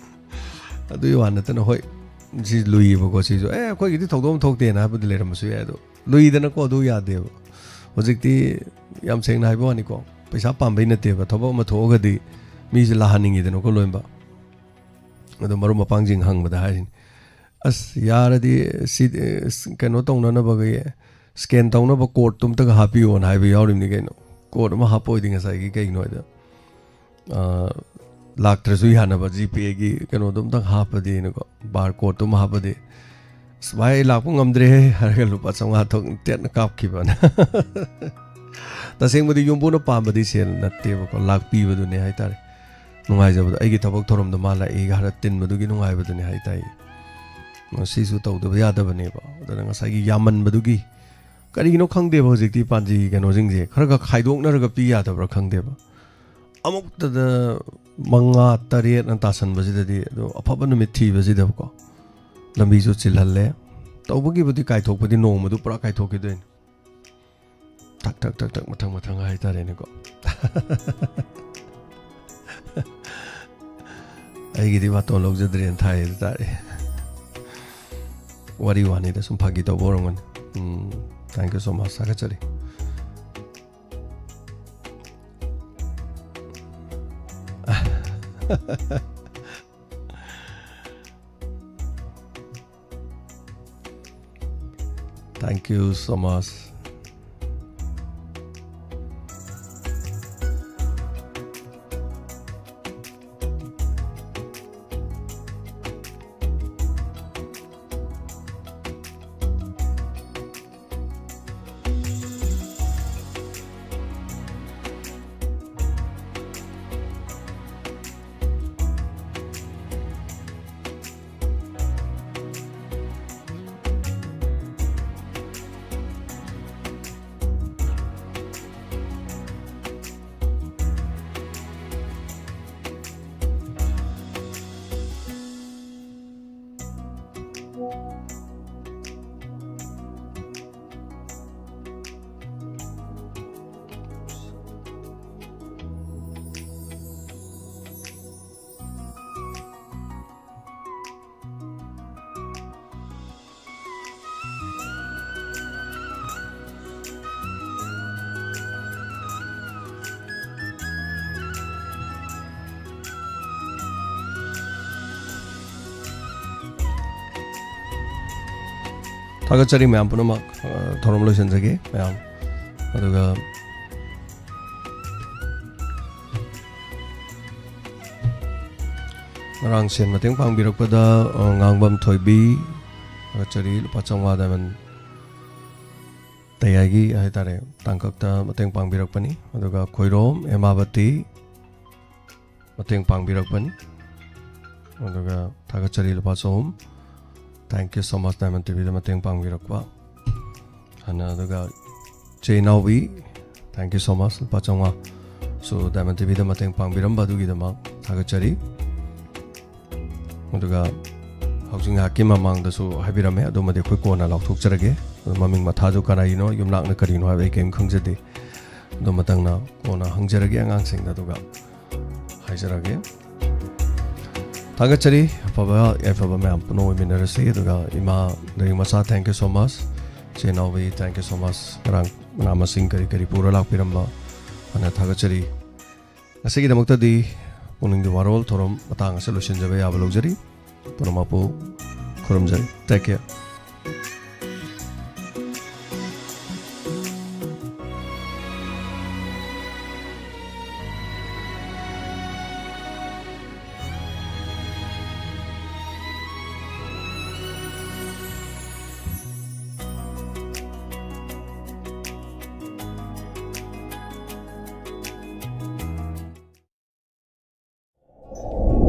ꯑꯗꯨꯒꯤ ꯋꯥ ꯅꯠꯇꯅ, ꯍꯣꯏ, ꯁꯤ ꯂꯨꯏꯌꯦꯕꯀꯣ, ꯁꯤꯁꯨ, "ꯑꯦ, ꯑꯩꯈꯣꯏꯒꯤꯗꯤ ꯊꯧꯗꯣꯛ ꯑꯃ ꯊꯣꯛꯇꯦꯅ" ꯍꯥꯏꯕꯗꯤ ꯂꯩꯔꯝꯕꯁꯨ ꯌꯥꯏ꯫ ꯑꯗꯣ ꯂꯨꯏꯗꯅꯀꯣ, ꯑꯗꯨ ꯌꯥꯗꯦꯕ꯫ ꯍꯧꯖꯤꯛꯇꯤ ꯌꯥꯝ ꯁꯦꯡꯅ ꯍꯥꯏꯕ ꯋꯥꯅꯤꯀꯣ, ꯄꯩꯁꯥ ꯄꯥꯝꯕꯩ ꯅꯠꯇꯦꯕ꯫ ꯊꯕꯛ ꯑꯃ ꯊꯣꯛꯑꯒꯗꯤ ꯃꯤꯁꯦ ꯂꯥꯛꯍꯟꯅꯤꯡꯉꯤꯗꯅꯀꯣ, ꯂꯣꯏꯅꯃꯛ꯫ ꯑꯗꯣ ꯃꯔꯨꯞ ꯃꯄꯥꯡꯁꯤꯡ ꯍꯪꯕꯗ ꯍꯥꯏꯔꯤꯅꯤ, "ꯑꯁ, ꯌꯥꯔꯗꯤ ꯁꯤ, ꯑꯁ, ꯀꯩꯅꯣ ꯇꯧꯅꯅꯕꯒꯤ, ꯁ꯭ꯀꯦꯟ ꯇꯧꯅꯕ ꯀꯣꯗꯇꯨ ꯑꯝꯇꯒ ꯍꯥꯞꯄꯤꯌꯣꯅ" ꯍꯥꯏꯕ ꯌꯥꯎꯔꯤꯕꯅꯤ ꯀꯩꯅꯣ꯫ ꯀꯣꯗ ꯑꯃ ꯍꯥꯞꯄ ꯑꯣꯏꯗꯤ ꯉꯁꯥꯏꯒꯤ ꯀꯩꯒꯤꯅꯣ ꯍꯥꯏꯗ, ꯑ, ꯂꯥꯛꯇ꯭ꯔꯁꯨ ꯌꯥꯅꯕ GPAꯒꯤ ꯀꯩꯅꯣꯗꯣ ꯑꯝꯇꯪ ꯍꯥꯞꯄꯗꯤꯅꯀꯣ, ꯕꯥꯔ ꯀꯣꯗꯇꯨ ꯑꯃ ꯍꯥꯞꯄꯗꯤ, "ꯑꯁ ꯚꯥꯏ, ꯑꯩ ꯂꯥꯛꯄ ꯉꯝꯗ꯭ꯔꯦꯍꯦ" ꯍꯥꯏꯔꯒ ꯂꯨꯄꯥ ꯆꯥꯝꯃꯉꯥ ꯊꯣꯛ ꯇꯦꯠꯅ ꯀꯥꯞꯈꯤꯕꯅ꯫ ꯇꯁꯦꯡꯕꯗꯤ ꯌꯨꯝꯕꯨꯅ ꯄꯥꯝꯕꯗꯤ ꯁꯦꯜ ꯅꯠꯇꯦꯕꯀꯣ, ꯂꯥꯛꯄꯤꯕꯗꯨꯅꯦ ꯍꯥꯏꯇꯥꯔꯦ꯫ ꯅꯨꯡꯉꯥꯏꯖꯕꯗꯣ, ꯑꯩꯒꯤ ꯊꯕꯛ ꯊꯧꯔꯝꯗꯣ ꯃꯥ ꯂꯥꯛꯏꯒ ꯍꯥꯏꯔ ꯇꯤꯟꯕꯗꯨꯒꯤ ꯅꯨꯡꯉꯥꯏꯕꯗꯨꯅꯦ ꯍꯥꯏꯇꯥꯔꯦ꯫ ꯃꯁꯤꯁꯨ ꯇꯧꯗꯕ ꯌꯥꯗꯕꯅꯦꯕ꯫ ꯑꯗꯨꯅ ꯉꯁꯥꯏꯒꯤ ꯌꯥꯝꯃꯟꯕꯗꯨꯒꯤ, ꯀꯔꯤꯒꯤꯅꯣ ꯈꯪꯗꯦꯕ ꯍꯧꯖꯤꯛꯇꯤ ꯄꯥꯟꯖꯤ ꯀꯩꯅꯣꯁꯤꯡꯁꯦ ꯈꯔ ꯈꯔ ꯈꯥꯏꯗꯣꯛꯅꯔꯒ ꯄꯤ ꯌꯥꯗꯕ꯭ꯔꯥ ꯈꯪꯗꯦꯕ꯫ ꯑꯃꯨꯛꯇꯗ ꯃꯉꯥ ꯇꯔꯦꯠꯅ ꯇꯥꯁꯟꯕꯁꯤꯗꯗꯤ, ꯑꯗꯣ ꯑꯐꯕ ꯅꯨꯃꯤꯠ ꯊꯤꯕꯁꯤꯗꯕꯀꯣ, ꯂꯝꯕꯤꯁꯨ ꯆꯤꯜꯍꯜꯂꯦ꯫ ꯇꯧꯕꯒꯤꯕꯨꯗꯤ ꯀꯥꯏꯊꯣꯛꯄꯗꯤ ꯅꯣꯡꯃꯗꯨ ꯄꯨꯔꯥ ꯀꯥꯏꯊꯣꯛꯈꯤꯗꯣꯏꯅꯤ꯫ ꯊꯛ ꯊꯛ ꯊꯛ ꯊꯛ, ꯃꯊꯪ ꯃꯊꯪ ꯍꯥꯏꯇꯥꯔꯦꯅꯦꯀꯣ꯫ ꯑꯩꯒꯤꯗꯤ ꯕꯥꯇꯣꯟ ꯂꯧꯖꯗ꯭ꯔꯦꯅ ꯊꯥꯏ ꯑꯗꯨ ꯇꯥꯔꯦ꯫ ꯋꯥꯔꯤ ꯋꯥꯅꯤꯗ, ꯁꯨꯝ ꯐꯥꯒꯤ ꯇꯧꯕ ꯑꯣꯏꯔꯝꯒꯅꯤ꯫ ꯎꯝ, thank you so much, ꯊꯥꯒꯠꯆꯔꯤ꯫ Thank you so much. ꯊꯥꯒꯠꯆꯔꯤ ꯃꯌꯥꯝ ꯄꯨꯝꯅꯃꯛ꯫ ꯑ, ꯊꯧꯔꯝ ꯂꯣꯏꯁꯤꯟꯖꯒꯦ ꯃꯌꯥꯝ꯫ ꯑꯗꯨꯒ ꯉꯔꯥꯡ ꯁꯦꯟ ꯃꯇꯦꯡ ꯄꯥꯡꯕꯤꯔꯛꯄꯗ, ꯑ, ꯉꯥꯡꯕꯝ ꯊꯣꯏꯕꯤ, ꯊꯥꯒꯠꯆꯔꯤ, ꯂꯨꯄꯥ ꯆꯥꯝꯃꯉꯥ diamond ꯇꯌꯥꯏꯒꯤ ꯍꯥꯏꯇꯥꯔꯦ, ꯇꯥꯡꯀꯛꯇ ꯃꯇꯦꯡ ꯄꯥꯡꯕꯤꯔꯛꯄꯅꯤ꯫ ꯑꯗꯨꯒ ꯈꯣꯏꯔꯣꯝ ꯑꯦꯃꯥꯕꯇꯤ ꯃꯇꯦꯡ ꯄꯥꯡꯕꯤꯔꯛꯄꯅꯤ꯫ ꯑꯗꯨꯒ ꯊꯥꯒꯠꯆꯔꯤ ꯂꯨꯄꯥ ꯆꯍꯨꯝ꯫ Thank you so much, Diamond ꯇꯤꯚꯤꯗ ꯃꯇꯦꯡ ꯄꯥꯡꯕꯤꯔꯛꯄ꯫ ꯍꯥꯟꯅ ꯑꯗꯨꯒ ꯆꯦ ꯏꯅꯥꯎꯕꯤ, thank you so much, ꯂꯨꯄꯥ ꯆꯥꯝꯃꯉꯥ꯫ So, Diamond ꯇꯤꯚꯤꯗ ꯃꯇꯦꯡ ꯄꯥꯡꯕꯤꯔꯝꯕ ꯑꯗꯨꯒꯤꯗꯃꯛ ꯊꯥꯒꯠꯆꯔꯤ꯫ ꯑꯗꯨꯒ ꯍꯧꯖꯤꯛ ꯉꯥꯏꯍꯥꯛꯀꯤ ꯃꯃꯥꯡꯗꯁꯨ ꯍꯥꯏꯕꯤꯔꯝꯃꯦ, ꯑꯗꯨꯃꯗꯤ ꯑꯩꯈꯣꯏ ꯀꯣꯟꯅ ꯂꯥꯎꯊꯣꯛꯆꯔꯒꯦ꯫ ꯑꯗꯨ ꯃꯃꯤꯡ ꯃꯊꯥꯗꯨ ꯀꯅꯥꯒꯤꯅꯣ, ꯌꯨꯝꯅꯥꯛꯅ ꯀꯔꯤꯅꯣ ꯍꯥꯏꯕ ꯑꯩ ꯀꯔꯤꯝ ꯈꯪꯖꯗꯦ꯫ ꯑꯗꯨ ꯃꯊꯪꯅ ꯀꯣꯟꯅ ꯍꯪꯖꯔꯒꯦ ꯑꯉꯥꯡꯁꯤꯡꯗ, ꯑꯗꯨꯒ ꯍꯥꯏꯖꯔꯒꯦ꯫ ꯊꯥꯒꯠꯆꯔꯤ꯫ ꯑꯐꯕ ꯌꯥꯏꯐꯕ ꯃꯌꯥꯝ ꯄꯨꯟꯅ ꯑꯣꯏꯃꯤꯟꯅꯔꯁꯤ꯫ ꯑꯗꯨꯒ ꯏꯃꯥ ꯂꯥꯏꯔꯤꯛ ꯃꯆꯥ, thank you so much꯫ ꯆꯦ ꯅꯥꯎꯕꯤ, thank you so much꯫ ꯉꯔꯥꯡ ꯃꯅꯥ ꯃꯁꯤꯡ ꯀꯔꯤ ꯀꯔꯤ ꯄꯨꯔ ꯂꯥꯛꯄꯤꯔꯝꯕ ꯍꯥꯟꯅ ꯊꯥꯒꯠꯆꯔꯤ꯫ ꯉꯁꯤꯒꯤꯗꯃꯛꯇꯗꯤ ꯄꯨꯛꯅꯤꯡꯒꯤ ꯋꯥꯔꯣꯜ ꯊꯧꯔꯝ ꯃꯇꯥꯡ ꯑꯁꯤꯗ ꯂꯣꯏꯁꯤꯟꯖꯕ ꯌꯥꯕ ꯂꯧꯖꯔꯤ꯫ ꯄꯨꯝꯅꯃꯛꯄꯨ ꯈꯨꯔꯨꯝꯖꯔꯤ꯫ Take care꯫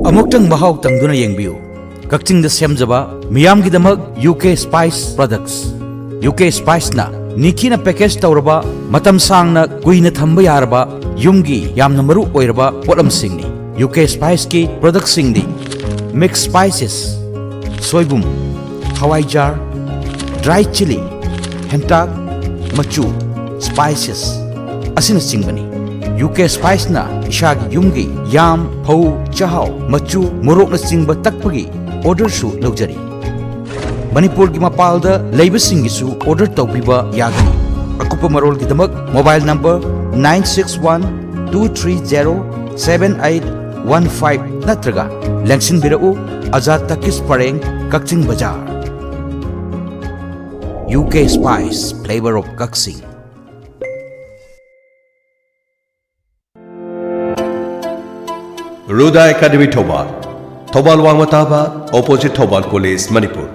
ꯑꯃꯨꯛꯇꯪ ꯃꯍꯥꯎ ꯇꯪꯗꯨꯅ ꯌꯦꯡꯕꯤꯌꯨ꯫ ꯀꯛꯆꯤꯡꯗ ꯁꯦꯝꯖꯕ ꯃꯤꯌꯥꯝꯒꯤꯗꯃꯛ U K spice products. U K ꯁ꯭ꯄꯥꯏꯁꯅ ꯅꯤꯡꯊꯤꯅ ꯄꯦꯀꯦꯖ ꯇꯧꯔꯕ, ꯃꯇꯝ ꯁꯥꯡꯅ ꯀꯨꯏꯅ ꯊꯝꯕ ꯌꯥꯔꯕ, ꯌꯨꯝꯒꯤ ꯌꯥꯝꯅ ꯃꯔꯨ ꯑꯣꯏꯔꯕ ꯄꯣꯠꯂꯝꯁꯤꯡꯅꯤ꯫ ꯌꯨ ꯀꯦ ꯁ꯭ꯄꯥꯏꯁꯀꯤ ꯄ꯭ꯔꯗꯛꯁꯤꯡꯗꯤ ꯃꯤꯛꯁ ꯁ꯭ꯄꯥꯏꯁꯦꯁ, ꯁꯣꯏꯕꯨꯝ, ꯍꯋꯥꯏꯖꯥꯔ, ꯗ꯭ꯔꯥꯏ ꯆꯤꯂꯤ, ꯍꯦꯟꯇꯥꯛ, ꯃꯆꯨ, ꯁ꯭ꯄꯥꯏꯁꯦꯁ ꯑꯁꯤꯅꯆꯤꯡꯕꯅꯤ꯫ ꯌꯨ ꯀꯦ ꯁ꯭ꯄꯥꯏꯁꯅ ꯏꯁꯥꯒꯤ ꯌꯨꯝꯒꯤ ꯌꯥꯝ, ꯐꯧ, ꯆꯥꯛꯍꯥꯎ, ꯃꯆꯨ, ꯃꯣꯔꯣꯛꯅꯆꯤꯡꯕ ꯇꯛꯄꯒꯤ ꯑꯣꯔꯗꯔꯁꯨ ꯂꯧꯖꯔꯤ꯫ ꯃꯅꯤꯄꯨꯔꯒꯤ ꯃꯄꯥꯜꯗ ꯂꯩꯕꯁꯤꯡꯒꯤꯁꯨ ꯑꯣꯔꯗꯔ ꯇꯧꯕꯤꯕ ꯌꯥꯒꯅꯤ꯫ ꯑꯀꯨꯞꯄ ꯃꯔꯣꯜꯒꯤꯗꯃꯛ mobile number nine six one two three zero seven eight one five ꯅꯠꯇ꯭ꯔꯒ ꯂꯦꯡꯁꯤꯟꯕꯤꯔꯛꯎ, ꯑꯖꯥꯗ ꯇꯀꯤꯁ ꯄꯔꯦꯡ, ꯀꯛꯆꯤꯡ ꯕꯖꯥꯔ꯫ U K spice, flavour of Kakching. Ruda academy Thoubal, Thoubal ꯋꯥꯡꯃ ꯇꯥꯕ, opposite Thoubal college, Manipur.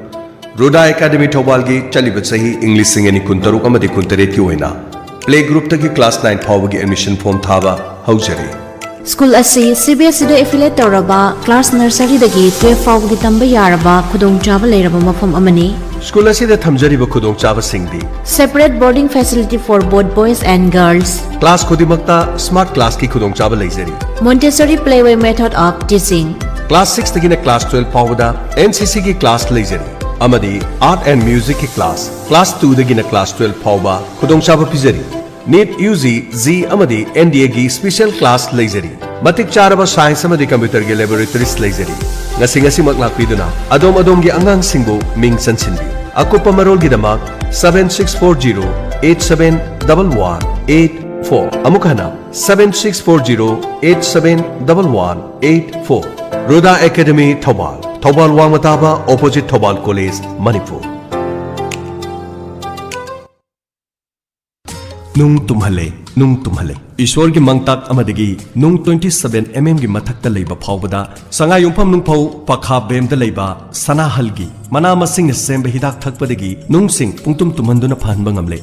Ruda academy ꯊꯧꯕꯥꯜꯒꯤ ꯆꯠꯂꯤꯕ ꯆꯍꯤ ꯏꯪ ꯂꯤꯁꯤꯡ ꯑꯅꯤ ꯀꯨꯟꯇꯔꯨꯛ ꯑꯃꯗꯤ ꯀꯨꯟꯇꯔꯦꯠꯀꯤ ꯑꯣꯏꯅ ꯄ꯭ꯂꯦ ꯒ꯭ꯔꯨꯞꯇꯒꯤ ꯀ꯭ꯂꯥꯁ ꯅꯥꯏꯟ ꯐꯥꯎꯕꯒꯤ ꯑꯦꯗꯃꯤꯁꯟ ꯐꯣꯔꯝ ꯊꯥꯕ ꯍꯧꯖꯔꯤ꯫ ꯁ꯭ꯀꯨꯜ ꯑꯁꯤ ꯁꯤ ꯕꯤ ꯑꯦꯁ ꯏꯗ ꯑꯦꯐꯤꯂꯦꯠ ꯇꯧꯔꯕ ꯀ꯭ꯂꯥꯁ ꯅꯔꯁꯔꯤꯗꯒꯤ ꯇꯨꯌꯦꯜꯐ ꯐꯥꯎꯕꯒꯤ ꯇꯝꯕ ꯌꯥꯔꯕ ꯈꯨꯗꯣꯡꯆꯥꯕ ꯂꯩꯔꯕ ꯃꯐꯝ ꯑꯃꯅꯤ꯫ ꯁ꯭ꯀꯨꯜ ꯑꯁꯤꯗ ꯊꯝꯖꯔꯤꯕ ꯈꯨꯗꯣꯡꯆꯥꯕꯁꯤꯡꯗꯤ: separate boarding facility for both boys and girls. Class ꯈꯨꯗꯤꯡꯃꯛꯇ ꯁ꯭ꯃꯥꯔꯠ ꯀ꯭ꯂꯥꯁꯀꯤ ꯈꯨꯗꯣꯡꯆꯥꯕ ꯂꯩꯖꯔꯤ꯫ Montessori playway method of teaching. Class six ꯇꯒꯤꯅ class twelve ꯐꯥꯎꯕꯗ N C C ꯒꯤ class ꯂꯩꯖꯔꯤ ꯑꯃꯗꯤ Art and Music ꯀꯤ class, class two ꯗꯒꯤꯅ class twelve ꯐꯥꯎꯕ ꯈꯨꯗꯣꯡꯆꯥꯕ ꯄꯤꯖꯔꯤ꯫ NEET U G, JEE ꯑꯃꯗꯤ N D A ꯒꯤ special class ꯂꯩꯖꯔꯤ꯫ ꯃꯇꯤꯛ ꯆꯥꯔꯕ science ꯑꯃꯗꯤ computer ꯒꯤ laboratories ꯂꯩꯖꯔꯤ꯫ ꯉꯁꯤ ꯉꯁꯤꯃꯛ ꯂꯥꯛꯄꯤꯗꯨꯅ ꯑꯗꯣꯝ ꯑꯗꯣꯝꯒꯤ ꯑꯉꯥꯡꯁꯤꯡꯕꯨ ꯃꯤꯡ ꯆꯟꯁꯤꯟꯕꯤꯌꯨ꯫ ꯑꯀꯨꯞꯄ ꯃꯔꯣꯜꯒꯤꯗꯃꯛ seven six four zero eight seven double one eight four꯫ ꯑꯃꯨꯛ ꯍꯟꯅ, seven six four zero eight seven double one eight four꯫ Ruda academy Thoubal, Thoubal ꯋꯥꯡꯃ ꯇꯥꯕ opposite ꯊꯧꯕꯥꯜ ꯀꯣꯂꯦꯖ, ꯃꯅꯤꯄꯨꯔ꯫ ꯅꯨꯡ ꯇꯨꯝꯍꯜꯂꯦ, ꯅꯨꯡ ꯇꯨꯝꯍꯜꯂꯦ꯫ ꯏꯁꯣꯔꯒꯤ ꯃꯪꯇꯥꯛ ꯑꯃꯗꯒꯤ ꯅꯨꯡ twenty seven M M ꯒꯤ ꯃꯊꯛꯇ ꯂꯩꯕ ꯐꯥꯎꯕꯗ ꯁꯉꯥꯏꯌꯨꯝꯐꯝ ꯅꯨꯡꯐꯧ ꯄꯈꯥ ꯕꯦꯝꯗ ꯂꯩꯕ ꯁꯅꯥꯍꯜꯒꯤ ꯃꯅꯥ ꯃꯁꯤꯡꯅ ꯁꯦꯝꯕ ꯍꯤꯗꯥꯛ ꯊꯛꯄꯗꯒꯤ ꯅꯨꯡꯁꯤꯡ ꯄꯨꯡꯇꯨꯝ ꯇꯨꯝꯍꯟꯗꯨꯅ ꯐꯍꯟꯕ ꯉꯝꯂꯦ꯫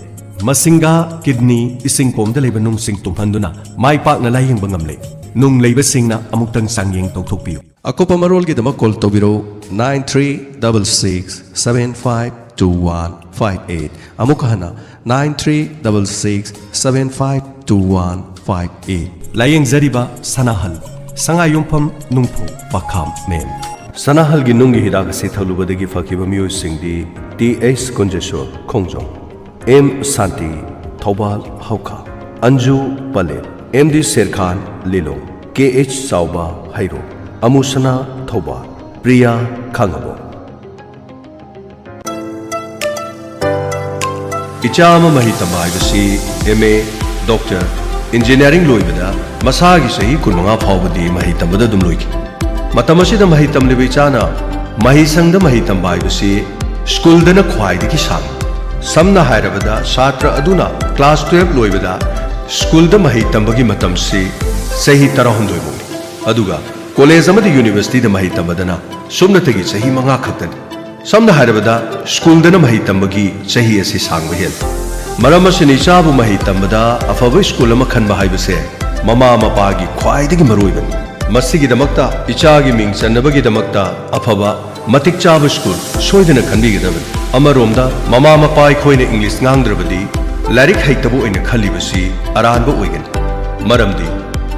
ꯃꯁꯤꯡꯒ, kidney, ꯏꯁꯤꯡ ꯀꯣꯝꯗ ꯂꯩꯕ ꯅꯨꯡꯁꯤꯡ ꯇꯨꯝꯍꯟꯗꯨꯅ ꯃꯥꯏ ꯄꯥꯛꯅ ꯂꯥꯌꯦꯡꯕ ꯉꯝꯂꯦ꯫ ꯅꯨꯡ ꯂꯩꯕꯁꯤꯡꯅ ꯑꯃꯨꯛꯇꯪ ꯆꯥꯡꯌꯦꯡ ꯇꯧꯊꯣꯛꯄꯤꯌꯨ꯫ ꯑꯀꯨꯞꯄ ꯃꯔꯣꯜꯒꯤꯗꯃꯛ call ꯇꯧꯕꯤꯔꯧ, nine three double six seven five two one five eight꯫ ꯑꯃꯨꯛ ꯍꯟꯅ, nine three double six seven five two one five eight꯫ ꯂꯥꯌꯦꯡꯖꯔꯤꯕ ꯁꯅꯥꯍꯜ, ꯁꯉꯥꯏꯌꯨꯝꯐꯝ ꯅꯨꯡꯐꯧ ꯄꯈꯥ ꯃꯦꯝ꯫ ꯁꯅꯥꯍꯜꯒꯤ ꯅꯨꯡꯒꯤ ꯍꯤꯗꯥꯛ ꯑꯁꯤ ꯊꯛꯂꯨꯕꯗꯒꯤ ꯐꯈꯤꯕ ꯃꯤꯑꯣꯏꯁꯤꯡꯗꯤ ꯇꯤ ꯑꯩꯆ ꯀꯨꯟꯖꯦꯁꯣꯔ, ꯈꯣꯡꯖꯣꯝ, ꯑꯦꯝ ꯁꯥꯟꯇꯤ, ꯊꯧꯕꯥꯜ ꯍꯧꯈꯥ, ꯑꯟꯖꯨ ꯄꯂꯦꯜ, ꯑꯦꯝ ꯗꯤ ꯁꯦꯔꯈꯥꯟ, ꯂꯤꯂꯣꯡ, ꯀꯦ ꯑꯩꯆ ꯆꯥꯎꯕ, ꯍꯩꯔꯣꯛ, ꯑꯃꯨꯁꯅꯥ, ꯊꯧꯕꯥꯜ, ꯄ꯭ꯔꯤꯌꯥ, ꯈꯥꯉꯕꯣꯛ꯫ ꯏꯆꯥ ꯑꯃ ꯃꯍꯩ ꯇꯝꯕ ꯍꯥꯏꯕꯁꯤ M A, doctor, engineering ꯂꯣꯏꯕꯗ ꯃꯁꯥꯒꯤ ꯆꯍꯤ ꯀꯨꯟꯃꯉꯥ ꯐꯥꯎꯕꯗꯤ ꯃꯍꯩ ꯇꯝꯕꯗ ꯑꯗꯨꯝ ꯂꯣꯏꯈꯤ꯫ ꯃꯇꯝ ꯑꯁꯤꯗ ꯃꯍꯩ ꯇꯝꯂꯤꯕ ꯏꯆꯥꯅ ꯃꯍꯩꯁꯪꯗ ꯃꯍꯩ ꯇꯝꯕ ꯍꯥꯏꯕꯁꯤ ꯁ꯭ꯀꯨꯜꯗꯅ ꯈ꯭ꯋꯥꯏꯗꯒꯤ ꯁꯥꯡꯏ꯫ ꯁꯝꯅ ꯍꯥꯏꯔꯕꯗ, ꯁꯥꯇ꯭ꯔ ꯑꯗꯨꯅ class twelve ꯂꯣꯏꯕꯗ ꯁ꯭ꯀꯨꯜꯗ ꯃꯍꯩ ꯇꯝꯕꯒꯤ ꯃꯇꯝꯁꯤ ꯆꯍꯤ ꯇꯔꯥꯍꯨꯝꯗꯣꯏ ꯐꯥꯎꯅꯤ, ꯑꯗꯨꯒ ꯀꯣꯂꯦꯖ ꯑꯃꯗꯤ ꯌꯨꯅꯤꯚꯔꯁꯤꯇꯤꯗ ꯃꯍꯩ ꯇꯝꯕꯗꯅ ꯁꯨꯞꯅꯇꯒꯤ ꯆꯍꯤ ꯃꯉꯥ ꯈꯛꯇꯅꯤ꯫ ꯁꯝꯅ ꯍꯥꯏꯔꯕꯗ, ꯁ꯭ꯀꯨꯜꯗꯅ ꯃꯍꯩ ꯇꯝꯕꯒꯤ ꯆꯍꯤ ꯑꯁꯤ ꯁꯥꯡꯕ ꯍꯦꯜꯂꯤ꯫ ꯃꯔꯝ ꯑꯁꯤꯅ, ꯏꯆꯥꯕꯨ ꯃꯍꯩ ꯇꯝꯕꯗ ꯑꯐꯕ ꯁ꯭ꯀꯨꯜ ꯑꯃ ꯈꯟꯕ ꯍꯥꯏꯕꯁꯦ ꯃꯃꯥ ꯃꯄꯥꯒꯤ ꯈ꯭ꯋꯥꯏꯗꯒꯤ ꯃꯔꯨꯑꯣꯏꯕꯅꯤ꯫ ꯃꯁꯤꯒꯤꯗꯃꯛꯇ, ꯏꯆꯥꯒꯤ ꯃꯤꯡ ꯆꯟꯅꯕꯒꯤꯗꯃꯛꯇ ꯑꯐꯕ, ꯃꯇꯤꯛ ꯆꯥꯕ ꯁ꯭ꯀꯨꯜ ꯁꯣꯏꯗꯅ ꯈꯟꯕꯤꯒꯗꯕꯅꯤ꯫ ꯑꯃꯔꯣꯝꯗ, ꯃꯃꯥ ꯃꯄꯥ ꯑꯩꯈꯣꯏꯅ ꯏꯪꯂꯤꯁ ꯉꯥꯡꯗ꯭ꯔꯕꯗꯤ ꯂꯥꯏꯔꯤꯛ ꯍꯩꯇꯕ ꯑꯣꯏꯅ ꯈꯜꯂꯤꯕꯁꯤ ꯑꯔꯥꯟꯕ ꯑꯣꯏꯒꯅꯤ꯫ ꯃꯔꯝꯗꯤ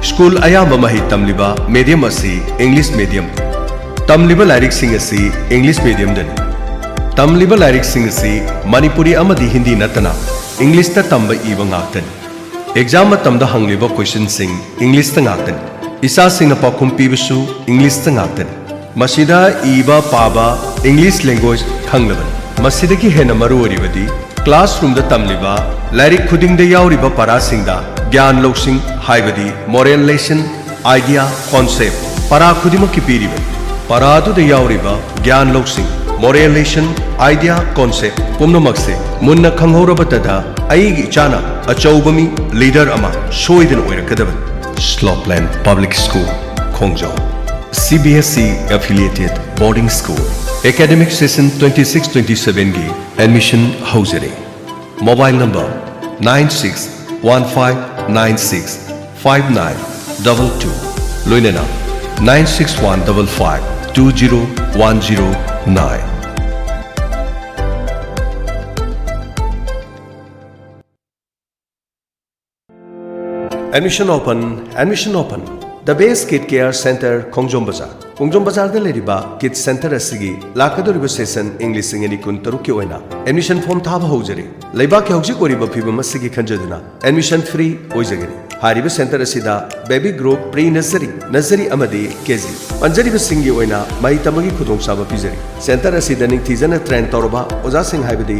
ꯁ꯭ꯀꯨꯜ ꯑꯌꯥꯝꯕ ꯃꯍꯩ ꯇꯝꯂꯤꯕ ꯃꯦꯗꯤꯌꯝ ꯑꯁꯤ ꯏꯪꯂꯤꯁ ꯃꯦꯗꯤꯌꯝ꯫ ꯇꯝꯂꯤꯕ ꯂꯥꯏꯔꯤꯛꯁꯤꯡ ꯑꯁꯤ ꯏꯪꯂꯤꯁ ꯃꯦꯗꯤꯌꯝꯗꯅꯤ꯫ ꯇꯝꯂꯤꯕ ꯂꯥꯏꯔꯤꯛꯁꯤꯡ ꯑꯁꯤ ꯃꯅꯤꯄꯨꯔꯤ ꯑꯃꯗꯤ ꯍꯤꯟꯗꯤ ꯅꯠꯇꯅ ꯏꯪꯂꯤꯁꯇ ꯇꯝꯕ ꯏꯕ ꯉꯥꯛꯇꯅꯤ꯫ ꯑꯦꯛꯖꯥꯝ ꯃꯇꯝꯗ ꯍꯪꯂꯤꯕ ꯀꯣꯏꯁꯟꯁꯤꯡ ꯏꯪꯂꯤꯁꯇ ꯉꯥꯛꯇꯅꯤ꯫ ꯏꯆꯥꯁꯤꯡꯅ ꯄꯥꯎꯈꯨꯝ ꯄꯤꯕꯁꯨ ꯏꯪꯂꯤꯁꯇ ꯉꯥꯛꯇꯅꯤ꯫ ꯃꯁꯤꯗ ꯏꯕ ꯄꯥꯕ ꯏꯪꯂꯤꯁ ꯂꯦꯡꯒ꯭ꯋꯦꯖ ꯈꯪꯂꯕꯅꯤ꯫ ꯃꯁꯤꯗꯒꯤ ꯍꯦꯟꯅ ꯃꯔꯨ ꯑꯣꯏꯔꯤꯕꯗꯤ ꯀ꯭ꯂꯥꯁꯔꯨꯝꯗ ꯇꯝꯂꯤꯕ ꯂꯥꯏꯔꯤꯛ ꯈꯨꯗꯤꯡꯗ ꯌꯥꯎꯔꯤꯕ ꯄꯔꯥꯁꯤꯡꯗ ꯒ꯭ꯌꯥꯟ ꯂꯧꯁꯤꯡ ꯍꯥꯏꯕꯗꯤ ꯃꯣꯔꯦꯜ ꯂꯦꯁꯟ, ꯑꯥꯏꯗꯤꯌꯥ, ꯀꯣꯟꯁꯦꯞ ꯄꯔꯥ ꯈꯨꯗꯤꯡꯃꯛꯀꯤ ꯄꯤꯔꯤꯕꯅꯤ꯫ ꯄꯔꯥ ꯑꯗꯨꯗ ꯌꯥꯎꯔꯤꯕ ꯒ꯭ꯌꯥꯟ ꯂꯧꯁꯤꯡ, ꯃꯣꯔꯦꯜ ꯂꯦꯁꯟ, ꯑꯥꯏꯗꯤꯌꯥ, ꯀꯣꯟꯁꯦꯞ ꯄꯨꯝꯅꯃꯛꯁꯦ ꯃꯨꯟꯅ ꯈꯪꯍꯧꯔꯕꯇꯗ ꯑꯩꯒꯤ ꯏꯆꯥꯅ ꯑꯆꯧꯕ ꯃꯤ, ꯂꯤꯗꯔ ꯑꯃ ꯁꯣꯏꯗꯅ ꯑꯣꯏꯔꯛꯀꯗꯕꯅꯤ꯫ ꯁ꯭ꯂꯣꯞꯂꯦꯟ public school, Khongjom. C B S E affiliated boarding school. Academic session twenty six twenty ꯁꯚꯦꯟꯒꯤ ꯑꯦꯗꯃꯤꯁꯟ ꯍꯧꯖꯔꯤ꯫ Mobile number nine six one five nine six five nine double two, ꯂꯣꯏꯅꯅ nine six one double five two zero one zero nine. Admission open, admission open. The Best Kid Care Center, Khongjom ꯕꯖꯥꯔ꯫ ꯈꯣꯡꯖꯣꯝ ꯕꯖꯥꯔꯗ ꯂꯩꯔꯤꯕ ꯀꯤꯗ centre ꯑꯁꯤꯒꯤ ꯂꯥꯛꯀꯗꯧꯔꯤꯕ session ꯏꯪ ꯂꯤꯁꯤꯡ ꯑꯅꯤ ꯀꯨꯟ ꯇꯔꯨꯛꯀꯤ ꯑꯣꯏꯅ ꯑꯦꯗꯃꯤꯁꯟ ꯐꯣꯔꯝ ꯊꯥꯕ ꯍꯧꯖꯔꯤ꯫ ꯂꯩꯕꯥꯛꯀꯤ ꯍꯧꯖꯤꯛ ꯑꯣꯏꯔꯤꯕ ꯐꯤꯕꯝ ꯑꯁꯤꯒꯤ ꯈꯟꯖꯗꯨꯅ ꯑꯦꯗꯃꯤꯁꯟ ꯐ꯭ꯔꯤ ꯑꯣꯏꯖꯒꯅꯤ꯫ ꯍꯥꯏꯔꯤꯕ ꯁꯦꯟꯇꯔ ꯑꯁꯤꯗ baby group, pre nursery, nursery ꯑꯃꯗꯤ ꯀꯦ ꯖꯤ ꯄꯟꯖꯔꯤꯕꯁꯤꯡꯒꯤ ꯑꯣꯏꯅ ꯃꯍꯩ ꯇꯝꯕꯒꯤ ꯈꯨꯗꯣꯡꯆꯥꯕ ꯄꯤꯖꯔꯤ꯫ ꯁꯦꯟꯇꯔ ꯑꯁꯤꯗ ꯅꯤꯡꯊꯤꯖꯅ ꯇ꯭ꯔꯦꯟ ꯇꯧꯔꯕ ꯑꯣꯖꯥꯁꯤꯡ ꯍꯥꯏꯕꯗꯤ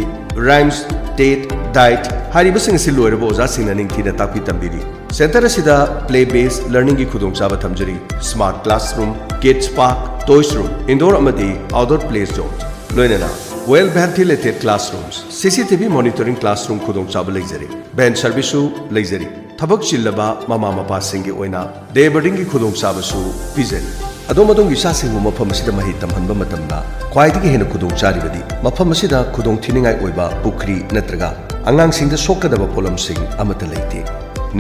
ꯔꯥꯏꯝꯁ, ꯇꯦꯠ, ꯗꯥꯏꯠ ꯍꯥꯏꯔꯤꯕꯁꯤꯡ ꯑꯁꯤ ꯂꯣꯏꯔꯕ ꯑꯣꯖꯥꯁꯤꯡꯅ ꯅꯤꯡꯊꯤꯅ ꯇꯥꯛꯄꯤ ꯇꯝꯕꯤꯔꯤ꯫ ꯁꯦꯟꯇꯔ ꯑꯁꯤꯗ ꯄ꯭ꯂꯦ ꯕꯦꯁ ꯂꯔꯅꯤꯡꯒꯤ ꯈꯨꯗꯣꯡꯆꯥꯕ ꯊꯝꯖꯔꯤ꯫ Smart classroom, kids park, toys room, indoor ꯑꯃꯗꯤ ꯑꯥꯎꯠꯗꯣꯔ ꯄ꯭ꯂꯦ ꯖꯣꯟ, ꯂꯣꯏꯅꯅ well ventilated classrooms, C C T V monitoring classroom ꯈꯨꯗꯣꯡꯆꯥꯕ ꯂꯩꯖꯔꯤ꯫ ꯚꯦꯟ ꯁꯔꯚꯤꯁꯁꯨ ꯂꯩꯖꯔꯤ꯫ ꯊꯕꯛ ꯆꯤꯜꯂꯕ ꯃꯃꯥ ꯃꯄꯥꯁꯤꯡꯒꯤ ꯑꯣꯏꯅ ꯗꯦ ꯕꯣꯔꯗꯤꯡꯒꯤ ꯈꯨꯗꯣꯡꯆꯥꯕꯁꯨ ꯄꯤꯖꯔꯤ꯫ ꯑꯗꯣꯝ ꯑꯗꯣꯝꯒꯤ ꯏꯆꯥꯁꯤꯡꯕꯨ ꯃꯐꯝ ꯑꯁꯤꯗ ꯃꯍꯩ ꯇꯝꯍꯟꯕ ꯃꯇꯝꯗ ꯈ꯭ꯋꯥꯏꯗꯒꯤ ꯍꯦꯟꯅ ꯈꯨꯗꯣꯡ ꯆꯥꯔꯤꯕꯗꯤ ꯃꯐꯝ ꯑꯁꯤꯗ ꯈꯨꯗꯣꯡ ꯊꯤꯅꯤꯡꯉꯥꯏ ꯑꯣꯏꯕ ꯄꯨꯈ꯭ꯔꯤ ꯅꯠꯇ꯭ꯔꯒ ꯑꯉꯥꯡꯁꯤꯡꯗ ꯁꯣꯛꯀꯗꯕ ꯄꯣꯠꯂꯝꯁꯤꯡ ꯑꯃꯠꯇ ꯂꯩꯇꯦ꯫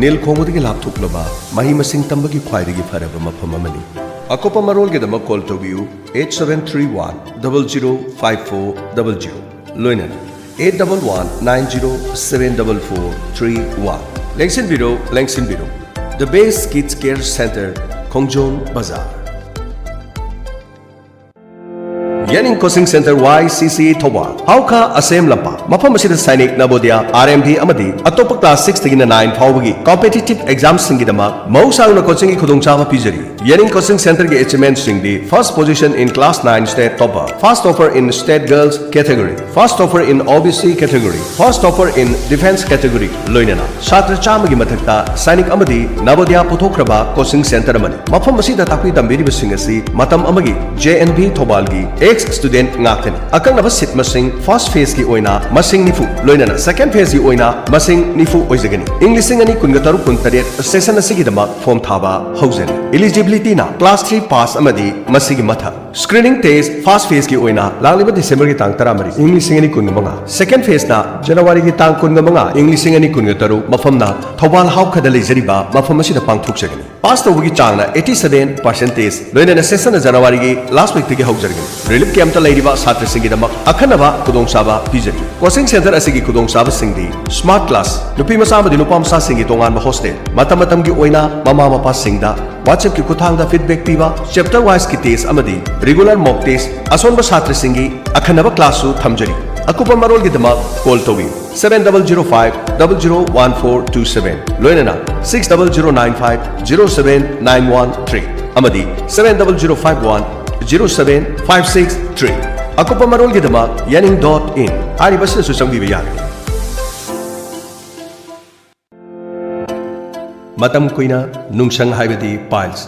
ꯅꯤꯜ ꯈꯣꯡꯕꯗꯒꯤ ꯂꯥꯞꯊꯣꯛꯂꯕ ꯃꯍꯩ ꯃꯁꯤꯡ ꯇꯝꯕꯒꯤ ꯈ꯭ꯋꯥꯏꯗꯒꯤ ꯐꯔꯕ ꯃꯐꯝ ꯑꯃꯅꯤ꯫ ꯑꯀꯨꯞꯄ ꯃꯔꯣꯜꯒꯤꯗꯃꯛ ꯀꯣꯜ ꯇꯧꯕꯤꯌꯨ eight seven three one double zero five four double zero, ꯂꯣꯏꯅꯅ eight double one nine zero seven double four three one. ꯂꯦꯡꯁꯤꯟꯕꯤꯔꯣ, ꯂꯦꯡꯁꯤꯟꯕꯤꯔꯣ꯫ The Best Kids Care Center, Khongjom ꯕꯖꯥꯔ꯫ ꯌꯥꯅꯤꯡ Coaching Center Y C C Thoubal, ꯍꯥꯎꯈꯥ ꯑꯁꯦꯝ ꯂꯝꯄꯥꯛ꯫ ꯃꯐꯝ ꯑꯁꯤꯗ Sainik, ꯅꯕꯣꯗꯤꯌꯥ, R M B ꯑꯃꯗꯤ ꯑꯇꯣꯞꯄ class six ꯇꯒꯤꯅ nine ꯐꯥꯎꯕꯒꯤ competitive exam ꯁꯤꯡꯒꯤꯗꯃꯛ ꯃꯍꯧꯁꯥ ꯍꯧꯅ coaching ꯒꯤ ꯈꯨꯗꯣꯡꯆꯥꯕ ꯄꯤꯖꯔꯤ꯫ ꯌꯥꯅꯤꯡ Coaching Center ꯒꯤ achievement ꯁꯤꯡꯗꯤ: first position in class nine state topper, first topper in state girls category, first topper in O B C category, first topper in defense category, ꯂꯣꯏꯅꯅ ꯁꯥꯇ꯭ꯔ ꯆꯥꯝꯃꯒꯤ ꯃꯊꯛꯇ ꯁꯥꯏꯅꯤꯛ ꯑꯃꯗꯤ ꯅꯕꯣꯗꯤꯌꯥ ꯄꯨꯊꯣꯛꯈ꯭ꯔꯕ coaching center ꯑꯃꯅꯤ꯫ ꯃꯐꯝ ꯑꯁꯤꯗ ꯇꯥꯛꯄꯤ ꯇꯝꯕꯤꯔꯤꯕꯁꯤꯡ ꯑꯁꯤ ꯃꯇꯝ ꯑꯃꯒꯤ J N V ꯊꯧꯕꯥꯜꯒꯤ ex student ꯉꯥꯛꯇꯅꯤ꯫ ꯑꯀꯛꯅꯕ seat ꯃꯁꯤꯡ first phase ꯀꯤ ꯑꯣꯏꯅ ꯃꯁꯤꯡ ꯅꯤꯐꯨ, ꯂꯣꯏꯅꯅ second phase ꯀꯤ ꯑꯣꯏꯅ ꯃꯁꯤꯡ ꯅꯤꯐꯨ ꯑꯣꯏꯖꯒꯅꯤ꯫ ꯏꯪ ꯂꯤꯁꯤꯡ ꯑꯅꯤ ꯀꯨꯟꯒ ꯇꯔꯨꯛ ꯀꯨꯟꯇꯔꯦꯠ session ꯑꯁꯤꯒꯤꯗꯃꯛ form ꯊꯥꯕ ꯍꯧꯖꯔꯤ꯫ Eligibility ꯅ class three pass ꯑꯃꯗꯤ ꯃꯁꯤꯒꯤ ꯃꯊꯛ꯫ Screening test first phase ꯀꯤ ꯑꯣꯏꯅ ꯂꯥꯛꯂꯤꯕ December ꯒꯤ ꯇꯥꯡ ꯇꯔꯥꯃꯔꯤ, ꯏꯪ ꯂꯤꯁꯤꯡ ꯑꯅꯤ ꯀꯨꯟꯒ ꯃꯉꯥ, second phase ꯅ January ꯒꯤ ꯇꯥꯡ ꯀꯨꯟꯒ ꯃꯉꯥ, ꯏꯪ ꯂꯤꯁꯤꯡ ꯑꯅꯤ ꯀꯨꯟꯒ ꯇꯔꯨꯛ, ꯃꯐꯝꯅ ꯊꯧꯕꯥꯜ ꯍꯥꯎꯈꯥꯗ ꯂꯩꯖꯔꯤꯕ ꯃꯐꯝ ꯑꯁꯤꯗ ꯄꯥꯡꯊꯣꯛꯆꯒꯅꯤ꯫ Pass ꯇꯧꯕꯒꯤ ꯆꯥꯡꯅ eighty seven percentage, ꯂꯣꯏꯅꯅ session ꯅ January ꯒꯤ last week ꯇꯒꯤ ꯍꯧꯖꯔꯒꯅꯤ꯫ Relief camp ꯇ ꯂꯩꯔꯤꯕ ꯁꯥꯇ꯭ꯔꯁꯤꯡꯒꯤꯗꯃꯛ ꯑꯈꯟꯅꯕ ꯈꯨꯗꯣꯡꯆꯥꯕ ꯄꯤꯖꯔꯤ꯫ Coaching center ꯑꯁꯤꯒꯤ ꯈꯨꯗꯣꯡꯆꯥꯕꯁꯤꯡꯗꯤ: smart class, ꯅꯨꯄꯤ ꯃꯆꯥ ꯑꯃꯗꯤ ꯅꯨꯄꯥ ꯃꯆꯥꯁꯤꯡꯒꯤ ꯇꯣꯉꯥꯟꯕ hostel, ꯃꯇꯝ ꯃꯇꯝꯒꯤ ꯑꯣꯏꯅ ꯃꯃꯥ ꯃꯄꯥꯁꯤꯡꯗ WhatsApp ꯀꯤ ꯈꯨꯠꯊꯥꯡꯗ feedback ꯄꯤꯕ, chapter wise ꯀꯤ test ꯑꯃꯗꯤ regular mock test, ꯑꯁꯣꯟꯕ ꯁꯥꯇ꯭ꯔꯁꯤꯡꯒꯤ ꯑꯈꯟꯅꯕ class ꯁꯨ ꯊꯝꯖꯔꯤ꯫ ꯑꯀꯨꯞꯄ ꯃꯔꯣꯜꯒꯤꯗꯃꯛ call ꯇꯧꯕꯤꯌꯨ, seven double zero five double zero one four two seven, ꯂꯣꯏꯅꯅ six double zero nine five zero seven nine one three ꯑꯃꯗꯤ seven double zero five one zero seven five six three꯫ ꯑꯀꯨꯞꯄ ꯃꯔꯣꯜꯒꯤꯗꯃꯛ ꯌꯥꯅꯤꯡ dot in ꯍꯥꯏꯔꯤꯕꯁꯤꯗꯁꯨ ꯆꯪꯕꯤꯕ ꯌꯥꯒꯅꯤ꯫ ꯃꯇꯝ ꯀꯨꯏꯅ ꯅꯨꯡꯁꯪ ꯍꯥꯏꯕꯗꯤ piles,